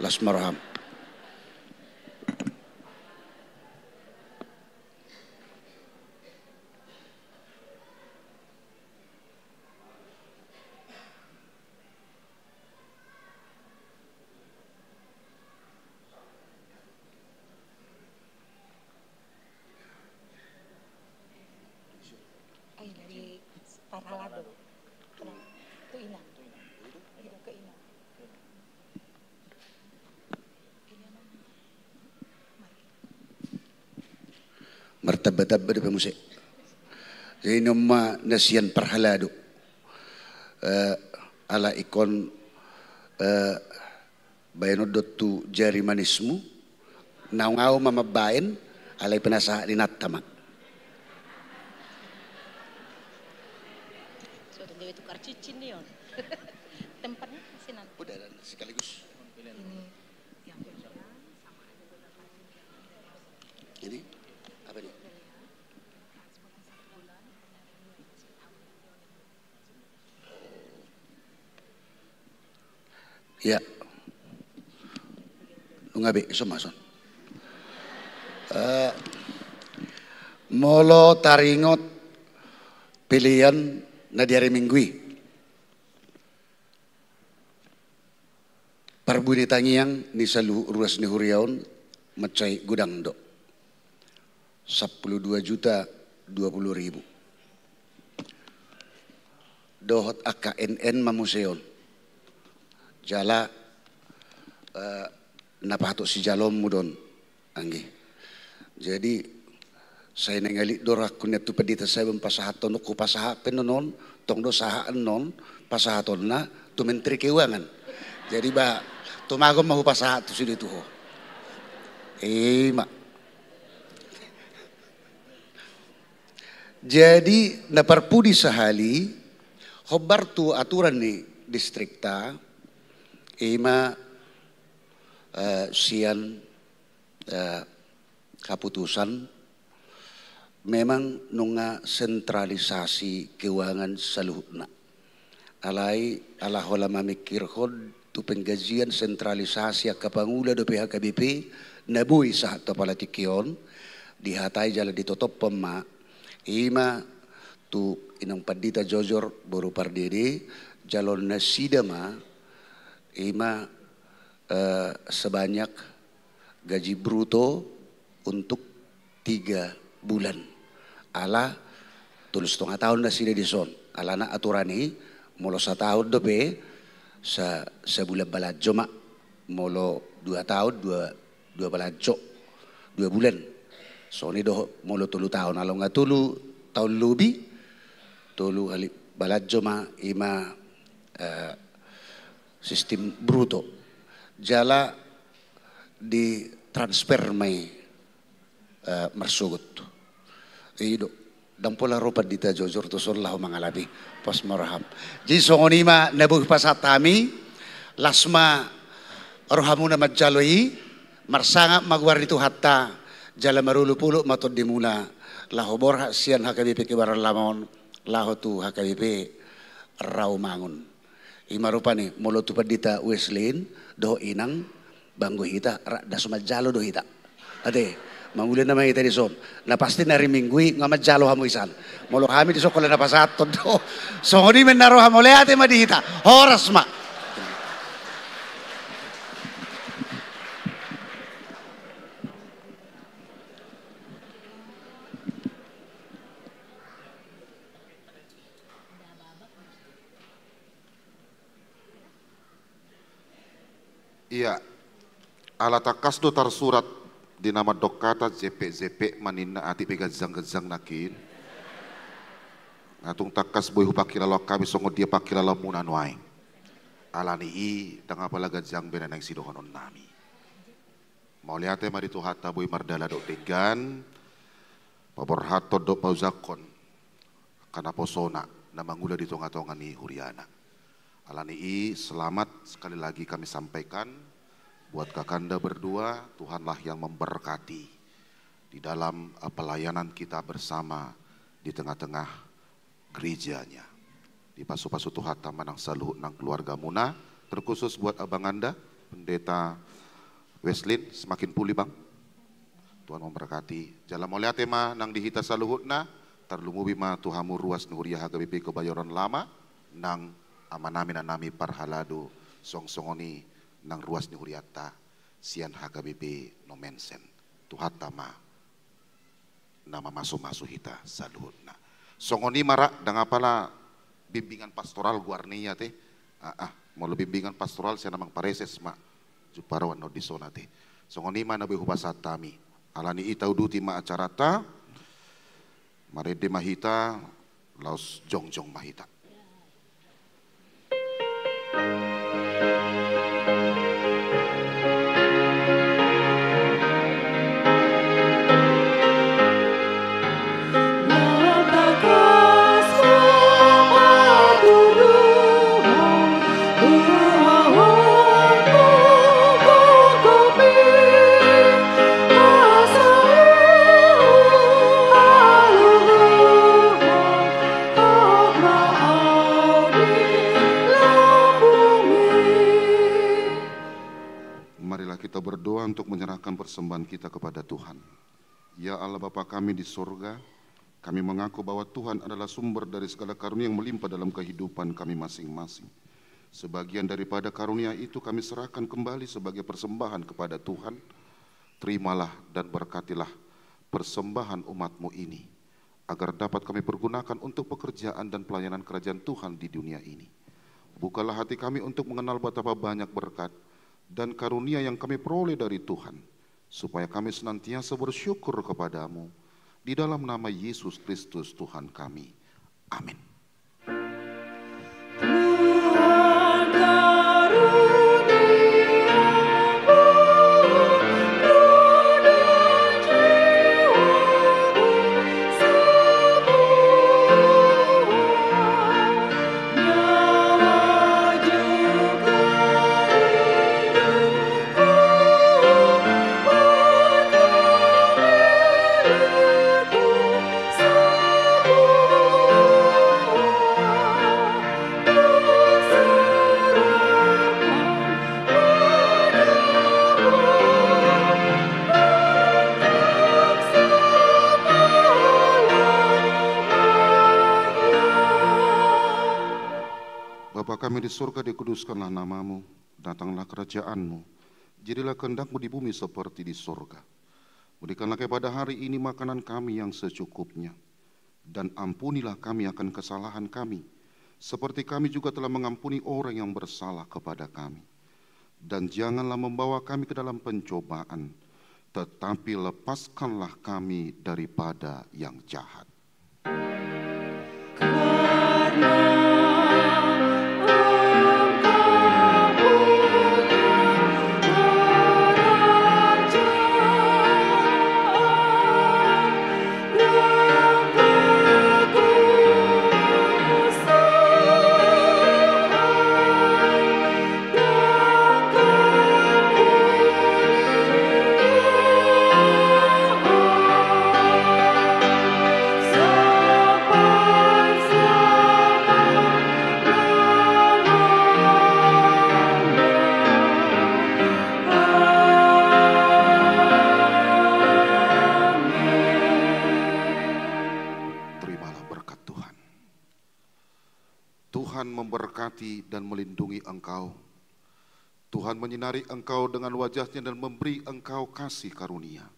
Las ma roham. Ai, di parhalado. Tu inang. Ido ke inang. Martamba-tamba dope muse. Jadi on ma na sian parhalado. Eh, ala ingkon, eh, baenon do tu jari manismu, naung au ma mambaen, alai pinasahat ni inanta ma. Sudah gabe tukar cincin ni on. Tempatnya masih nanti. Udah, dan sekaligus. Ini yang Ini apa nih? Ya. Nunga be, ison ma, ison. Eh, molo taringot pelean na di ari Minggu i, parbue ni tangiang ni saluhut ruas ni huria on mansai godang do. Sampulu dua juta dua pulu ribu. Dohot angka en-en ma muse on. Jala, eh, na patut sijaloonmu do on, anggi. Jadi, Sai naeng alik do rohangku nian tu pandita Sabun pasahathon, hupasahat pe annon, tong do sahat annon pasahatonna tu Menteri Keuangan. Jadi ba, tumagon ma hupasahat tu sude tu ho. Ima. Jadi na parpudi sahali, hombar tu aturan ni distrikta, ima, eh, sian, eh, kaputusan, memang nunga sentralisasi keuangan saluhutna. Alai ala holan mamingkirhon tu penggajian, sentralisasi angka pangula dope H K B P na boi sahat tu apala tingki on, dihatai jala ditotophon ma, ima tu inang pandita jojor boru Pardede, jalo nasida ma, ima, eh, sebanyak gaji bruto untuk tiga bulan. Ala tolu setengah taon nasida dison. Alana aturan i, molo sataon dope, sa-, sabulan balanjo ma, molo dua taon, dua, dua balanjo, dua bulan. Songon i dohot molo tolu taon, ala nunga tolu taon lobi, tolu hali balanjo ma, ima, eh, sistem bruto. Jala ditransfer ma i, eh, marsogot. I do, ndang pola ro pandita jojor tuson laho mangalap i. Pos ma roham. Jadi songon i ma na boi hupasahat hami, las ma rohamuna manjalo i, marsangap ma goar ni Tuhanta, jala marolopolop ma tondimuna, laho borhat sian H K B P Kebayoran Lama on, laho tu H K B P Rawamangun. Ima rupani, molo tu pandita Weslin dohot inang, ba anggo hita, ra-, das manjalo do hita. Ate, mangula nama hita dison. Na pasti na ari Minggu i nga manjalo hamu isan. Molo hami dison holan na pasahathon do. Songon i ma na ro hamu, mauliate ma di hita. Horas ma. Ia, ala tangkas do tarsurat di na mandok hata, jepek-jepek ma ninna, atik pe ganjang-ganjang nangkin. Nga tung tangkas boi hupangkilaloan hami songon dia pangkilalaonmuna nuaeng. Alani i ndang apala ganjang be na naeng sidohononnami. Mauliate ma di Tuhanta boi mardalan dohot denggan, paborhathon dohot paujangkon angka naposona na mangula di tonga-tonga ni huriana. Alani i, selamat sekali lagi kami sampaikan buat kakanda berdua, Tuhanlah yang memberkati di dalam, eh, pelayanan kita bersama di tengah-tengah gereja-Nya. Dipasu-pasu Tuhanta ma nang saluhut nang keluargamuna, terkhusus buat abanganda, Pendeta Weslin, semakin pulih, Bang. Tuhan memberkati. Jala mauliate ma nang di hita saluhutna, tarlumobi ma tu hamu ruas ni huria H K B P Kebayoran Lama, nang amanami, inanami parhalado, songon i nang ruas ni hurianta sian H K B P Nommensen. Tuhanta ma na mamasu-masu hita saluhutna. Songon i ma ra, ndang apala bimbingan pastoral goarna i ate. Ah, ah, molo bimbingan pastoral sian amang pareses ma jumpang roha annon dison ate. Songon i ma na boi hupasahat hami. Alani i tauduti ma acaranta. Marende ma hita, laos jongjong ma hita. Marilah kita berdoa untuk menyerahkan persembahan kita kepada Tuhan. Ya Allah Bapa kami di sorga, kami mengaku bahwa Tuhan adalah sumber dari segala karunia yang melimpah dalam kehidupan kami masing-masing. Sebagian daripada karunia itu kami serahkan kembali sebagai persembahan kepada Tuhan. Terimalah dan berkatilah persembahan umat-Mu ini, agar dapat kami pergunakan untuk pekerjaan dan pelayanan kerajaan Tuhan di dunia ini. Bukalah hati kami untuk mengenal betapa banyak berkat dan karunia yang kami peroleh dari Tuhan, supaya kami senantiasa bersyukur kepada-Mu Di dalam nama Yesus Kristus Tuhan kami. Amin. Bapa kami di sorga, dikuduskanlah namamu, datanglah kerajaanmu, jadilah kehendakmu di bumi seperti di sorga. Berikanlah kepada hari ini makanan kami yang secukupnya, dan ampunilah kami akan kesalahan kami, seperti kami juga telah mengampuni orang yang bersalah kepada kami. Dan janganlah membawa kami ke dalam pencobaan, tetapi lepaskanlah kami daripada yang jahat. Terimalah berkat Tuhan. Tuhan memberkati dan melindungi engkau. Tuhan menyinari engkau dengan wajah-Nya dan memberi engkau kasih karunia.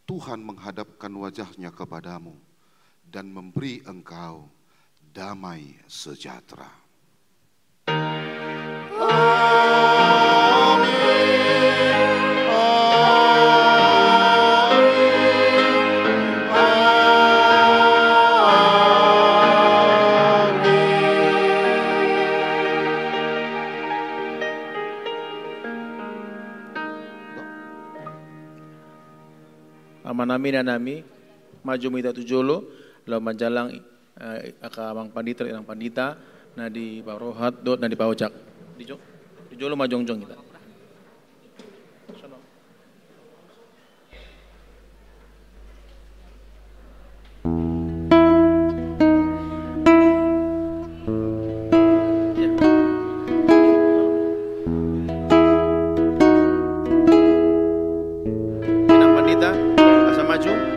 Tuhan menghadapkan wajah-Nya kepadamu dan memberi engkau damai sejahtera. Amin. Amin. Amin. Amanami, inanami, maju ma hita tu jolo, laho manjalang, eh, angka amang pandita, inang pandita, na di parohat dohot na di paojak. Di jo-, di jolo ma jongjong hita. Inang pandita, asa maju.